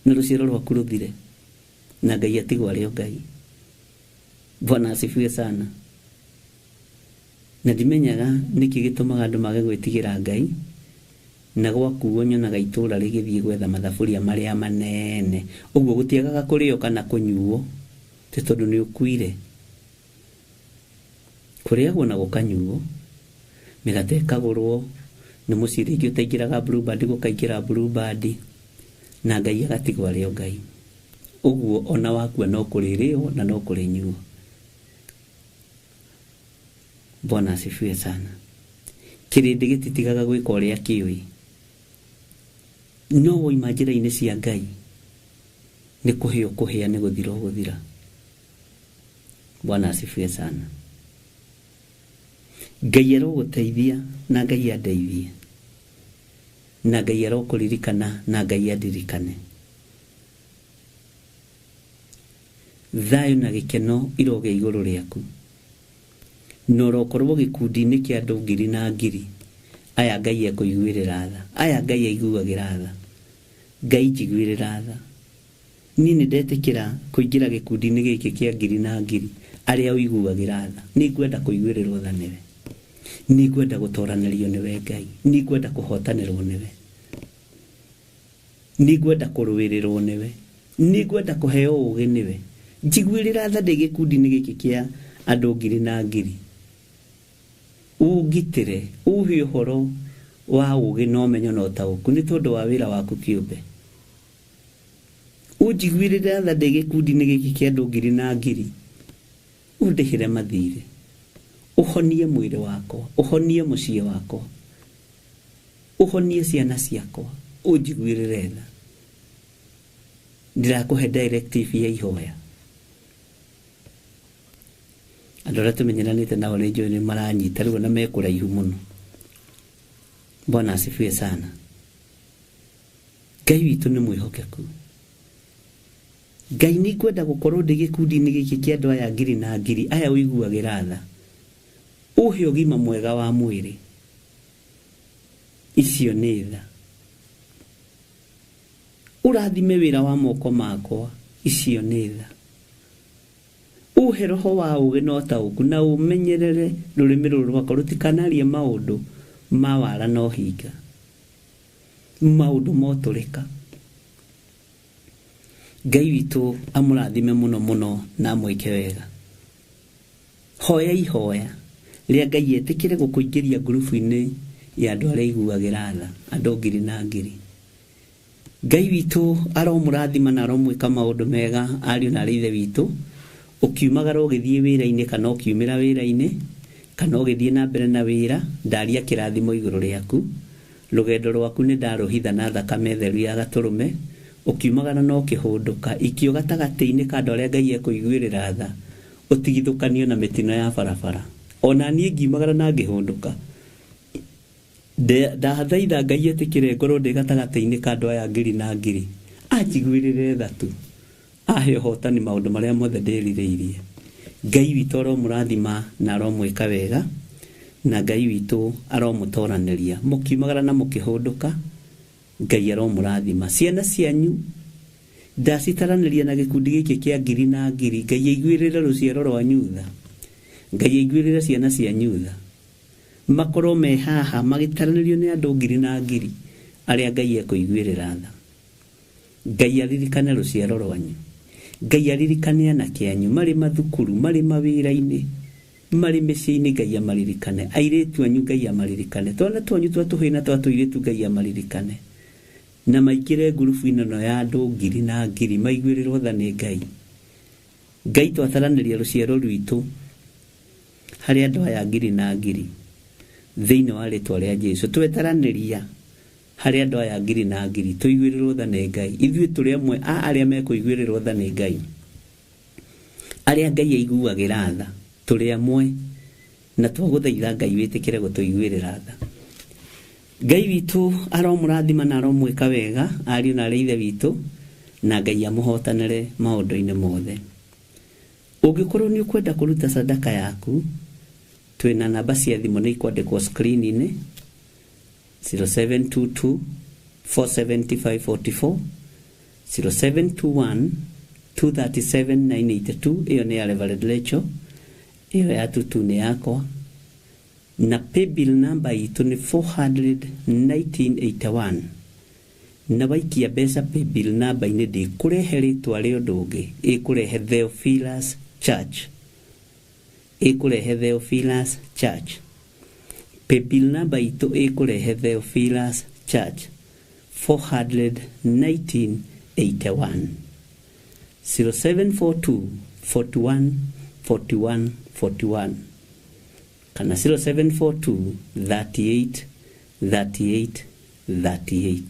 na rũciaro rwaku rũthire na Ngai atigwo arĩ o Ngai. Bwana asifiwe sana. Na ndimenyaga nĩkĩ gĩtũmaga andũ mage gwĩtigĩra Ngai, na gwakuo nyonaga itũra rĩgĩthiĩ gwetha mathaburia marĩa manene. Ũguo gũtiagaga kũrĩo kana kũnyuo, ti tondũ nĩ ũkuire. Kũrĩagwo na gũkanyuo, mĩgate ĩkagũrwo, nĩ mũciĩ rĩngĩ ũtaingĩraga Blue Band gũkaingĩra Blue Band, na Ngai agatigwo arĩ o Ngai. Ũguo ona wakua no kũrĩrĩo na no kũrĩnyuo. Bwana asifiwe sana. Kĩrĩndĩ gĩtitigaga gwĩka ũrĩa kĩũĩ. No woima njĩra-inĩ cia Ngai, nĩ kũhĩa ũkũhĩa, nĩ gũthira ũgũthira. Bwana asifiwe sana. Ngai arogũteithia na Ngai andeithie. Na Ngai arokũririkana na Ngai andirikane. Thayũ na gĩkeno irogĩa igũrũ rĩaku. Na ũrokorwo gĩkundi-inĩ kĩa andũ ngiri na ngiri. Aya Ngai ekũiguĩrĩra tha. Aya Ngai aiguagĩra tha. Ngai njiguĩrĩra tha. Niĩ nĩ ndetĩkĩra kũingĩra gĩkundi-inĩ gĩkĩ kĩa ngiri na ngiri arĩa ũiguagĩra tha. Nĩ ngwenda kũiguĩrĩrwo tha nĩwe. Nĩ ngwenda gũtoranĩrio nĩwe Ngai. Nĩ ngwenda kũhotanĩrwo nĩwe. Nĩ ngwenda kũrũĩrĩrwo nĩwe. Nĩ ngwenda kũheo ũũgĩ nĩwe. Njiguĩrĩra tha ndĩ gĩkundi-inĩ gĩkĩ kĩa andũ ngiri na ngiri. Ũngitĩre, ũhe ũhoro wa ũũgĩ na ũmenyo na ũtaũku nĩ tondũ wa wĩra waku kĩũmbe. Ũnjiguĩrĩre tha ndĩ gĩkundi-inĩ gĩkĩ kĩa andũ ngiri na ngiri. Ũndĩhĩre mathirĩ. Ũhonie mwĩrĩ wakwa, ũhonie mũciĩ wakwa, ũhonie ciana ciakwa, ũnjiguĩrĩre tha. Ndĩrakũhe directive ya ihoya. Andũ arĩa tũmenyeranĩte nao nĩ njũĩ nĩ maranyita rĩu na me kũraihu mũno. Bwana asifiwe sana. Ngai witũ nĩ mwĩhokeku. Ngai nĩ ngwenda gũkorwo ndĩ gĩkundi-inĩ gĩkĩ kĩa andũ aya ngiri na ngiri aya ũiguagĩra tha. Ũhe ũgima mwega wa mwĩrĩ. Icio nĩ tha. Ũrathime wĩra wa moko makwa. Icio nĩ tha. Ũhe roho wa ũũgĩ na ũtaũku na ũmenyerere rũrĩmĩ rũrũ rwakwa rũtikanarie maũndũ ma wara na ũhinga, maũndũ ma ũtũrĩka. Ngai witũ amũrathime mũno mũno na amwĩke wega. Hoya ihoya rĩa Ngai etĩkĩre gũkũingĩria ngurubu-inĩ ya andũ arĩa aiguagĩra tha, andũ ngiri na ngiri. Ngai witũ aromũrathima na aromwĩka maũndũ mega ariũ na arĩ ithe witũ. Ũkiumagara ũgĩthiĩ wĩra-inĩ kana ũkiumĩra wĩra-inĩ kana ũgĩthiĩ na mbere na wĩra, ndaria kĩrathimo igũrũ rĩaku. Rũgendo rwaku nĩ ndarũhitha na thakame theru ya gatũrũme. Ũkiumagara na ũkĩhũndũka, ikio gatagatĩ-inĩ ka andũ arĩa Ngai ekũiguĩrĩra tha, ũtigithũkanio na mĩtino ya barabara. Ona niĩ ngiumagara na ngĩhũndũka, ndathaitha Ngai etĩkĩre ngorwo ndĩ gatagatĩ-inĩ ka andũ aya ngiri na ngiri. Anjiguĩrĩre tha tu. Ahe ũhotani maũndũ marĩa mothe ndĩrirĩirie. Ngai witũ aromũrathima na aromwĩka wega, na Ngai witũ aromũtoranĩria. Mũkiumagara na mũkĩhũndũka, Ngai aromũrathima. Ciana cianyu ndacitaranĩria na gĩkundi gĩkĩ kĩa ngiri na ngiri. Ngai aiguĩrĩre rũciaro rwanyu tha. Ngai aiguĩrĩre ciana cianyu tha. Makorwo me haha magĩtaranĩrio nĩ andũ ngiri na ngiri arĩa Ngai ekũiguĩrĩra tha. Ngai aririkane rũciaro rwanyu. Ngai aririkane anake anyu marĩ mathukuru, marĩ mawĩra-inĩ, marĩ mĩciĩ-inĩ, Ngai amaririkane. Airĩtu anyu Ngai amaririkane. Twana twanyu twa tũhĩĩ na twa tũirĩtu Ngai amaririkane. Na maingĩre ngurubu-inĩ ĩno ya andũ ngiri na ngiri maiguĩrĩrwo tha nĩ Ngai. Ngai twataranĩria rũciaro rwitũ harĩ andũ aya ngiri na ngiri thĩinĩ wa rĩtwa rĩa Jesu. Twetaranĩria harĩ andũ aya ngiri na ngiri tũiguĩrĩrwo tha nĩ Ngai. Ithuĩ tũrĩ amwe a arĩa mekũiguĩrĩrwo tha nĩ Ngai, arĩa Ngai aiguagĩra tha, tũrĩ amwe na twagũthaitha Ngai wĩtĩkĩre gũtũiguĩrĩra tha. Ngai witũ aromũrathima na aromwĩka wega ariũ na arĩa ithe witũ, na Ngai amũhotanĩre maũndũ-inĩ mothe. Ũngĩkorwo nĩ ũkwenda kũruta sadaka yaku, twĩna namba cia thimũ nĩ ikwandĩkwo screen-inĩ 0722 47544, 0721 237 982. Ĩyo nĩ ya Reverend Lecho, ĩyo ya Tutu nĩ yakwa. Na paybill number itũ nĩ 41981, na waikia mbeca paybill number-inĩ ndĩkũrehe rĩtwa rĩa ũndũ ũngĩ, ĩkũrehe Theophilus Church, ĩkũrehe Theophilus Church. Paybill number itũ ĩkũrehe Theophilus Church 41981, 0742 41 41 41 kana 0742 38 38 38.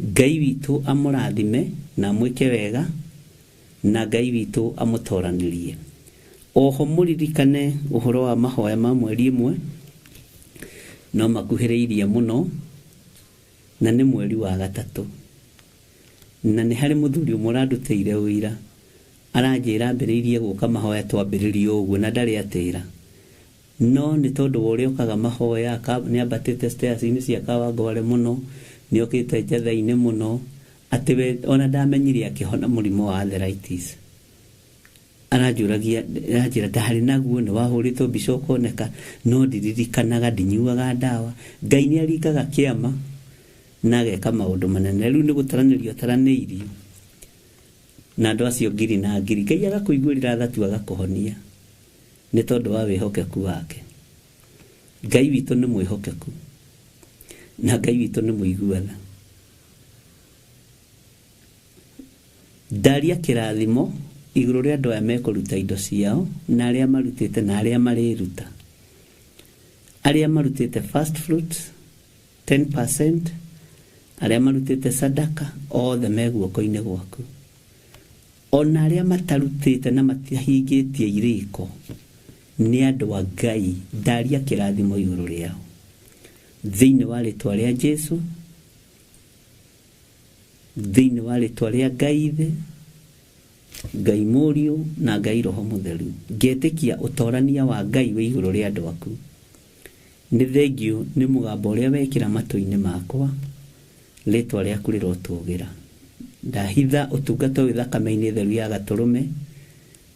Ngai witũ amũrathime na amwĩke wega, na Ngai witũ amũtoranĩrie. Oho mũririkane ũhoro wa mahoya ma mweri ĩmwe no makuhĩrĩirie mũno, na nĩ mweri wa gatatũ, na nĩ harĩ mũthuri ũmwe ũrandutĩire ũira, aranjĩra ambĩrĩirie gũka mahoya twambĩrĩrie ũguo na ndarĩ atĩra, no nĩ tondũ wa ũrĩa okaga mahoya nĩ ambatĩte stairs-inĩ cia Kawangware mũno, nĩ okĩte njatha-inĩ mũno, atĩ we ona ndamenyire akĩhona mũrimũ wa arthritis. Aranjũragia, aranjĩra ndarĩ naguo, nĩ wahũrĩtwo mbica ũkoneka, no ndiririkanaga, ndinyuaga ndawa. Ngai nĩ aringaga kĩama na ageka maũndũ manene. Rĩu nĩ gũtaranĩrio ataranĩirio na andũ acio ngiri na ngiri. Ngai agakũiguĩrĩra tha tu agakũhonia nĩ tondũ wa wĩhokeku wake. Ngai witũ nĩ mwĩhokeku na Ngai witũ nĩ mũigua tha. Ndaria kĩrathimo igũrũ rĩa andũ aya mekũruta indo ciao, na arĩa marutĩte na arĩa marĩruta. Arĩa marutĩte first fruits 10%, arĩa marutĩte sadaka, othe me guoko-inĩ gwaku. Ona arĩa matarutĩte na matahingĩtie irĩko nĩ andũ a Ngai, ndaria kĩrathimo igũrũ rĩao thĩinĩ wa rĩtwa rĩa Jesu, thĩinĩ wa rĩtwa rĩa Ngai Ithe, Ngai Mũriũ na Ngai Roho Mũtheru. Ngetĩkia ũtorania wa Ngai wĩ igũrũ rĩa andũ aku. Nĩ thengiũ nĩ mũgambo ũrĩa wekĩra matũ-inĩ makwa, rĩtwa rĩaku rĩrotũgĩra. Ndahitha ũtungata ũyũ thakame-inĩ theru ya Gatũrũme,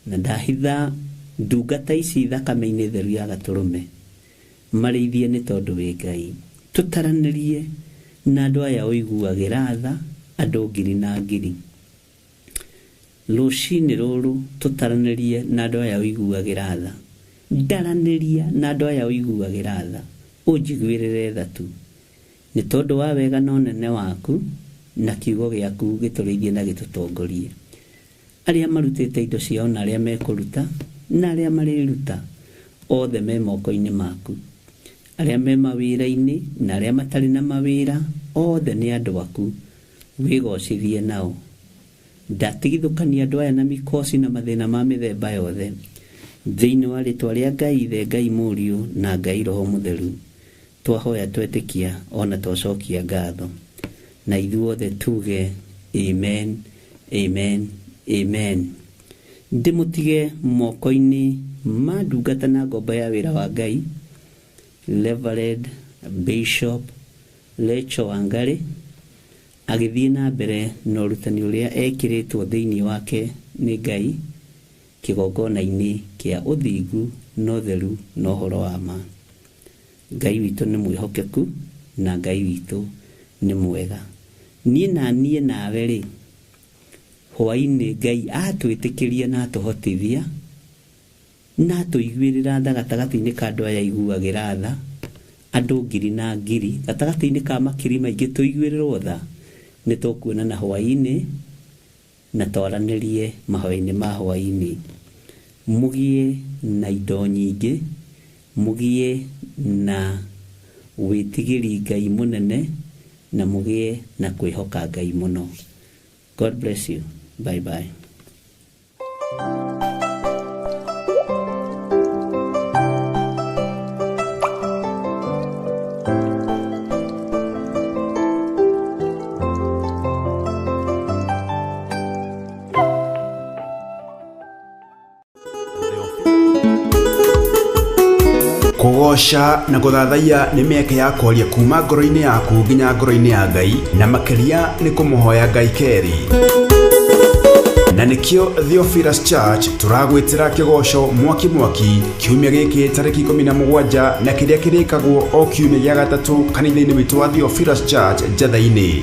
na ndahitha ndungata ici thakame-inĩ theru ya Gatũrũme. Marĩithie nĩ tondũ wĩ Ngai. Tũtaranĩrie na andũ aya ũiguagĩra tha, andũ ngiri na ngiri. Rũcinĩ rũrũ tũtaranĩrie na andũ aya ũiguagĩra tha. Ndaranĩria na andũ aya ũiguagĩra tha, ũnjiguĩrĩre tha tu, nĩ tondũ wa wega na ũnene waku, na kiugo gĩaku gĩtũrĩithie na gĩtũtongorie. Arĩa marutĩte indo ciao na arĩa mekũruta na arĩa marĩruta, othe me moko-inĩ maku. Arĩa me mawĩra-inĩ na arĩa matarĩ na mawĩra, othe nĩ andũ aku, wĩgocithie nao. Ndatigithũkania andũ aya na mikoci na mathĩna ma mĩthemba yothe thĩinĩ wa rĩtwa rĩa Ngai Ithe, Ngai Mũriũ na Ngai Roho Mũtheru. Twahoya twetĩkia ona twacokia ngatho, na ithuothe tuge amen, amen, amen. Ndĩmũtige moko-inĩ ma ndungata na ngombo ya wĩra wa Ngai, Reverend Bishop Lecho Wangari, agĩthiĩ na mbere na ũrutani ũrĩa ekĩrĩtwo thĩinĩ wake nĩ Ngai kĩgongona-inĩ kĩa ũthingu na ũtheru na ũhoro wa ma. Ngai witũ nĩ mwĩhokeku na Ngai witũ nĩ mwega. Niĩ na niĩ nawe rĩ, hwaĩ-inĩ Ngai atwĩtĩkĩria na atũhotithia na atũiguĩrĩra tha gatagatĩ-inĩ ka andũ aya aiguagĩra tha, andũ ngiri na ngiri, gatagatĩ-inĩ ka makiri maingĩ tũiguĩrĩrwo tha, nĩ tũkuonana hwaĩ-inĩ Na twaranĩrie mahoya-inĩ ma hwaĩ-inĩ. Mũgĩe na indo nyingĩ, mũgĩe na wĩtigĩri Ngai mũnene, na mũgĩe na kwĩhoka Ngai mũno. God bless you. Bye bye. Kũgoca na gũthathaiya nĩ mĩeke ya kwaria kuma ngoro-inĩ yaku nginya ngoro-inĩ ya Ngai, na makĩria nĩ kũmũhoya Ngai kerĩ. Na nĩkĩo Theophilus Church tũragwĩtĩra kĩgoco mwaki mwaki kiumia gĩkĩ tarĩki 17, na kĩrĩa kĩrĩkagwo o kiumia gĩa gatatũ kanitha-inĩ witũ wa Theophilus Church Njatha-inĩ.